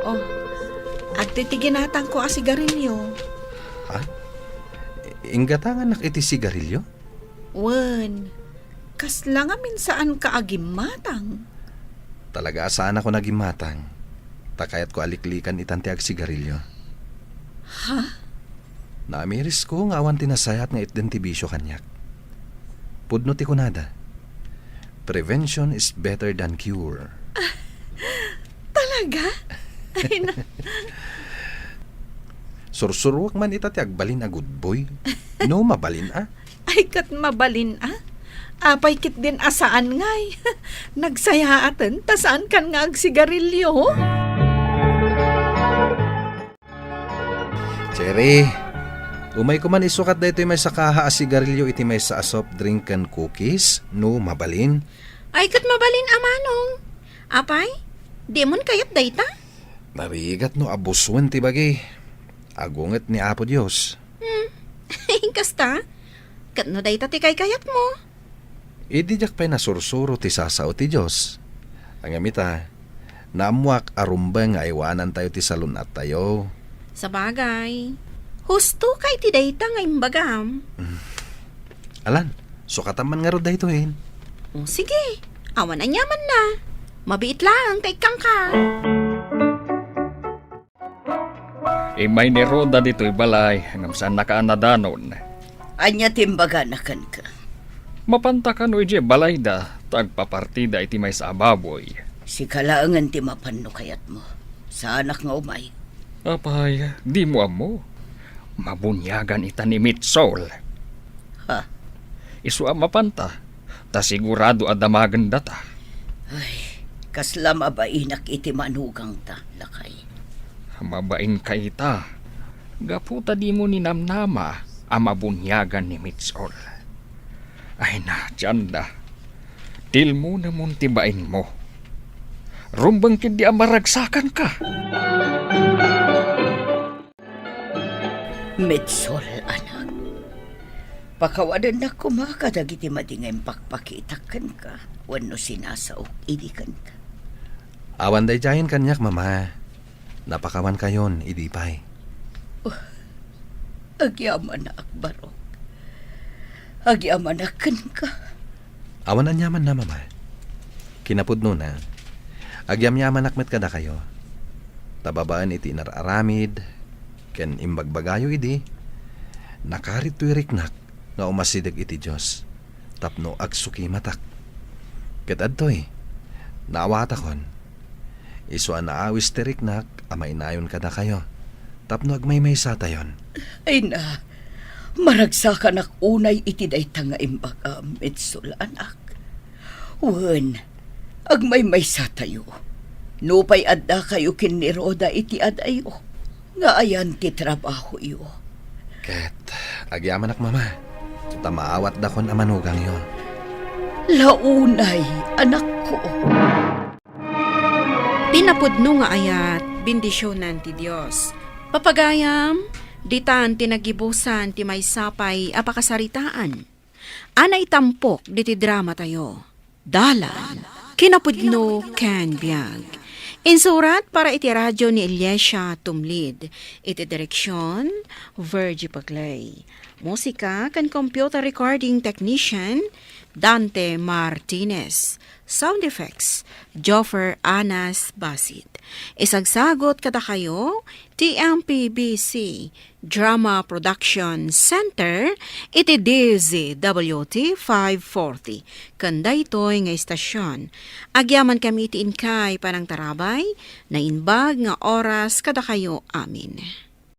Oh, adtoy ti ginatangko a sigarilio. Ha? Inggatangannak iti sigarilio? Wen, kasla ngamin saanka a gimmatang? Talaga a saanakon a gimmatang, ta kayatko a liklikan itan ti agsigarilio. Ha? Naamirisko nga awan ti nasayaat nga itden ti bisio kaniak. Pudno ti kunada, "Prevention is better than cure." Talaga? Ay, na- Sursuruak man ita ti agbalin a good boy. No, mabalin a. Ay, ket mabalin a. Apay ketdin a saan ngay? Nagsayaaten ta saankan nga agsigarilio. Cherry, umayko man isukat daytoy maysa kaha a sigarilio iti maysa a soft drink ken cookies, no mabalin. Ay, ket mabalin a manong. Apay, dimon kayat dayta? Narigat no abusoen ti bagi. Agunget ni Apo Dios. Hmm. Kasta? Ket no dayta ti kaykayatmo? Idi diak pay nasursuro ti sasao ti Dios. Ngem ita, naammoak a rumbeng nga aywanantayo ti salun-attayo. Sabagay, husto kay ti dayta nga imbagam. Mm. Alan, sukatam man ngarud daytoyen. O, sige. Awan aniamanna. Mabiit laeng ta ikkangka. Immay ni Rhoda ditoy balay, ngem saannaka a nadanon. Ania ti imbagana kenka? Mapanta kano idiay balayda, ta agpapartida iti maysa a baboy. Sika laengen ti mapan no kayatmo. Saanak nga umay. Apay, dimo ammo. Mabuniagan ita ni Mitsol. Ha? Isu a mapanta, ta sigurado a damagendata. Ay, kasla mabainak iti manugangta, lakay. Mabainka ita, gapu ta dimo ninamnama a mabuniagan ni Mitsol. Ay na, Dianda, tilmonemon ti bainmo. Rumbeng ketdi a maragsakanka. Mitsol, anak. Pakawanennak koma kadagiti madi nga impakpakitak kenka wenno sinasaok idi kenka. Awan daydiayen kaniak, Mama. Napakawankayon idi pay. Oh, agyamanak, Barok. Agyamanak kenka. Awan aniamanna, Mama. Kinapudnona, agyamyamanak met kadakayo. Ta babaen iti inar-aramid ken imbagbagayo idi, nakarit toy riknak nga umasideg iti Dios tapno agsukimatak. Ket adtoy, naawatakon, isu a naawis ti riknak a mainayon kadakayo tapno agmaymaysatayon. Ay na, maragsakanak unay iti dayta nga imbagam, Mitsul, anak. Wen, agmaymaysatayo. Nupay addakayo ken ni Rhoda iti adayo, nga ayan ti trabahoyo. Ket agyamanak, Mama, ta maawatdakon a manugangyo. Launay, anakko. Ti napudno nga ayat, bendisionan ti Dios. Papagayam, ditan ti nagibusan ti maysa pay a pakasaritaan a naitampok diti dramatayo. Dalan, kinapudno ken biag. Insurat para iti radyo ni Eliasia Tumlid. Iti direksion, Virgie Paclay. Musika ken computer recording technician, Dante Martinez. Sound effects, Joffer Anas Basit. Isagsagot kadakayo ti M P B C Drama Production Center iti D Z W T five forty. Ken daytoy nga istasyon, agyamankami iti inkay panangtarabay, naimbag nga oras kadakayo amin.